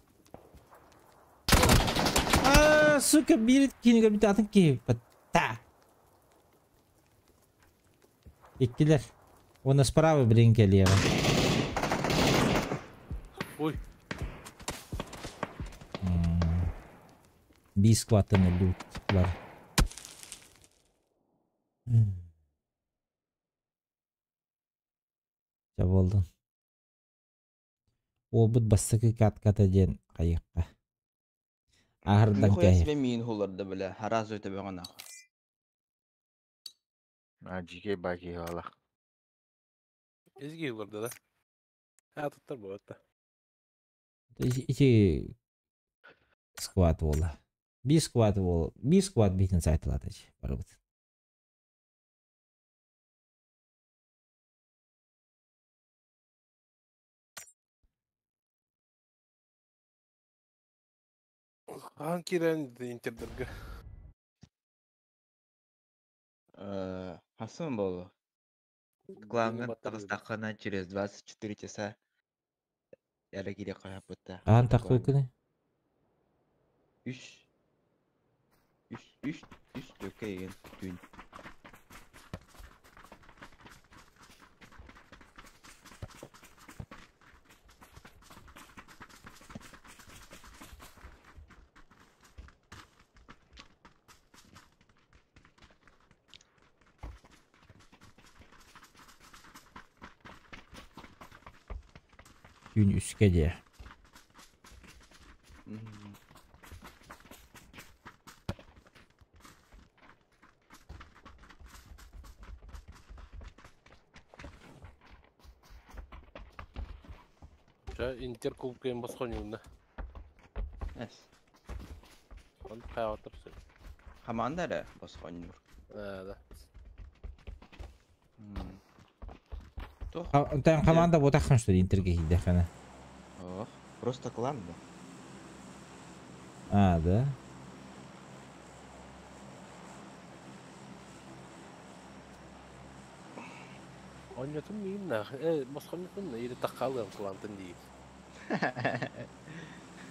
S1: А, сука, биир кини көрбүт атын киһи. Та. Иккилер. Уонна справа билин кэлиэҕэ.
S8: Ой.
S1: Би скваттан лут бар. Ча болдун. Уолбут бастакы катката диэн хайыкка. Аһардан
S14: Нихуя
S1: кэһи.
S14: себе миин хуларда бля. Харазу это бөҕө нахуй.
S7: А, жиге баки хаалах.
S8: Эзги олорду да. Ha туттар буолта.
S1: Ити сквад буола. Би сквад буола. Би сквад битин сайтылатыч. Барыбыт.
S8: Хаан кирен интердерге.
S14: Хасан болу. Главное, тағыстақына через 24 часа әрі келе қаяп бұтта.
S1: Аан тақпы күні?
S14: Үш. Үш, үш, үш төкке еген түн.
S1: Күн үске де.
S8: Жа интер клуб босхонюнна.
S14: Эс.
S8: Он каятырсы.
S14: Команда эрэ босхоннур.
S8: Да, да.
S1: Тан команда ботахан что ли интерге хидехана.
S14: Ох, просто клан да.
S1: А, да.
S8: Ойнотун миин нах. Босхоннутун или таккалым клантын дейт.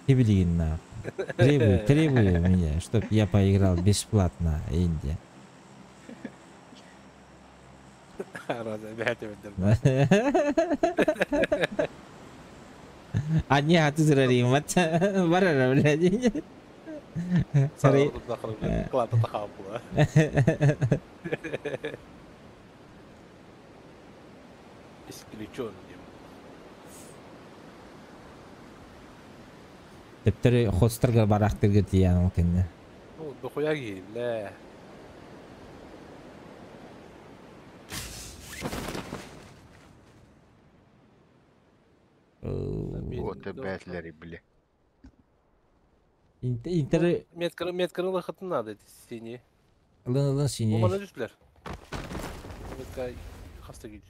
S1: Ты блин, на. Требую, требую меня, чтоб я поиграл бесплатно, Индия.
S8: Раза бәте бедер.
S1: А не, а ты зрарим, барара, блядь. Сары.
S8: Кланта тахапла. Исключен.
S1: Тептери хостарга барактырга тиян ол кенне.
S8: Ну, дохуя бля.
S7: Вот бәтләри бile.
S1: Интер
S8: Меткарылы хатын надо, эти синие.
S1: Лын лын синий.
S8: Бу мана түстүлөр. Метка хаста күйдүт.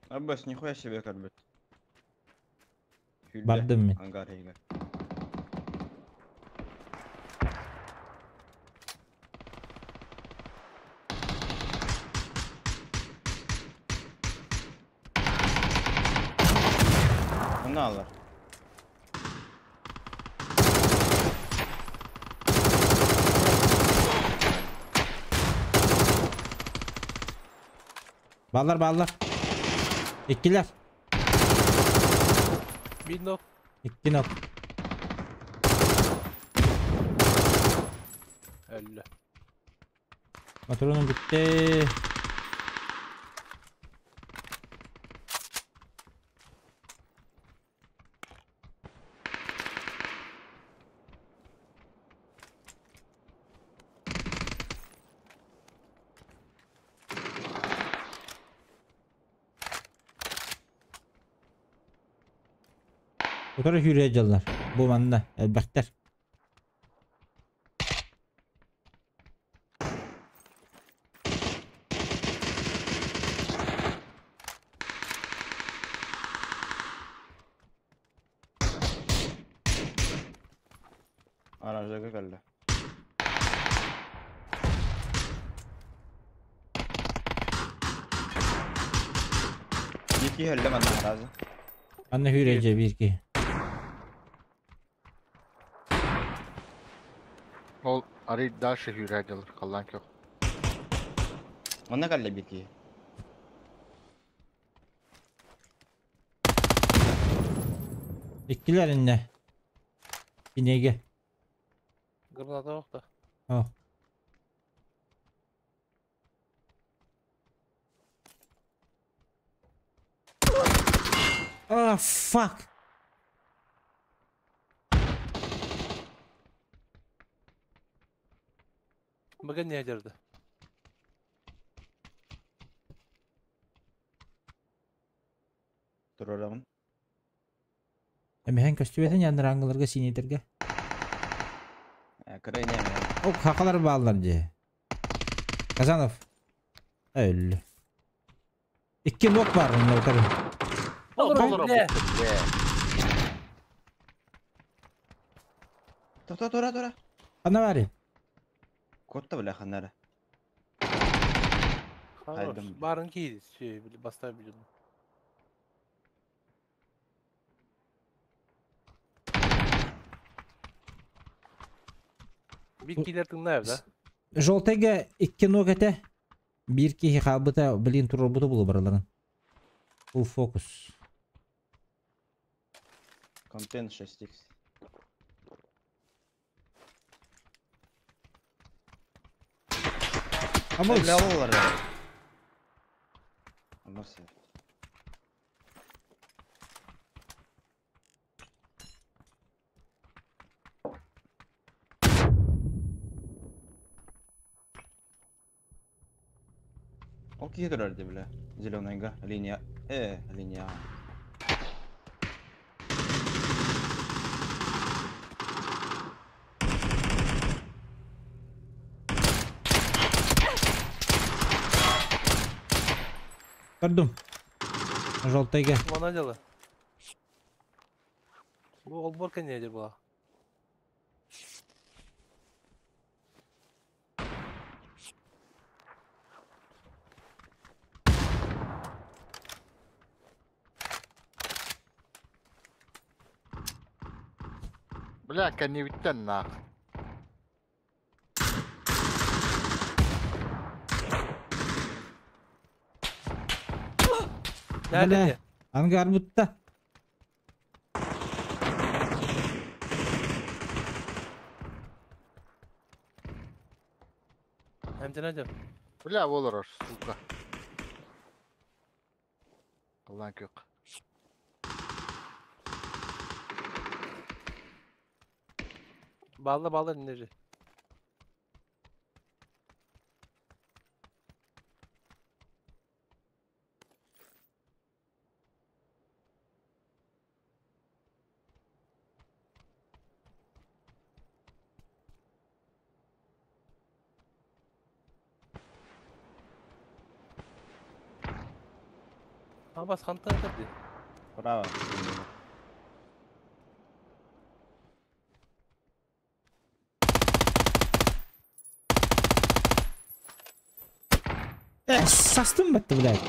S14: Аббас, нихуя себе көрбүт. Сүүрдэ.
S1: Бардым мин.
S14: Ангар иһигэр. Онно алар.
S1: Баллар баллар. Иккилэр.
S8: Бир нок.
S1: Икки нок.
S8: Өллө.
S1: Патроным бүттэ. Утары сүүрэ дьаллар. Бу манна элбэхтэр.
S14: Гаражга кэллэ. Ники өллө манна гаража.
S1: Манна сүүрэ дьэ биир киһи.
S7: Ол арый дальше сүүрэ дьалар халлаан көх.
S14: Манна кэллэ биир киһи.
S1: Иккилэр иннэ. Кинигэ.
S8: Граната охта.
S1: О. А, fuck.
S8: Быган не дерді.
S14: Турарамын.
S1: Эмэһэн көстүбэтин яннараңгыларга синитерге.
S14: Кыра ине
S1: О, хакалар бааллар дии. Казанов. Өллү. Икки нок бар онно утары.
S8: Олор бля.
S14: Тура тура тура.
S1: Ана бары.
S14: Котта бля ханара.
S8: Хорош.
S14: Хайдам.
S8: Барын кийди. Şey, бастай билдим. Бир килер тыңнайып да.
S1: Жолтайга икки нок этэ. Бир киһи хаалбыта, блин, турорбута булу бараларын. Full фокус.
S14: Контент 6х.
S1: Абыл.
S14: Бля олар. Анасы. Ол киһи турар дии бля. Зеленайга линия. Линия.
S1: Көрдүм. Жолтайга.
S8: Мана дело. Бу олбор кенедир була.
S7: Бля, кэннибиттэн наах.
S1: Бля, ангар бутта.
S8: Эмтен адыр.
S7: Бля, олорор, сука. Халлаан көх.
S8: Балла балла нери. Абас хантан кэлди?
S14: Право.
S1: Састым батты, блядь.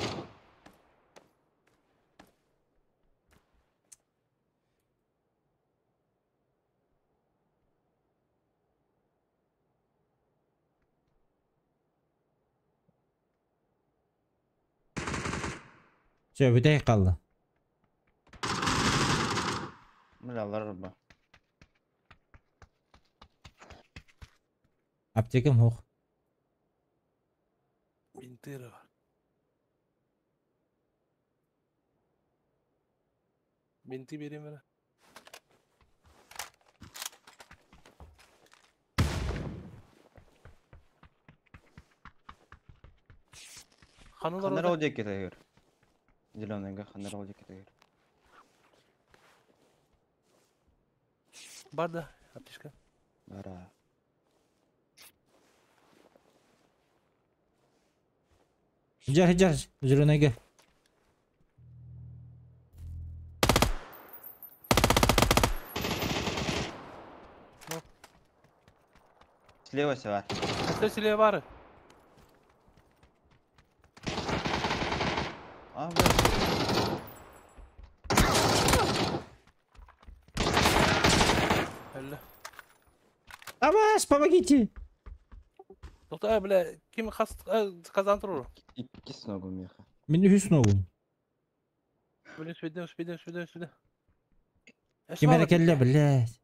S1: Все, бүтэй қалды.
S14: Бля, ларба.
S1: Аптекам хоқ.
S8: Бинтыра бар. Бинти берейм бара. Ханалар
S14: Ханарал диэки тайгыр. Зеленыйга ханарал диэки тайгыр.
S8: Бар да, аптечка.
S14: Бара.
S1: Жар, жар, зеленыйга.
S14: Слева села.
S8: Өстө силе бары.
S14: А, бля.
S8: Әллә.
S1: Абас, помогите!
S8: Тоқта, бля, ким хас казан турur?
S14: Икки ногу меха.
S1: Мен үс ногу.
S8: Бля, сүден, сүден, сүден, сүден.
S1: Ким әрекелле, блядь.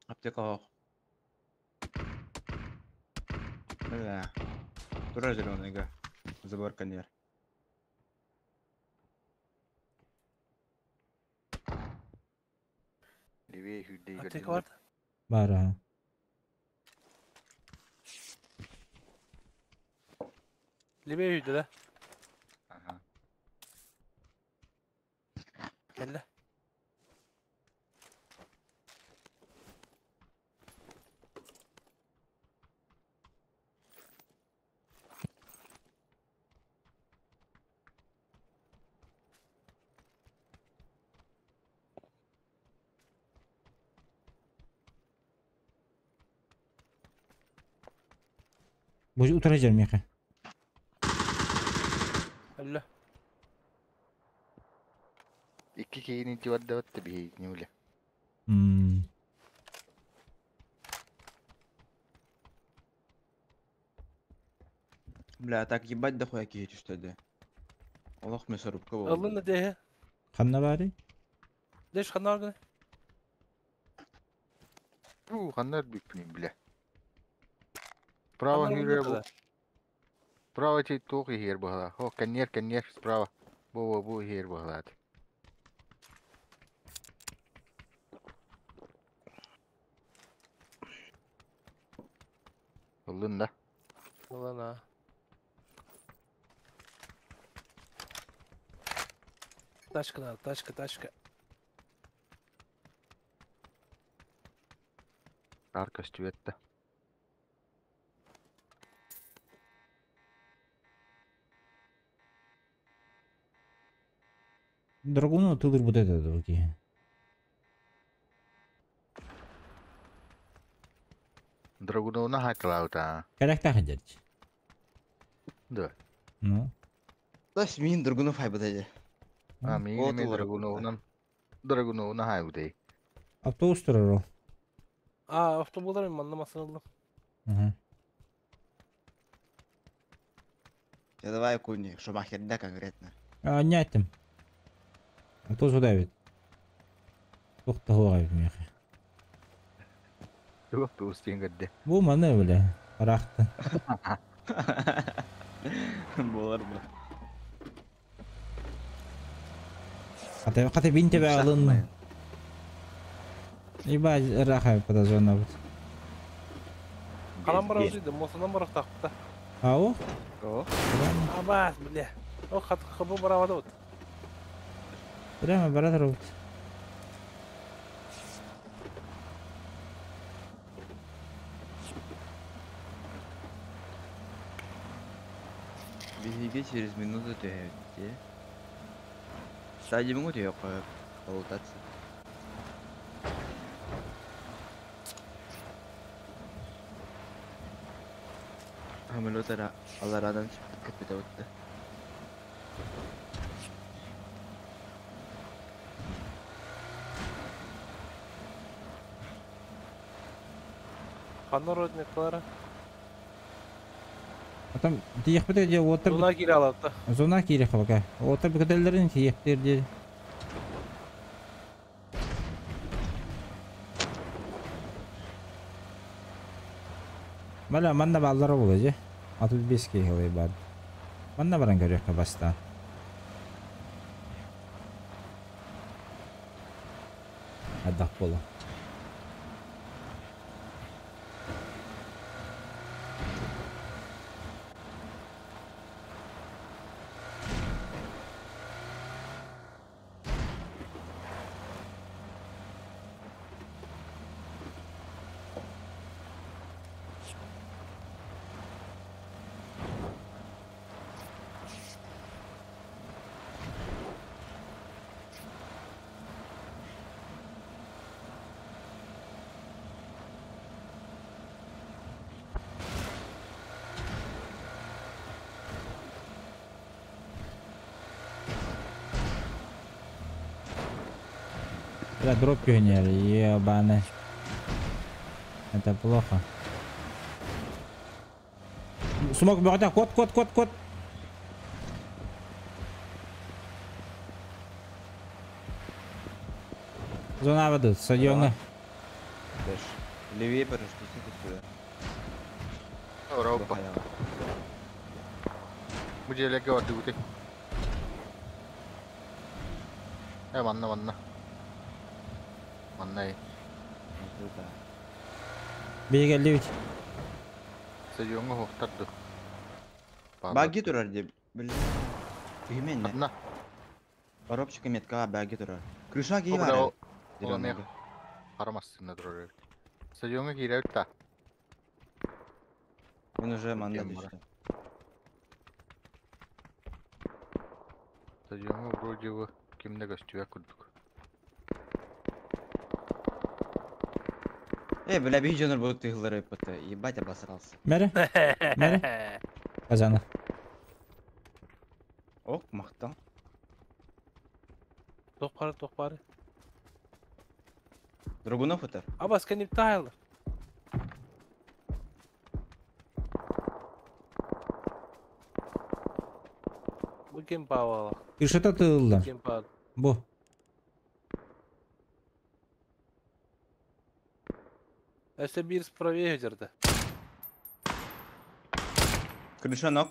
S14: Аптека ох. Бля. Тура зеленыйга. Забор конвейер.
S7: Левее хүддей
S8: Аптека бар.
S1: Бар, ага.
S8: Лебе үйдө да.
S7: Ага.
S8: Кэллэ.
S1: Бу утыра жер меха.
S8: Әллә.
S7: Икки кейини тивардабатта биһигини үле.
S14: Бля, так ебать дохуя киһи что ли? Олох мясорубка буолла.
S8: Ыллын да дее.
S1: Ханна бары?
S8: Деш ханар гына.
S7: Бу ханнар бүкпүн биле. Право
S8: Ханнар
S7: хүрэ
S8: бу.
S7: бу. Право чей туох иһиэр баһала. О, коннер, коннер справа. Бу бу иһиэр баһалаат. Ыллын да.
S8: Ыллын а. Тачка надо, тачка, тачка.
S7: Ар көстүбэтте.
S1: Драгуну тылыр вот это окей.
S7: Драгуновна хатылаута.
S1: Каракта ходить.
S7: Да.
S1: Ну.
S14: То есть мин Драгунов хайбыта
S7: А мин мен Драгуновнан Драгуновна хайбытай.
S1: Автобус турар ол.
S8: А, автобустар мен манна масырылдым.
S1: Ага.
S14: Я давай куни, Шумахер, да, конкретно.
S1: А, не этим. Автобус удавит. Тухта хуа меха.
S7: Туох автобус тиэн көрдө.
S1: Бу маны бля. Рахта.
S14: Болар бу.
S1: Хата хата бин тебе алын. Иба раха подозрена вот.
S8: Қалам барап жиды, мосынан барап тақпыта.
S1: Ау?
S14: О.
S8: Абас, бля. О, хат хабы барабады вот.
S1: Прямо брат робот.
S14: Биһиги через минуту түһэбит дии. Стадиумҥа түһүөххэ сөп, полутаться. Самолет ара алларадан көппүтэ бутта.
S8: Ханна родниктара?
S1: Потом тиийэхпит дьэ уоттар
S8: Зона киирэ алатта.
S1: Зона киирэ хабака. Уоттар бүкэтэллэрин тиийэхтиэр диэри. Бала манна бааллара буолуо дьэ. 65 киһи баар. Манна баран көрүөххэ бастаан. Хайдах буолуо. Бля, дроп пионер, ебаный. Это плохо. Смог бөҕөтө, кот, кот, кот, кот. Зона воды, стадионы.
S14: Дальше. Левее парашютисты сюда.
S7: Европа. Бу дьиэлэргэ бардыбыты. Э, манна, манна. Манна.
S1: Биһиги
S7: Стадиоҥҥа уһуктар ду.
S14: Баги турар деп. Блин. Киһимен.
S7: Одна.
S14: Коробчика метка баги турар. Крыша кии
S7: О, бля,
S14: бар.
S7: ол ол эмиэ хара массыына турар эбит. Стадиоҥҥа киирэбит да.
S14: Мен уже манна
S7: Кем бара?
S14: түстүм.
S7: Стадиоҥҥа вроде бы ким да көстүбэт курдук.
S14: Э, бля, биһи дьонор будут тыһыллары ыппыта. Ебать, обосрался.
S1: Мэри? Мэри? Казана.
S14: Ок, махтал.
S8: Туох бары, туох бары.
S14: Драгунов это?
S8: Абас кэннип таайлар. Бу ким паавала?
S1: Крышата тыылла.
S8: Ким паа?
S1: Бу.
S8: Өссө биир правее жерде.
S14: Крыша ног.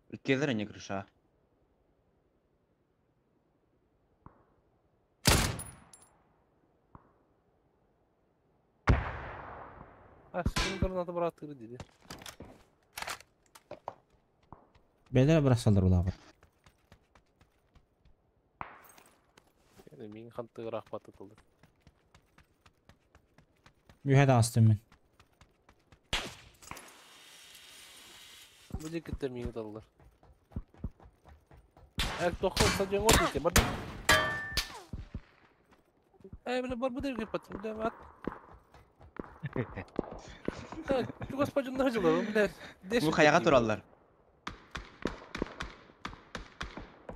S14: Иккиэлэр не крыша.
S8: А, скин граната бырааттыыр диди.
S1: Бэйэлэрэ бырахсаллар улааппыт.
S8: Мин хантыгыраах батытылды.
S1: Үһэ таҕыстым мин.
S8: Бу диэкиттэн миин ыталлар. Эр тоххо стадиоҥҥа отут бар. Э, бля, бар бу диэки пат, бля, ат. Э, господин дьылы, бля.
S14: Бу хайаҕа тураллар.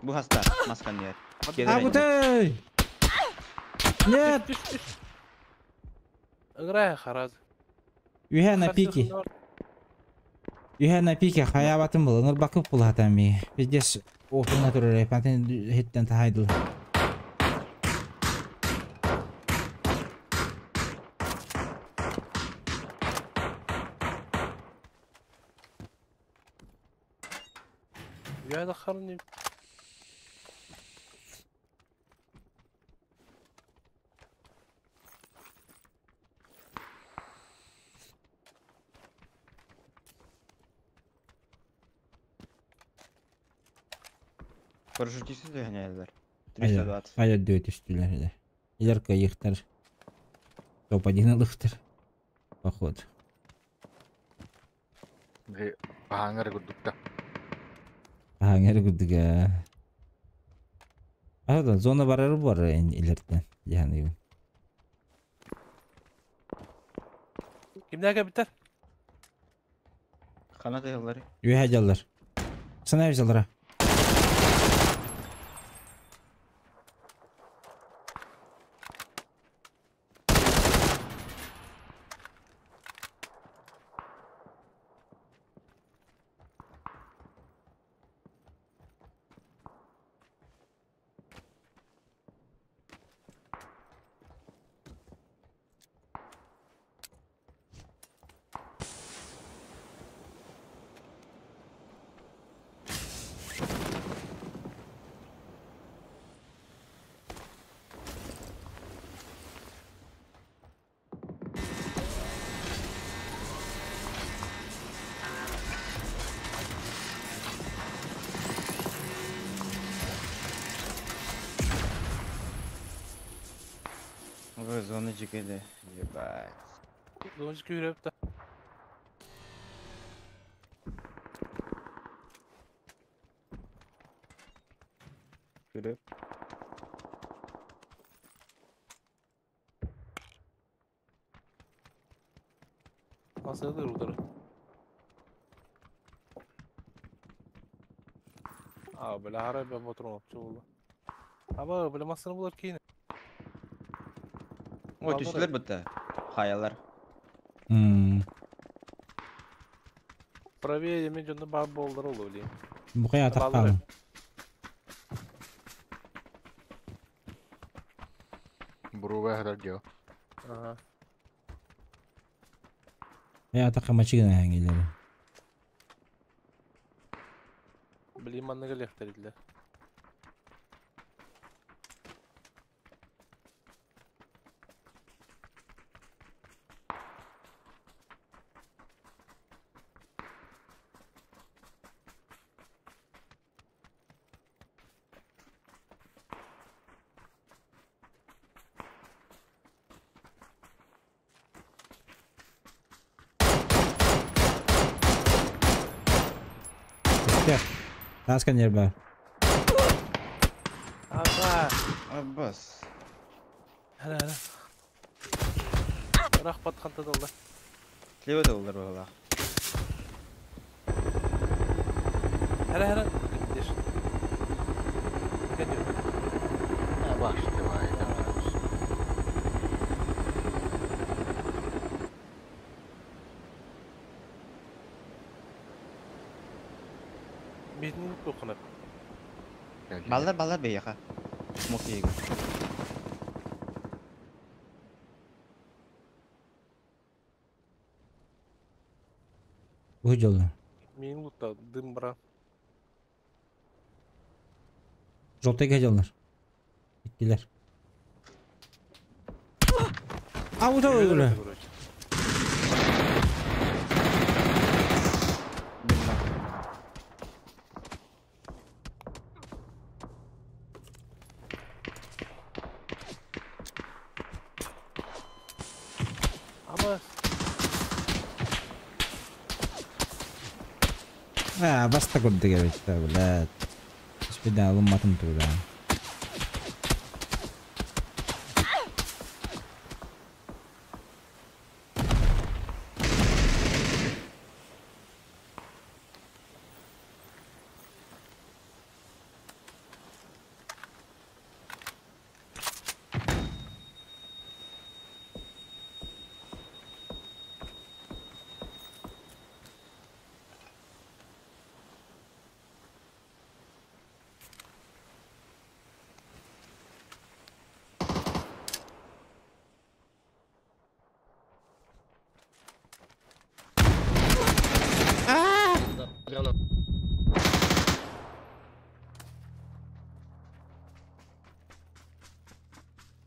S14: Бу хаста, маскан диэр.
S1: А, бутай! Нет!
S8: Играй, хараз.
S1: Үһэ на пике. Үһэ на пике хаябатын был, ыңырбакып булатан ми. Пиздец, отуна турар, пантен хиттен тахайдыл.
S8: Я дахарны.
S14: Парашютисты гоняйлар. 320.
S1: Хайа дөт үстүлэр эле. Илер кайыктар. Топ-1 ылыктар. Поход.
S7: Хаһааҥҥа эрэ курдук да.
S1: Хаһааҥҥа эрэ курдук ээ. А да зона барары бар илэртэн дьаһаныыбын.
S8: Кимнээх кэлбиттэр?
S14: Хана тыһыллары.
S1: Үөһэ дьаллар. Санаа дьаллара.
S14: Ой, зона жигели. Ебать.
S8: Зона күүрөп да.
S14: Күрөп.
S8: Масылыр удары. А, бля, харай бе мотор чулу. Аба, бля, масыны булар кейин.
S14: Ой, түстүлэр бутта. Хаялар.
S8: Правее мен жонду бар болдор олу билейм.
S1: Бу кая атахтаан.
S7: Буруга хатар дьо.
S8: Ага.
S1: Кая атахка мачыгына хаңилери.
S8: Билейм манныга лехтерилер.
S1: Gel. Тааскан yer бар.
S8: Ага.
S14: Аббас.
S8: Хара хара. Рахмат хантадалла.
S14: Слева да олар бала.
S8: Хара хара. Деш. Кәдө.
S7: Баш давай.
S8: Бетин кухнап.
S14: Баллар баллар бейяха. Смок егер.
S1: Бу жолу.
S8: Мен лутта дым бара.
S1: Жолтайга жоллар. Иттилер. А бу да öyle.
S8: Ama
S1: А, баста курдук эбит блядь. Спида алынматын туда.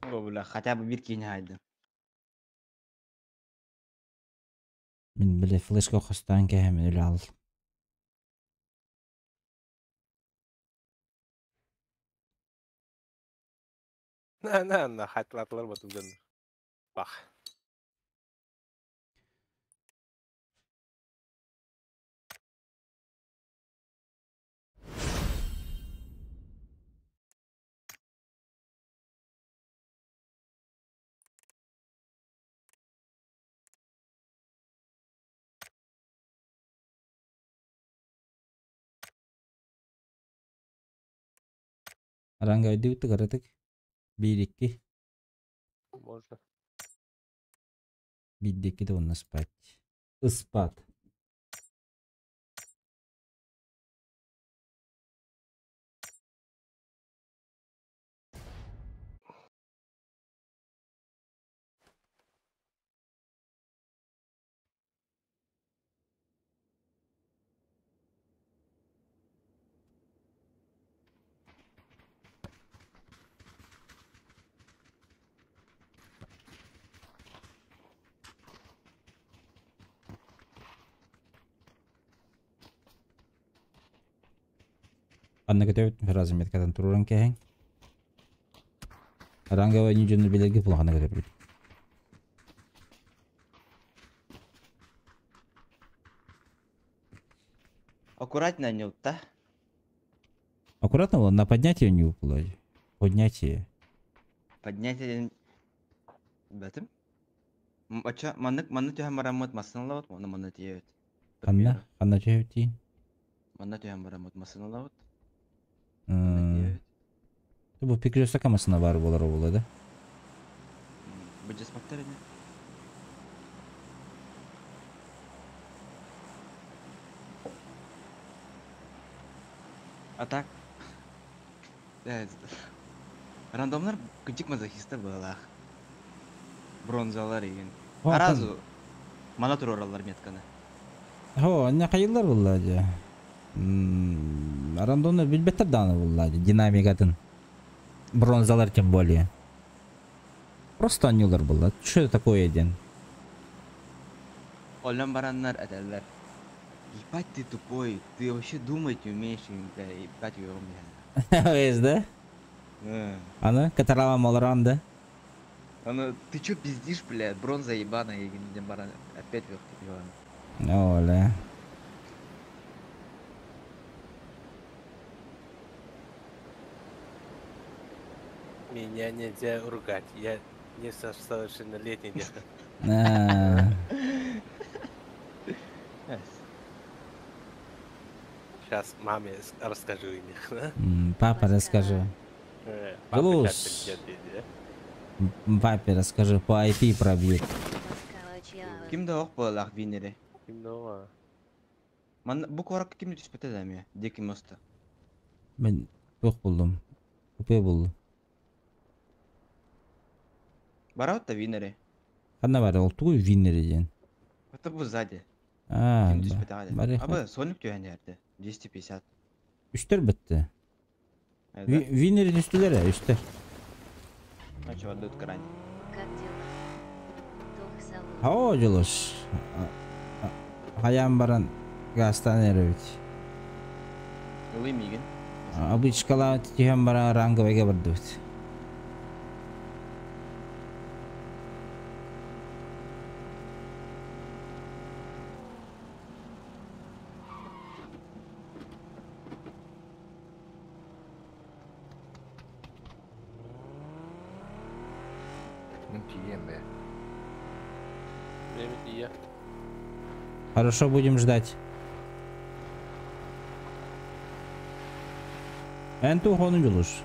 S14: О, бля, хотя бы бир кийин хайды.
S1: Мин биле флешка хостан кэһэм өлө ал.
S8: На на на хатлатлар батылдан. Бах.
S1: Аранга өйдүүт кыратык. Биир икки.
S8: Можно.
S1: Биирдэ икки да уонна спать. Ыспат. Ханна көтөбүт разметкатын туруоран кэһэҥ. Ранговай дьону билэргэ улахана көтөбүт.
S14: Аккуратно не утта.
S1: Аккуратно было, на поднятие не упало. Поднятие.
S14: Поднятие бэтим. Оча маннык манны түһэн бараммыт массыыналабыт, уонна манна тиийэбит.
S1: Ханна? Ханна түһэбит
S14: Манна түһэн бараммыт массыыналабыт.
S1: Бу перекресток массыына баар буолар буолла да?
S14: Быдьаспаттар ини. А так? Рандомнар кырдьык мазохистар быһыылаах. Бронзалар игин. Сразу мана туруораллар метканы.
S1: Хо, не хайыллар булла дьэ. Рандомнар билбэттэр даҕаны булла дьэ, динамикатын. Бронзалар тем более. Просто оонньуулар булла. Что это такое диэн.
S14: Олен бараннар этэллэр. Ебать ты тупой, ты вообще думать не умеешь, бля, ебать его, бля.
S1: Ес, да? Аны, катаралам олорон да?
S14: Аны, ты чё пиздишь, бля, бронза ебаная, диэн баран опять вверх
S1: Оля.
S8: Меня нельзя ругать, я несовершеннолетний где-то. Сейчас маме расскажу им.
S1: Папа, расскажи. Глус. Папе расскажи, по IP пробьют.
S14: Ким да ох буоллах винери.
S8: Ким да оҕа.
S14: Манна бу куоракка ким түспэтэ да эмиэ? Дикий моста.
S1: Мен туох булдум? Купе булдум.
S14: Барабыт да винери.
S1: Ханна бар ол тугуй винери диэн?
S14: Это бу сзади.
S1: А,
S14: Ким түспэтэҕэ
S1: бары
S14: Абы Соник түһэн иһэрдэ. 250.
S1: Үстэр бытты. Винери түстүлэр ээ, үстэр.
S14: А чего отдают крайне?
S2: Как дела? Тох салон.
S1: Оо, Дьулус. Хайаан баран газтаан эрэбит.
S14: Ылый миигин.
S1: Обычкалаан түһэн баран ранговайга бардыбыт.
S7: Мин тиийиэм бээ.
S8: Время тиийэ.
S1: Хорошо, будем ждать. Эн туох Дьулус?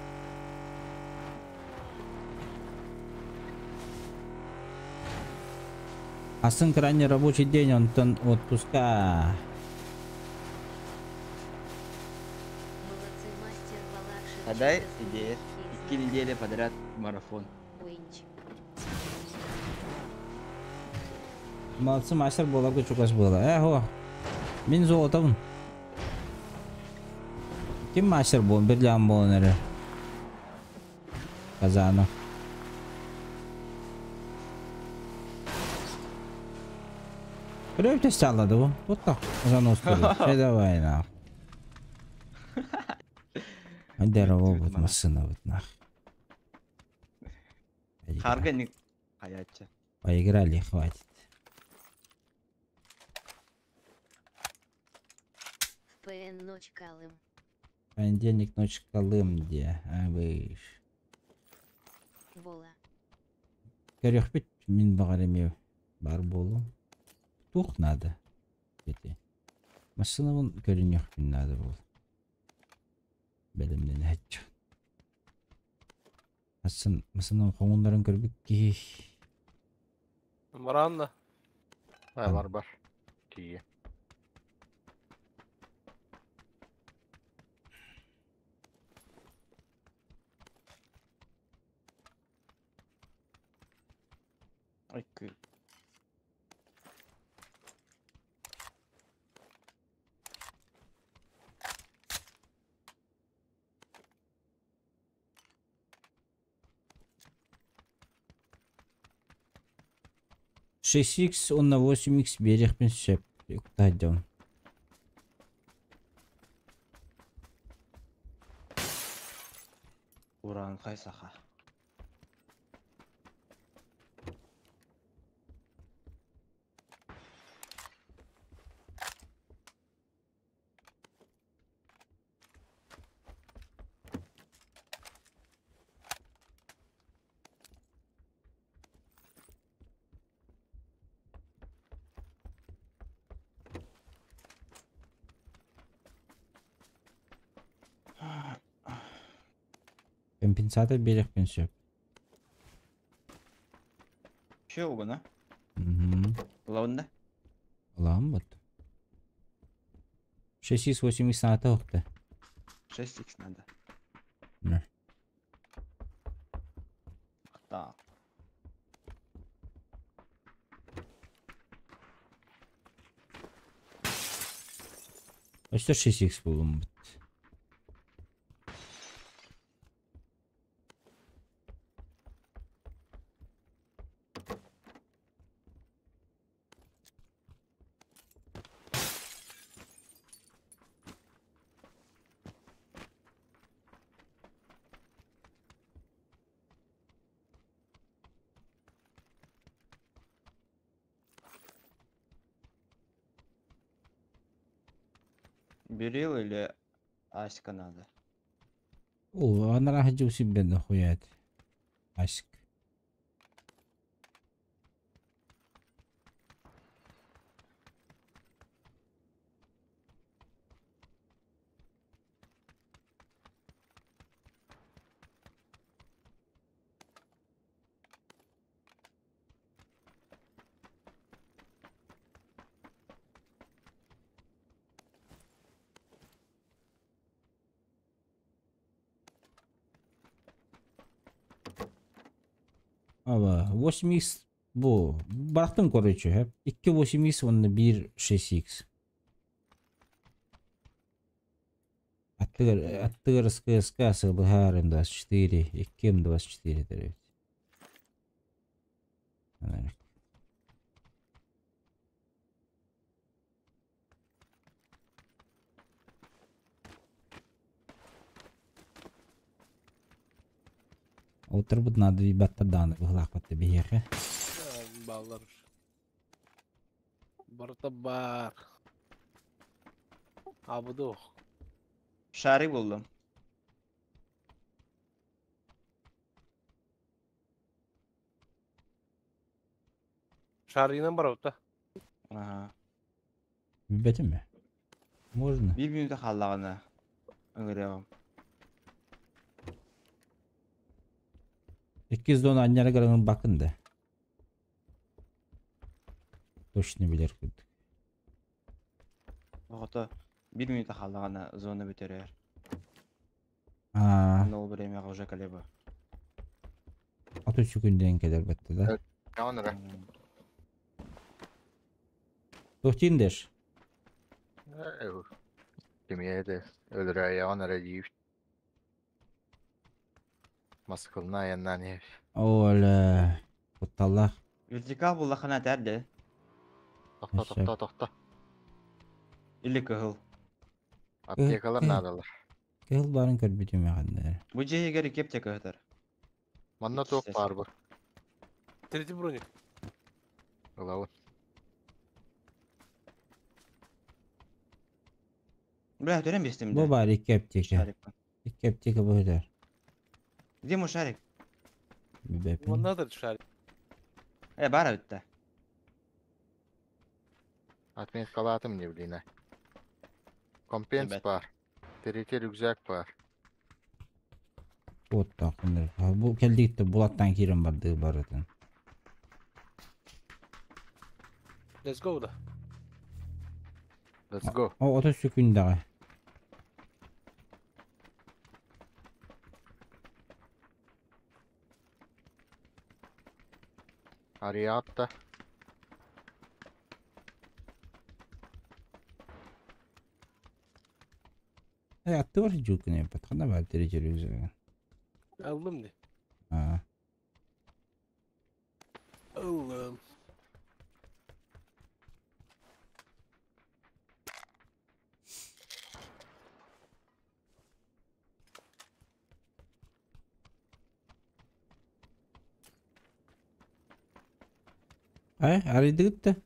S1: Атын крайний рабочий день, онтон отпуска.
S2: Молодцы, мастер Балакшин.
S14: А дай идея. Икки недели подряд марафон.
S1: Молодцы, мастер буоларга чугас буола. Э, хо. Мин золотовын. Ким мастер буолан, бриллиант буолан эрэ. Казанов. Көрөбүт саллады бу. Вот так. Занос Че давай нах. Здорово, вот машина вот нах.
S14: Харга не хаяча.
S1: Поиграли, хватит.
S2: В ПН ночь Колым.
S1: Понедельник ночь Колым где? А вы.
S2: Бола.
S1: Көрөхпүт мин баҕар эмиэ бар буолуо. Туох надо? Эти. Массыынабын көрүнүөхпүн надо буол. Бэлэмнэнээччи. Асын масынан хоҥуннаран көрбүт киһи.
S8: Баран да.
S7: Ha, бар бар. Тиийэ.
S14: Ой, кы.
S1: 6x уонна 8x биэриэхпин сөп. Уктаһдьон.
S14: Ураанхай саха.
S1: Компенсатор биэриэхпин сөп.
S14: Че угана?
S1: Мгм.
S14: Лаунда?
S1: Ылаам бот. 6x 8x саата охта.
S14: 6x надо.
S1: На.
S14: Так.
S1: Өстө 6x булум бут.
S14: Берил или Аська надо?
S1: О, анара хаджу сиббен хуят. Асик. Ава, 8x бу барахтым короче, хеп. 2 8x уонна 1 6x. Аттыгар аттыгар СКСК сылыһаар М24, 2 М24 дэребит. Отырбут надо баттар дааны быһылаахпатта биһиэхэ.
S8: Баллар. Барыта бар. Абыдох.
S14: Шары булдум.
S8: Шарынан бар да.
S14: Ага.
S1: Билбэтим ми? Можно.
S14: Bir минута халлагана. Ыҥырыаҕым.
S1: 210 анньара грамм бакын да. Точно билэр курдук.
S14: Оҕото bir минута халлагана зона бүтэрэр.
S1: Аа,
S14: Но ол время уже колеба.
S1: 30 күнден келер бетти да.
S7: Яғын
S1: Тохтин дэш.
S7: Кимиэде өлөрө яғын эрэ диир. Маскылна аяннан иһэр.
S1: Оля, кутталлах.
S14: Вертикал буллахана тәрде.
S7: Тохто
S1: Өссө.
S7: тохто тохто.
S14: Или кыһыл.
S7: Аптекалар наадалар.
S1: Кыһыл барын көрбүтүм яғындар.
S14: Бу дьиэгэр кептек ыһытар.
S7: Манна туох баар бу?
S8: Третий броник.
S7: Ылабын.
S14: Бля, төрен бестим
S1: Бу
S14: да.
S1: бар 2 аптека.
S14: Шарик.
S1: 2 аптека бу өтөр.
S14: Где мой шарик?
S1: Билбэппин.
S8: Манна да шарик.
S14: Э, бара бүтті.
S7: Отметкалаатым не блин. Компенс
S14: Ребят.
S7: бар. Третий рюкзак бар.
S1: Оттаах Бу кэлдиитте булаттан киирэн барды барытын.
S8: Let's go да.
S7: Let's go.
S1: О, 30 секундаҕа.
S7: Ариатта.
S1: Э, аттыбар жуукуна яппат. Ханна бар телевизор.
S8: Аллым ди.
S1: А.
S8: Аллым.
S1: Ай, арыйдыгыт да.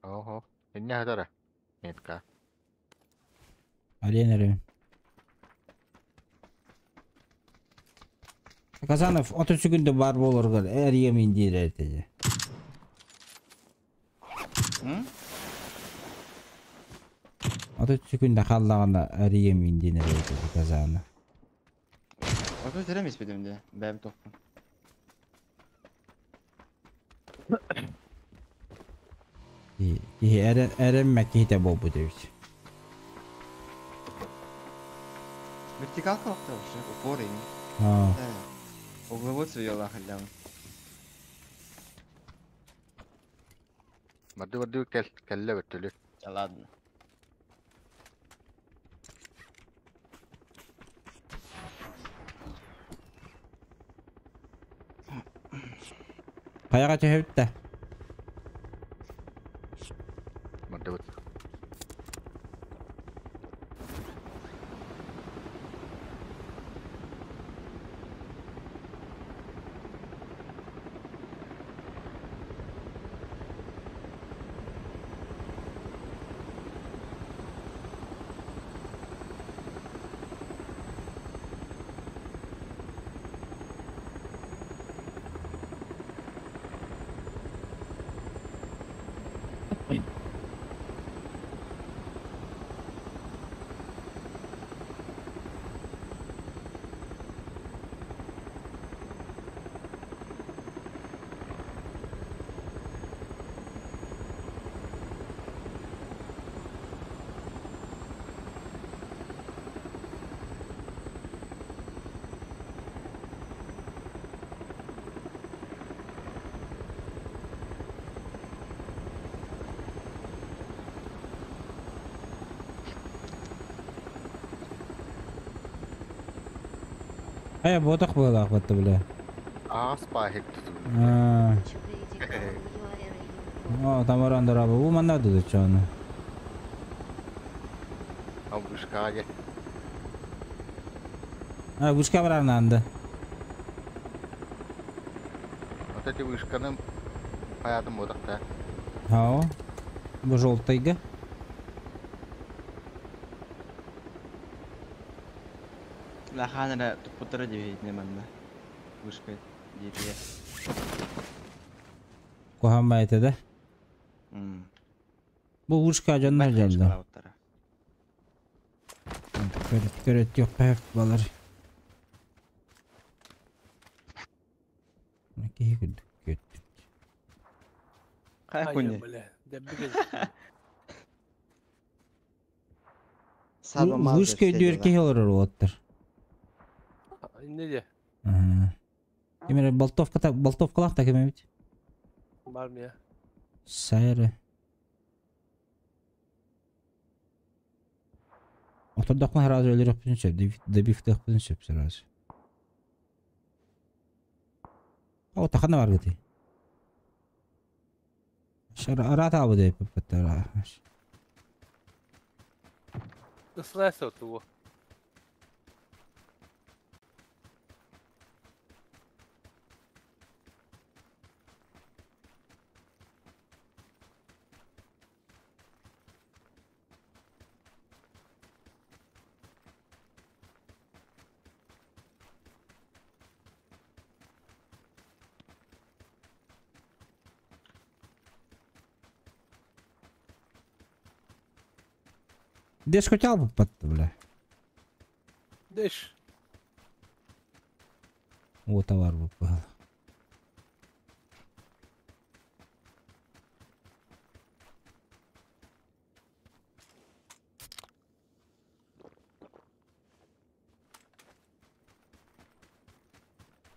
S7: Ого. Инне хатара. Метка.
S1: Арыйан эрэ. Казанов 30 секунда бар болоргар эрийемин диир этэ.
S14: М?
S1: 30 секунда хааллаҕына эрийемин диэн эрэ Казана.
S14: Ото терем испедим де. Бэм тохпун.
S1: Киһи эрэммэ киһитэ буолбут эбит.
S14: Вертикалка вахта вообще, упор и.
S1: А.
S14: Да. Угловой свела халям.
S7: Барды барды кел келле бөттүлү.
S14: Да ладно.
S1: Хайаҕа түһэбит да.
S7: Барды быт.
S1: Хайа ботах буолаах батта бile.
S7: Аас пахик туту.
S1: А. О, тамаран дораба. Бу манна дуду чону.
S7: А вышкаге.
S1: А, вышка барарнанды.
S7: Вот эти вышканы хаятым бодакта.
S1: Хао. Бу желтыйга.
S14: Лаханара тупутара дебит неманна. Вышка дебе.
S1: Кухамма это да?
S14: М.
S1: Бу вышка жоннор жалды. Көрөт көрөт yok хеп балар. Киһи күрдүк көттүк.
S14: Хай
S8: Ай,
S14: хуйня.
S8: бля. Дәббиге.
S14: Саба мазы
S1: Вышка
S14: все
S1: өйдүөр
S14: дела.
S1: киһи олорор уоттар.
S8: Инне де.
S1: Кимере болтовка та болтовкалах та кемебит.
S8: Бар мия.
S1: Сайры. Отордохма сразу өлөрөкпүн сөп, добивтыхпын сөп сразу. О, тахана бар гыты. Шара арата абы деп паттара.
S8: Ислайса ту.
S1: Деш хотел бы под, бля.
S8: Деш.
S1: О, товар бы был.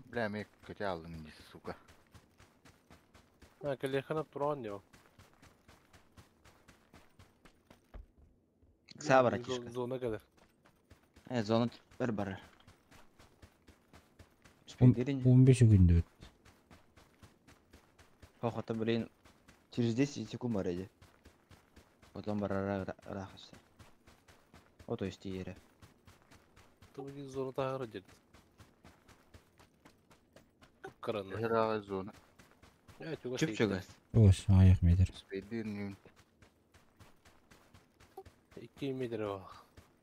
S7: Бля, мен көтө алдым дии, сука.
S8: А, кэлиэххин туран дио.
S14: Са, братишка.
S8: Зона кэлэр.
S14: Зона бір бар.
S1: 15 күндө өт.
S14: Охота, блин, через 10 секунд бар эди. Потом барара рахасы. О, то есть иере.
S8: Туги зона тагыр дед. Кыпкыраны.
S7: Ыраҕа зона.
S8: Э, чугас
S14: Чүп-чүгас.
S1: Ос, аяқ метр.
S7: Спейдин
S8: 2 метр бар.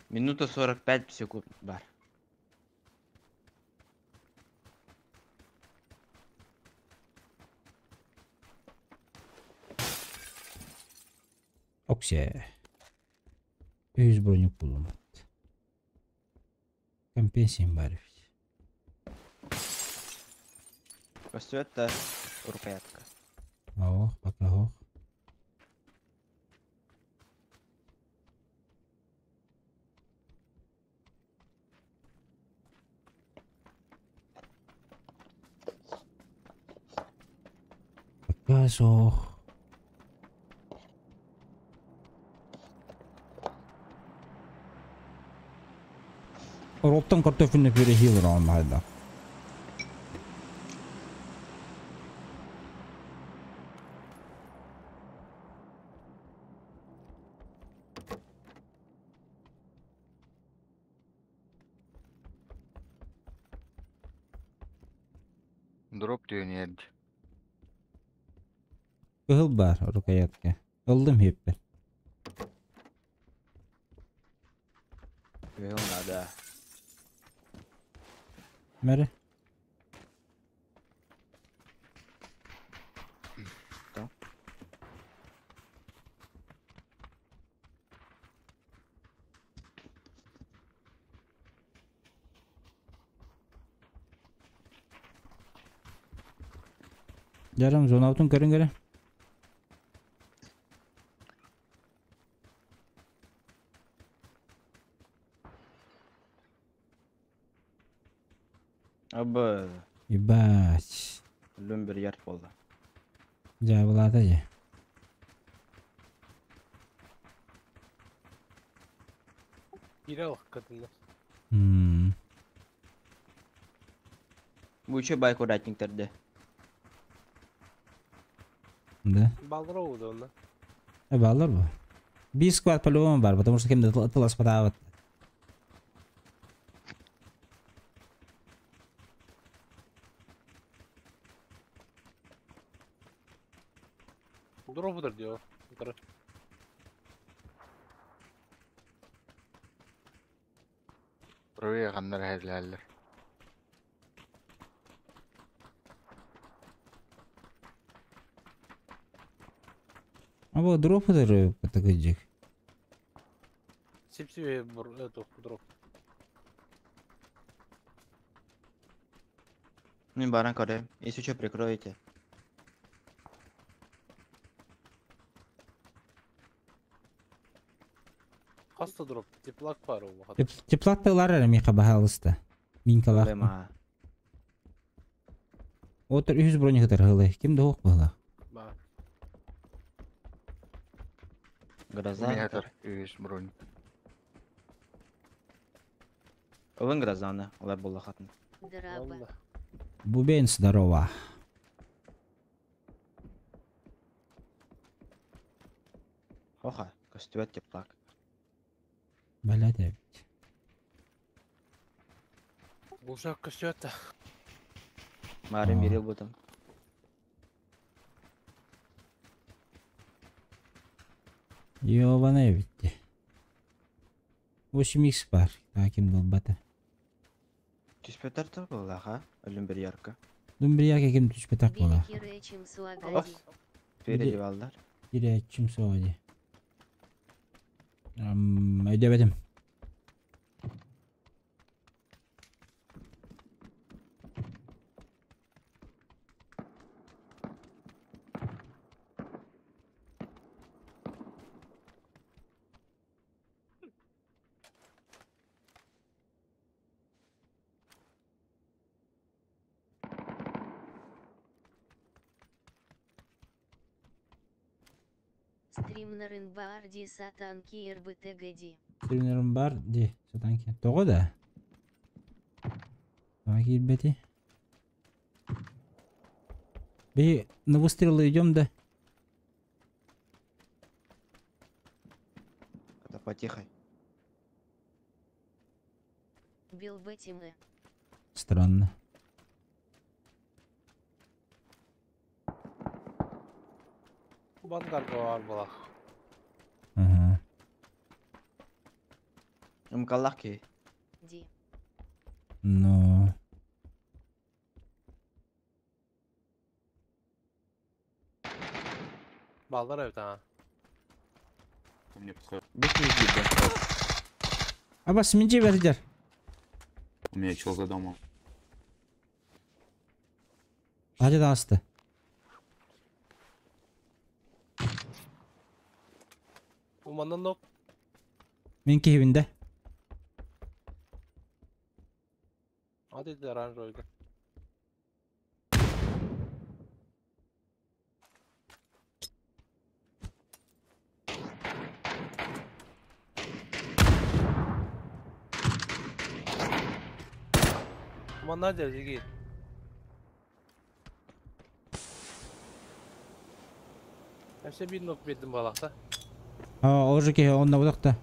S14: Минута 45 секунд бар.
S1: Оксе. 100 броник булум. Компенсиям бар.
S14: Көстүөт рукоятка.
S1: Ох, пока ох. Пока сох. Роптан картофельный пюре алмайды.
S7: Дроп түйін ерді.
S1: Кыһыл бар рукоятка. Ылдым хеппер.
S14: Кыһыл надо.
S1: Мәре.
S14: Да.
S1: Жарым зона аутун көрүн көрө.
S14: Абы.
S1: Ебать.
S14: Лүм бір ярт болды.
S1: Жабылады же.
S8: Кире алых кытында.
S14: Бу еще байк уратниктерде.
S1: Да.
S8: Балдыр оуду онда.
S1: Баллар бу. Bir склад по-любому бар, потому что кемде тылас потават.
S8: Дроп дио. Утары.
S7: Правее қандар әзіләлер.
S1: А вот дроп это такой
S8: Сипсибе бур это дроп.
S14: Мен баран көрем. Если что, прикроете.
S8: Хаста дроп. Теплак бар ол.
S1: Теплаттылар әлі меха бахалыста. Минкалар.
S14: Проблема.
S1: Отыр 100 броник хылы. Ким де хоқ бұла.
S8: Ба.
S14: Гроза.
S7: Метр үс бронь.
S14: Ылын грозаны. Олар болла хатын.
S2: Драба.
S1: Бубен здорово.
S14: Оха, көстүөт теплак.
S1: Блядь, опять.
S8: Булжак көсөт.
S14: Марин берил бутым.
S1: Ёбаный битти. 8x бар. Так ким долбата.
S14: Түспөтөр тұр болла, ха? Өлім бір ярка.
S1: Дум бір ярка ким түспөтак бола.
S14: Переди балдар.
S1: Киречим суади. Өйдөбөтүм.
S2: Стримнерын баар дии сатаан киирбитэгэ дии.
S1: Стримнерым бар дии сатаан киир. Тоҕо да? Тоҕо киирбэти? Биһи на выстрелы идем да?
S14: Это потихо.
S2: Билбэтимэ.
S1: Странно.
S8: Бангарга бар буолар.
S1: Ага.
S14: Ымкаллах киһи.
S2: Ди.
S1: Но...
S8: Баллар эбит аа.
S15: Мне подходит.
S14: Бу киһи киирдэ.
S1: Абас минже бердер.
S15: У меня чел за домом.
S1: Hadi da
S8: Бу манан нок.
S1: Мен киһибинде.
S8: Hadi de оранжевый. Манна дьэ Өссө биир нок биэрдим буолаахта.
S1: А, уже киһи онно будахта.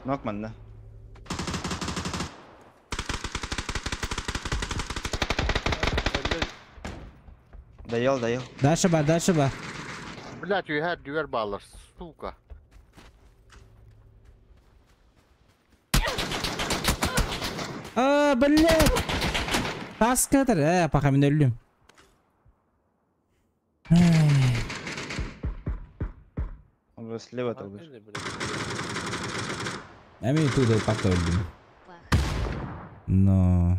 S14: Нок манна. Доел, доел.
S1: Дальше бар, дальше бар.
S7: Блять, үһэр дүгэр баалар, сука.
S1: А, блядь! Таскатыр, пока мен өлдүм.
S14: Он же слева там вышел.
S1: Я мен туда пока өлдүм. Но...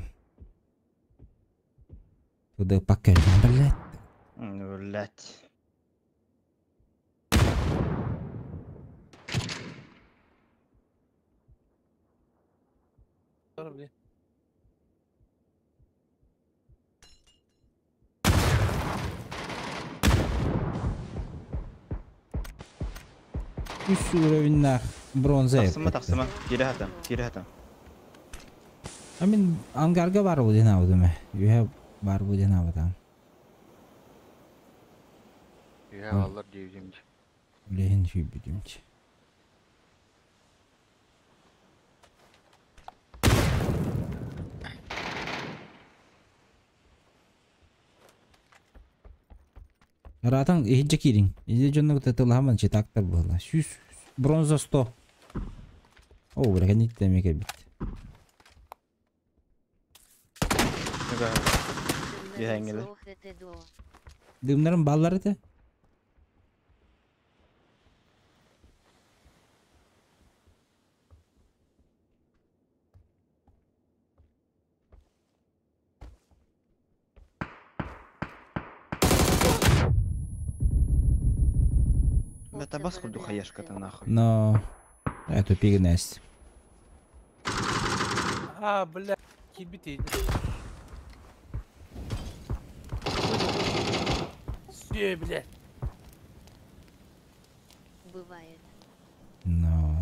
S1: Туда пока өлдүм, блядь.
S14: Блять.
S1: Үс уровеннах бронза.
S14: Тахсыма, тахсыма. Киирэ хатам, киирэ хатам.
S1: А мен ангарга бар бу ден абыдым. Юхэ бар бу ден абыдам.
S7: Үһэ аллар диэбитим.
S1: Билехин сүйбүтүмч. Ратан ихиджа кирин. Изи жонно тылахаман читактар була. Сүс бронза 100. О, бля, не темеке бит.
S14: Үһэҥҥилэр.
S1: Дымнарын баллар эте.
S14: Бля, табас курдук хаешка-то нахуй.
S1: Но... Это пигнесть.
S8: А, бля, киирбит Все, бля.
S2: Бывает.
S1: Но...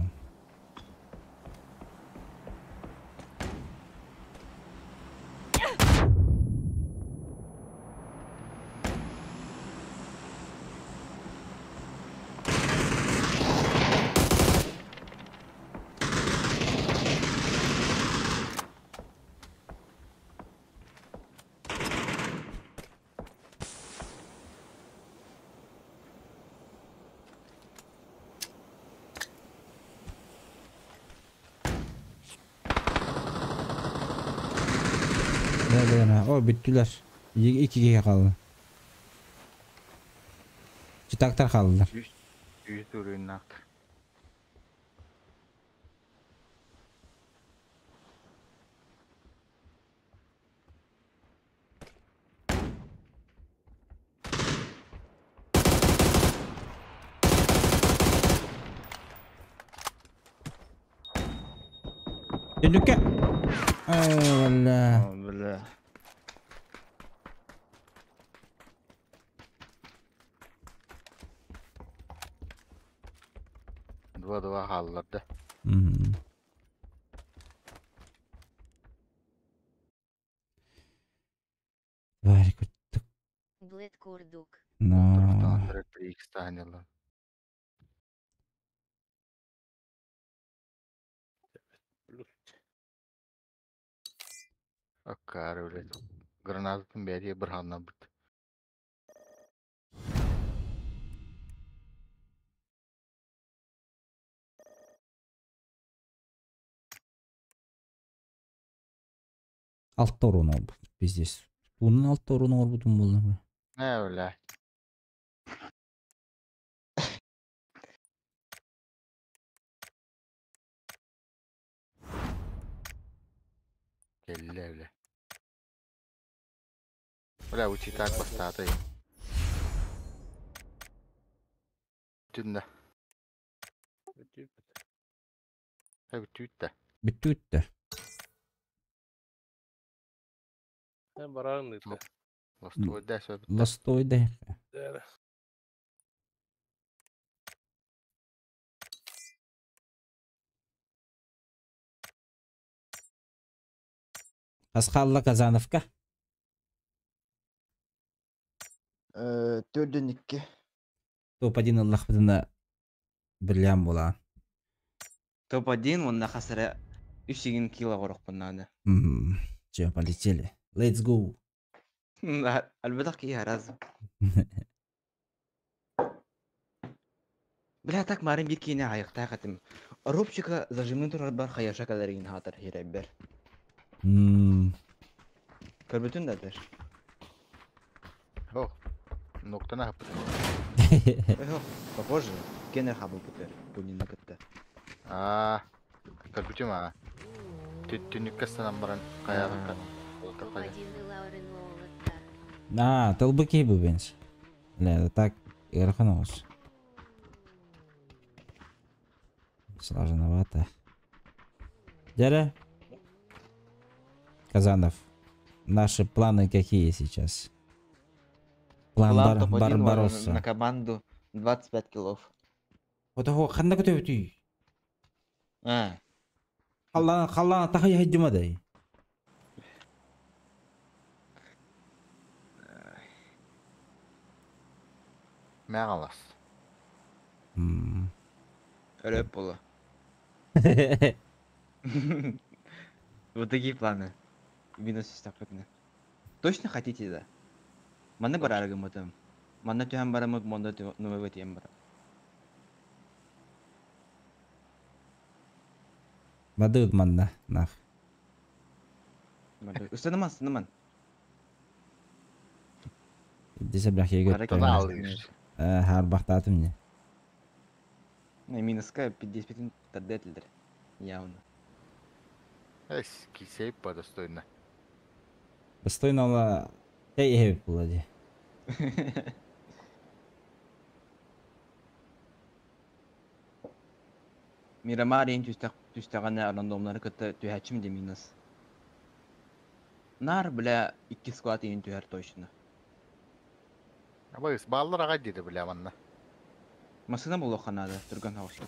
S1: Да, да, да. О, бүттүлэр. İki kişi kaldı. Читактар хааллылар.
S7: Үс уровеннаахтар.
S1: Түннүккэ. Ай, бля.
S14: Бля.
S7: 2-2 хааллар да.
S1: Тварь куттук.
S2: Блэд курдук.
S1: Но.
S7: 3x таанньаллар. Аккаары, блядь. Гранататын бэйэтигэр быраханнарбыт.
S1: Алта урон олбут. Пиздец. Унун алта урон олбутум буолла.
S7: Э, бля. Кэллэ, бля. Бля, учи так бастаата. Түннэ. Э, бүтүүттэ.
S1: Бүттүүттэ.
S8: Барарын ыытта.
S7: Ластуойда сөп.
S1: Ластуойда. Асхалла Казановка.
S14: 4-2.
S1: Топ-1 ыллахпытына бриллиант буолаа.
S14: Топ-1 онна хасара 3 кило горохпун надо.
S1: Че, полетели. Let's go.
S14: Альбедах ки раз. Бля, так марын бир кине аяқта катым. Робчика зажимын турар бар хаяша каларин хатар хиребер. Көрбүтүн да дер.
S7: О, ноктана хапыт.
S14: Ох, похоже, кенер хабыл бутер, бунина кытта.
S7: Аа, көрбүтүм аа. Түнүккэ санан баран каярыкка.
S1: А, толбыки бубенс. Бля, это так, ыарахан. Сложновато. Дядя? Казанов, наши планы какие сейчас? План,
S14: План топ-1
S1: Барбаросса.
S14: на команду 25 киллов.
S1: Вот того, ханна көтөбүтүй.
S14: А.
S1: Халлана, халлана тахай хajjumадай.
S7: Мәгалас.
S14: Рэп было. Вот такие планы. Минус так. Точно хотите, да? Манна бараргым этом. Манна түһән барамыт, монда новый тем бар.
S1: Бадыт манна, нах.
S14: Устанаман, устанаман.
S1: Десе бляхе
S14: Харакет.
S1: Харбахтатым не.
S14: Не, минуска 55 тардетлдер. Явно.
S7: Эс, кисей по достойно.
S1: Достойно ла... Эй, эй, була.
S14: Мирамар ең түстәгәнә рандомнары кытта түһәчим де минус. Нар, бля, икки склад ең түһәр точно.
S7: Абайс, баллар ага диде, бля, манна.
S14: Машина булу ханада, турган хауса.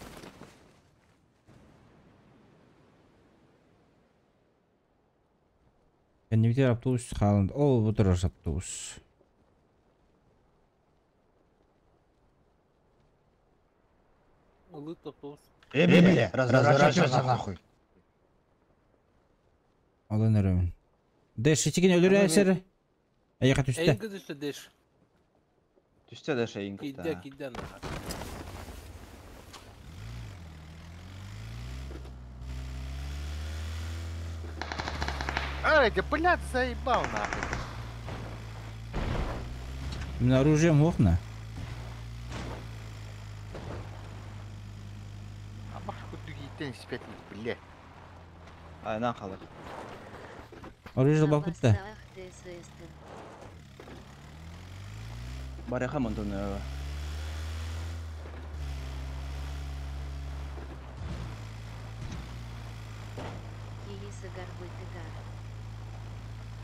S1: Кеннибитер автобус халанд. О, бу турар автобус.
S8: Улыт автобус.
S16: Э, бля, разворачивайся нахуй.
S1: Алын өрөмүн. Дэш, ичиген өлөрө әсер. Аяка түстө.
S8: Эйнгі түсті дэш.
S14: Түстө дэш эйнгі.
S8: Кидде, кидде нахуй.
S7: Ай, да блядь, заебал нахуй.
S1: У меня оружие мохна.
S7: 75, бля.
S14: Айнан халар.
S1: Оружие бапытта.
S14: Барыха монтон.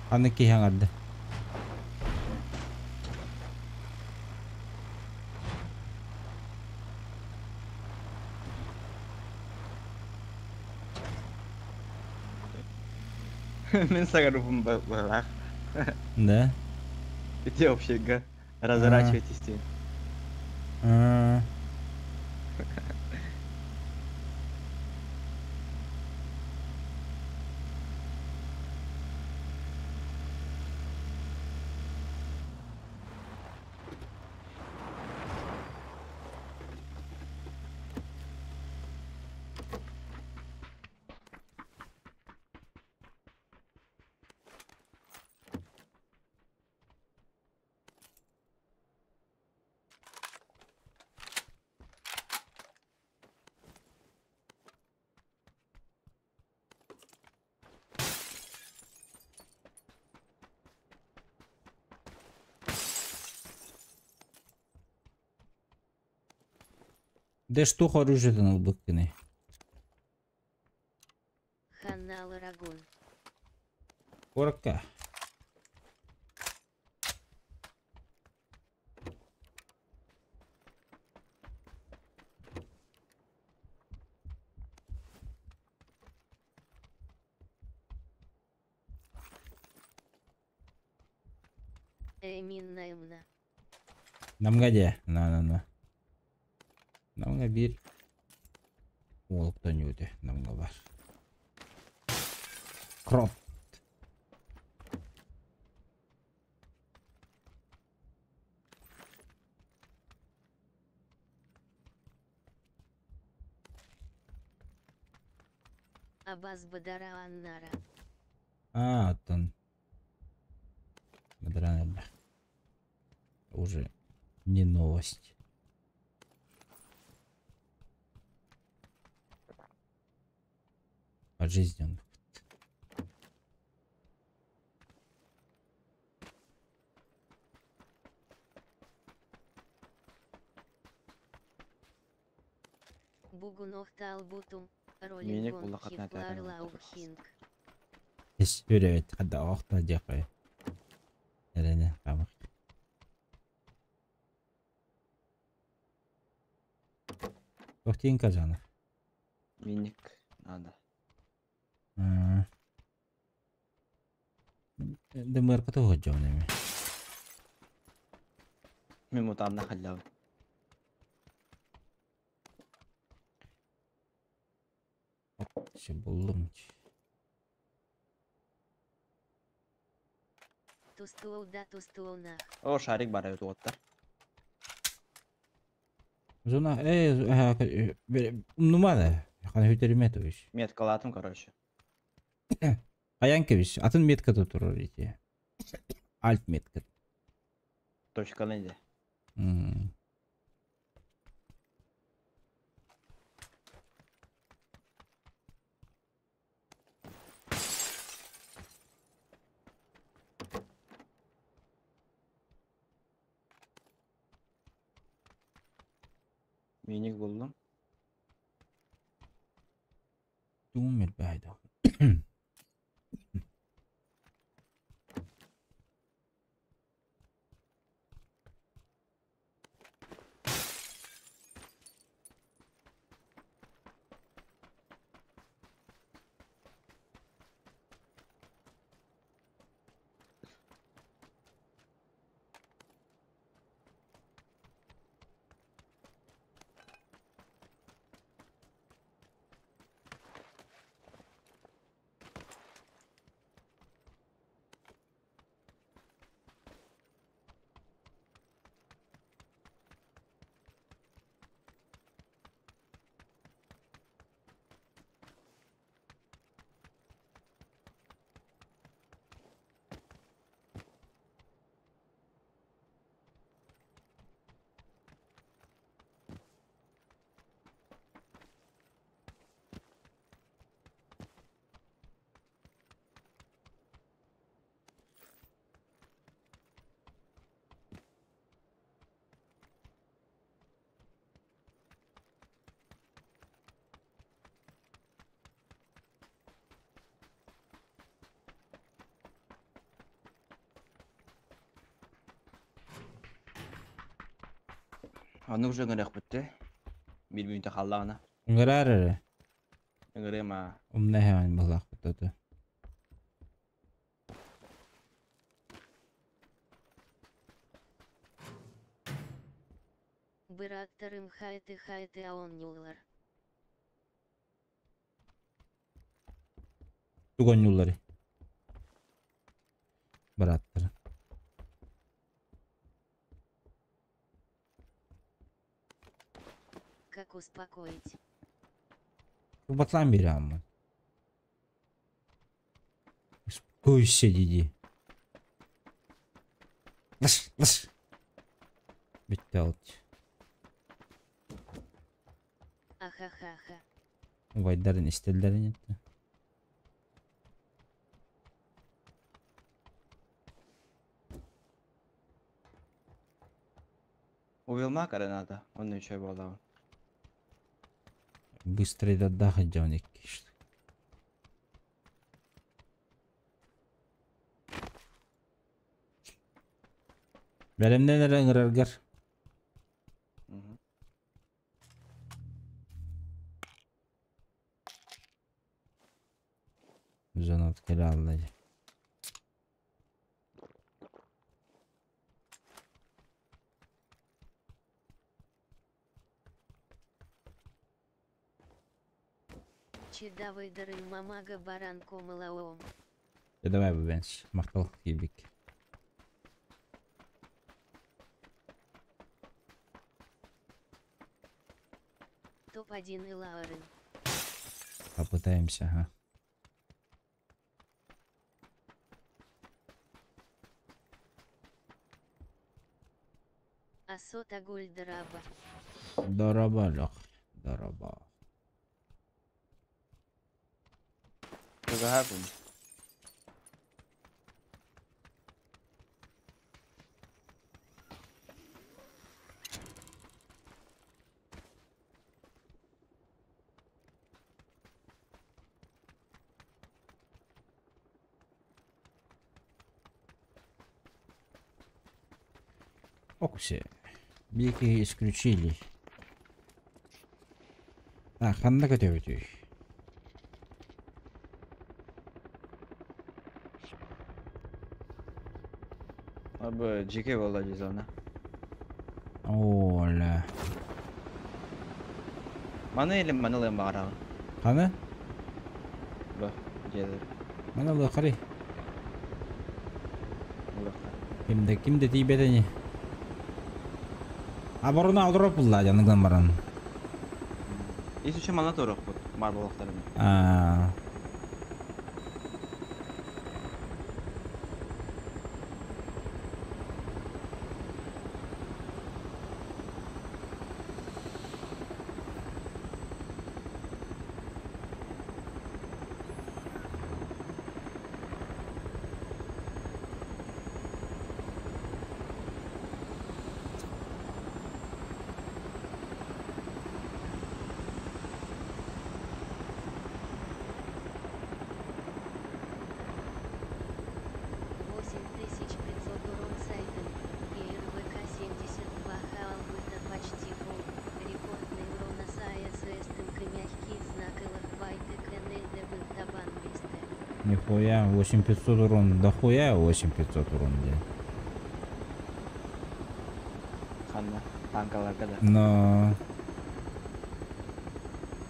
S1: Аны киһи аңарды.
S14: Мен сагарупум балах.
S1: Да?
S14: Где вообще га? Разворачивайтесь ты.
S1: А. Де штух оружиетын ылбыккыны.
S2: Ханнал Рагун.
S1: Корка.
S2: Эмин наимна.
S1: Намга де. На на на. Намга bir Уолуктан юде намга бар. Кроп.
S2: Абаз Бадара Аннара.
S1: А, оттон. Бадран Уже не новость. Пожизненно.
S2: Бугунох Талбутум.
S14: Миник
S2: Ролингон
S14: улахатна
S2: Хифлар
S14: тәрен
S2: Лаухинг.
S1: Ес үрөт хадда охта дякай. Эрене камык. Охтин казана.
S14: Миник надо.
S1: Дымыр кото ходжом неме.
S14: Мен мутамна халлав.
S1: Ше булдум.
S2: Тустуол да тустуол нах.
S14: О, шарик бар evet оттар.
S1: Зона нумада. Хана хүтериме туш.
S14: Меткалатым, короче.
S1: Аян кебиш. Атын метка турар ити. Альт метка.
S14: Точка нейде. Миник булдум.
S1: Думер байды.
S14: Аны уже ыҥырыахпыт Биир мүнүүтэ хааллаҕына.
S1: Ыҥыраар эрэ.
S14: Ыҥырыам аа.
S1: Умна иһэҕин быһылаахпыт ото.
S2: Бырааттарым хайты-хайты оонньууллар.
S1: Тугу оонньуулларый? Бырааттара.
S2: Как успокоить?
S1: Батлаан биэрэҕин Успокойся дии Лыс, лыс. Бүттэ ол.
S2: Ахахаха.
S1: Убайдарын истэллэрин этте.
S14: Уйулма граната. Он еще буоллаҕын.
S1: Быстрыйдардаах сылдьабын икки штук. Бэлэмнэн эрэ ыҥыраргар. Звонок кэлэ алла дии.
S2: Чедавыйдарын мамага баран комылаом.
S1: Дьэ давай бу Махтал киирбик.
S2: Топ-1 Илаарын.
S1: Попытаемся, ага.
S2: Асот Агуль Дораба.
S1: Дороба, Лех. Дороба.
S14: What happened?
S1: Окси. Бики исключили. А, ханна көтөбүтүй?
S14: Абы жеке болла дии
S1: Оо, ля.
S14: Маны или маны ылыам баҕараҕын?
S1: Хана?
S14: Бу, дьиэлэр.
S1: Маны ылыаххарый?
S14: Ылыахха.
S1: Ким да ким да тиийбэтэ ини. Оборона олорор булла дьаныгынан баран.
S14: Ис үчүн манна туруохпут, баар буолуохтарын.
S1: Аа.
S2: 8500 урон сайтом. ГРВК 72 Хаалбыта почти фул. Рекордный урон АСС тынка мягкий знак Илахбайты КНЛД был табан бисте.
S1: Нихуя, 8500 урон. Да хуя 8500 урон, де.
S14: Ханна, танкаларга да.
S1: Но...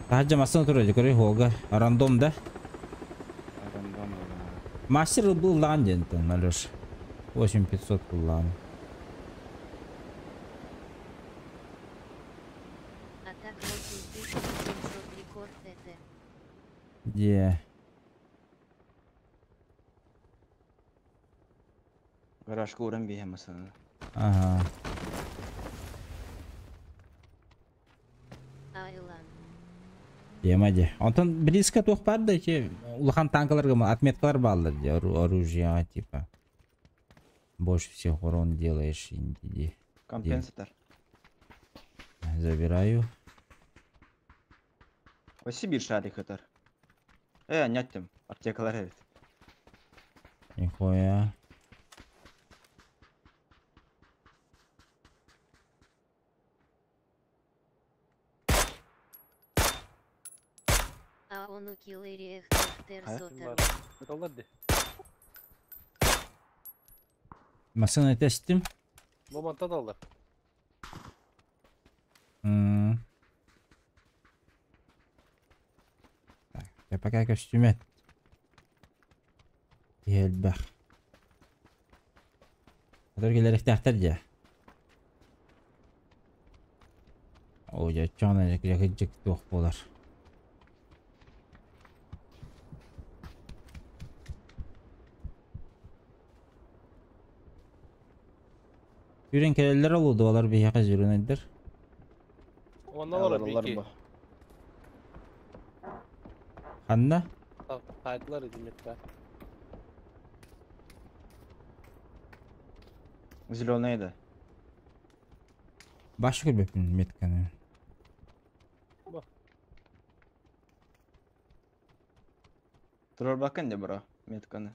S1: Таһырдьа массыына турар дии, көрүй Холга. Рандом да?
S14: Рандом
S1: Мастер был диэн Алеш. 8500 буллаан.
S2: А так 8700 рекорд это.
S1: Де.
S14: Гаражка уран биһэ масана.
S1: Ага.
S2: Айлан.
S1: Тема де. Онтон близко туох баар да эти улахан танкаларга отметкалар бааллар де оружие типа. Больше всех урон делаешь инди.
S14: Компенсатор.
S1: Забираю.
S14: Оси шарик этар. Няттым. Аптекалар эбит.
S1: Нихуя.
S2: Ону килэриэхтээхтэр сотору.
S8: Ыталлар дии.
S1: Массыына тэстим.
S8: Бу мантан аллар.
S1: Так, я пока көстүмэт. Киһи элбэх. Отор кэлэриэхтээхтэр дьэ. Оо дьэ оччоҕуна дьэ туох буолар. Үрэн кэлэллэр ол удуалар биһиэхэ зеленайдар.
S8: Онно олорор бики.
S1: Ханна?
S8: Хайдылар идиметтер.
S14: Зеленый да.
S1: Баш көрбөппүн метканы.
S14: Турар бакын де бро, метканы.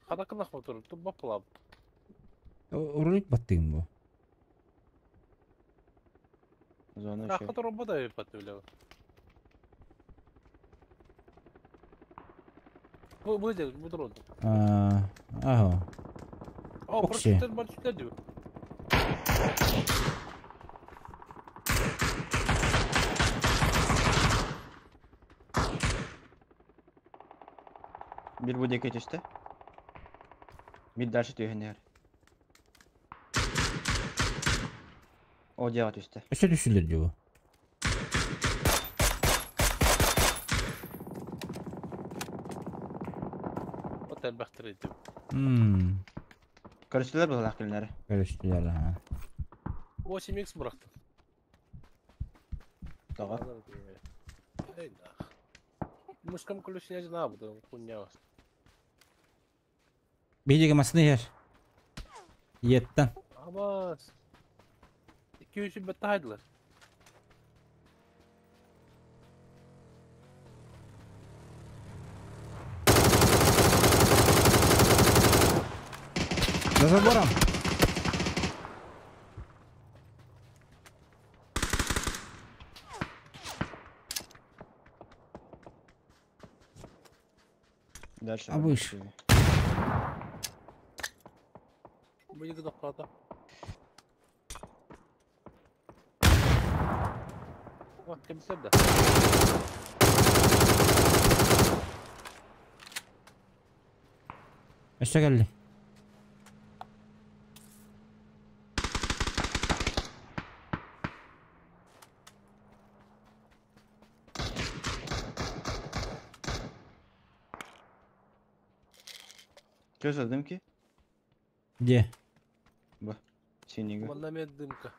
S8: Хадакынах мотор, тубба плаб.
S1: Ролик баттыгым бу.
S14: Зона еще.
S8: Рахат робота патылы. Бу бу бу дрон.
S1: А, ага.
S8: О,
S1: Окси.
S8: просто больше дю.
S14: Bir bu deke düştü. Bir дальше түйенер. О, дела түсті.
S1: Өссө түсүлөр дии бу.
S8: Вот элбэхтер идим.
S14: Көрүстүлэр булалах кинилери.
S1: Көрүстүлэр аха.
S8: 8x бырахтым.
S14: Тоҕо?
S8: Эй, да. Мышкам ключ не знаю, буду хуйня.
S1: Биһиги масны иһэр. Иеттен.
S8: Абас. 200 бет тайдылар.
S1: За забором.
S14: Дальше.
S1: А выше.
S8: Будет доклада. О, кемсер да.
S1: Өссө кэлли.
S14: Чё за дымки?
S1: Где?
S14: Б. Синего.
S8: Манна мед дымка.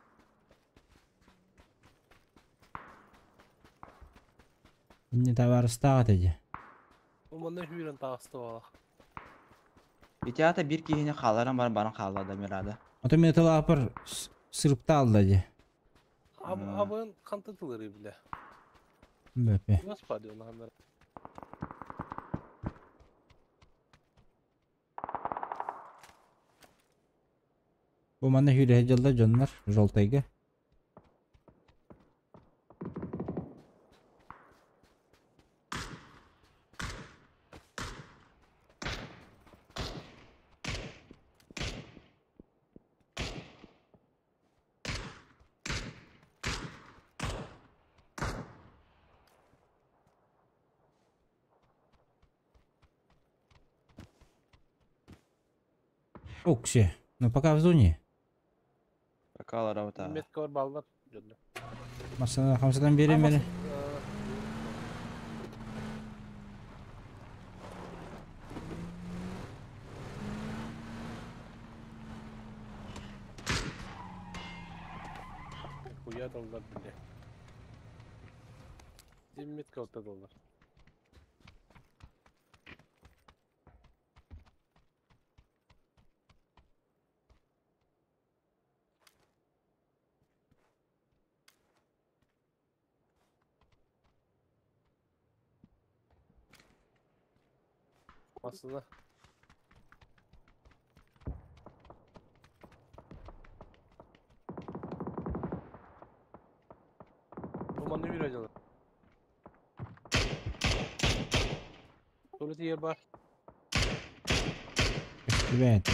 S1: Не товарыстаҕат эдьэ.
S8: Манна хүрен тағысты бала.
S14: Ити ата бир киһини хааларан бар баран хааллада Мирада.
S1: Ото мен тылаапыр сырыпта алда дьэ.
S8: Абын қантытылыр биле.
S1: Бөпе.
S8: Господи, он
S1: Бу манна хүрэ дьалла дьоннор жолтайга. Окси. Ну пока в зоне.
S14: Пока работа.
S8: Метка бар баллар. Жөнді.
S1: Масына хамсадан берем мени.
S8: Хуя доллар биле. Метка ота доллар. Aslında. Bu manevra acaba. Бу бар.
S1: Көстүбэт.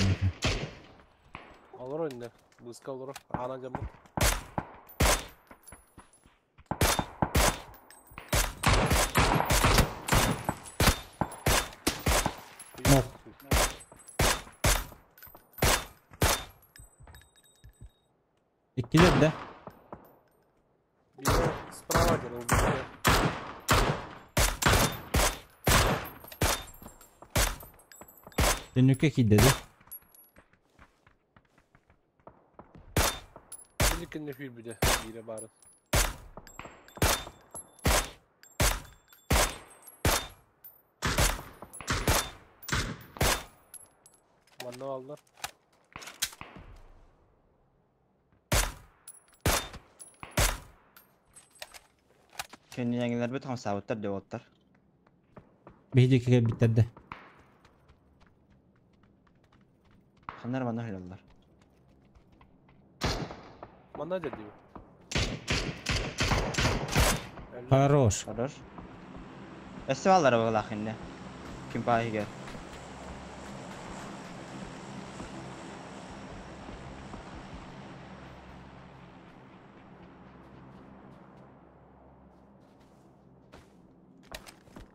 S8: Олор инде. Быска олор. Ана жамы.
S1: Нок. Иккилер да.
S8: Справа один убили.
S1: Төннүккэ киирдэ да.
S8: Биликкинне хүйбүдэ биирэ баарын. Манна аллар.
S14: Кэннилэҥилэр бит хамсаабыттар деп оттар.
S1: Биһиги кэлбиттэр да.
S14: Ханнар манна хылаллар.
S8: Манна дедиби.
S1: Хорош.
S14: Хорош. Эссе баллара багалаах инне. Ким паахигер.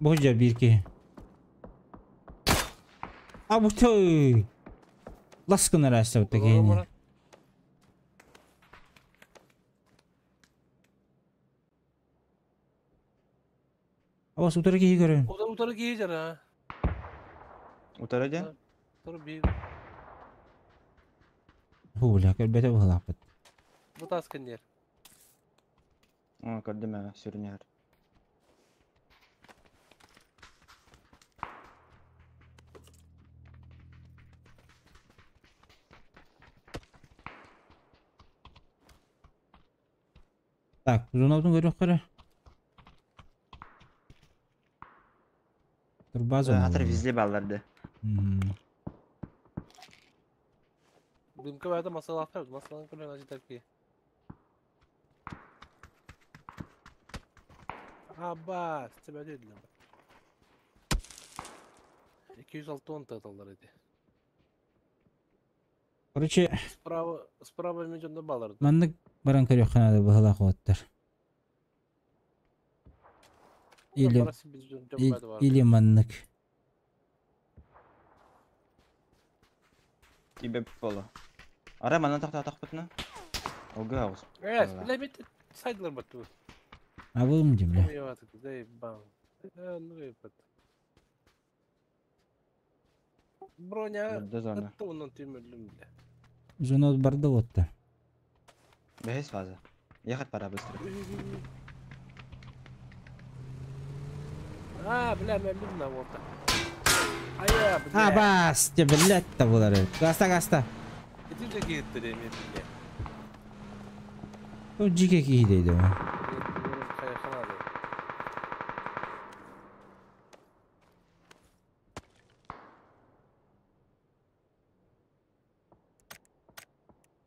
S1: Бу жер бир киһи. А бу той. Ласкын арасы бу киһини. Абас утары киһи көрөн.
S8: Утары утары киһи жара.
S14: Утары ден?
S8: Утары бир.
S1: Ху бля, көрбөтө быһылааппыт.
S8: Бу тас кеннер.
S14: О, көрдүм ә, сүрүнэр.
S1: Так, зонабытын көрүөх көрө. Турба зона.
S14: Атыр везде балларды.
S8: Дымка бәді масалақтар, масалан көрген ажы ки. Аба, тебе дедилер. 206 он таталар edi.
S1: Короче,
S8: Справа, справа мен жонда балар.
S1: маннык баран көрүөх канада быһылаах оттар. Или или маннык.
S14: Тебе боло. Ара манна тахта тахпытна. Олга ауыз.
S8: Э, бля, бит сайдлар баттı.
S1: Абым дим бля.
S8: Ну ебать. Броня
S14: зона.
S8: атты оннан түймөлүм бля.
S1: Зона барды отта.
S14: Бэс фаза. Ехать пора быстро.
S8: А, бля, мен на вот. Ая, бля.
S1: А бас, те блядь та булар. Гаста гаста.
S8: Эти же кетти мен бля.
S1: О жике киһи дейди.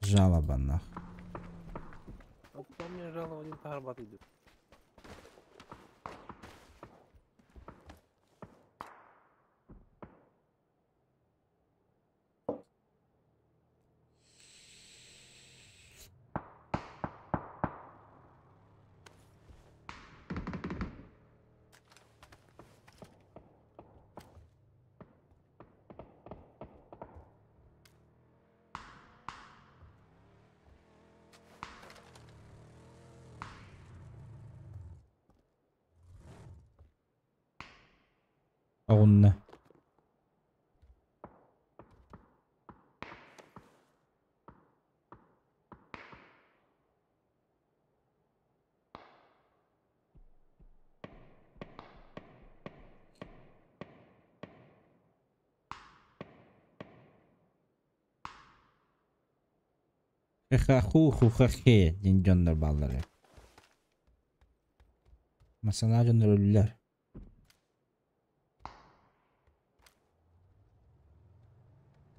S1: Жалоба нах.
S8: А мне жалоба один тарбат идет.
S1: Оҕунна. Ху ху хе хе дин дьоннор бааллар. Масана дьоннор өлүлэр.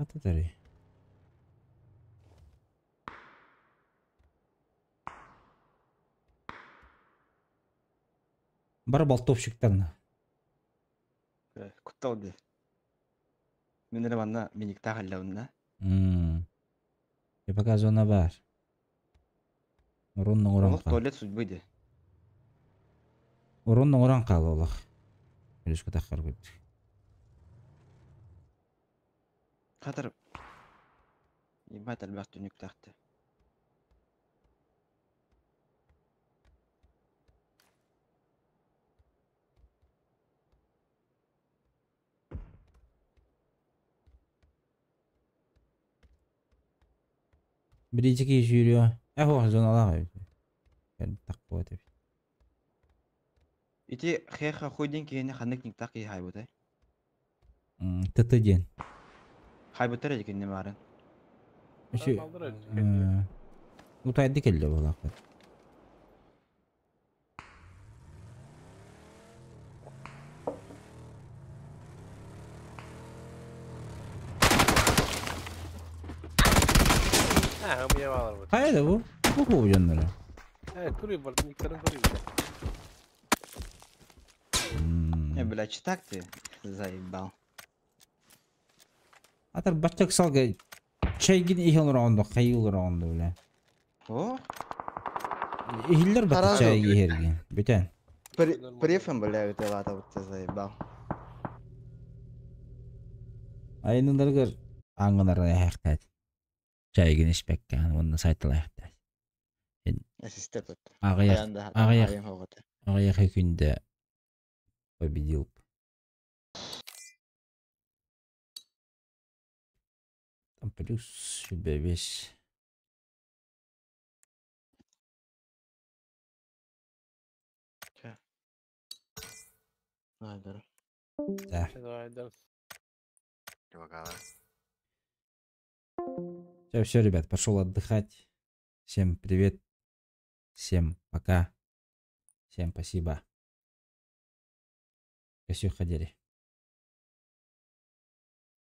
S1: Ататары. Бар болтовщиктарна.
S14: Толди. Мин эрэ манна миниктаах эллэбин да.
S1: М. Я пока зона бар. Орон оҥорон
S14: Олох
S1: хаал.
S14: туалет судьбы ди.
S1: Орон оҥорон хаал олох. Плюска таххар курдук.
S14: Хатыр. Ебать элбэх түннүктээхтэ.
S1: Бириичи киһи сүүрүө. Э хуох зоналаах эбит. Кэлбит эбит.
S14: Ити хеха хуй диэн киһини ханнык никтаах киһи хайбытай?
S1: ТТ диэн.
S14: Хайбыттар эдь кинини баарын.
S1: Үчү. Утайды келле буолаахпыт.
S8: Ha, bu yavalar bu.
S1: Хайда бу? Бу бу дьонноро.
S8: Э, кури бар, никтарын кури.
S14: Э, бля, читак ты? Заебал.
S1: Атар баччак салга чайгин иһин ороонду, хайыл ороонду бля.
S14: О?
S1: Иһиллер бата
S14: Таразу.
S1: чай иһэргин. Бүтэн.
S14: Префом, бля, это лата вот ты заебал.
S1: Айнындаргар аңгынар эһэхтээт. Чайгин испеккэн, уонна сайталаахтаат.
S14: Ассистент вот.
S1: Аҕыйах
S14: Хайаан да
S1: аҕыйах
S14: хайан хоҕото.
S1: аҕыйах күндэ победил. Там плюс весь.
S14: Чэ. Айдар.
S1: Да.
S8: Давай, да.
S1: Все, все, ребят, пошел отдыхать. Всем привет. Всем пока. Всем спасибо. Косю ходили.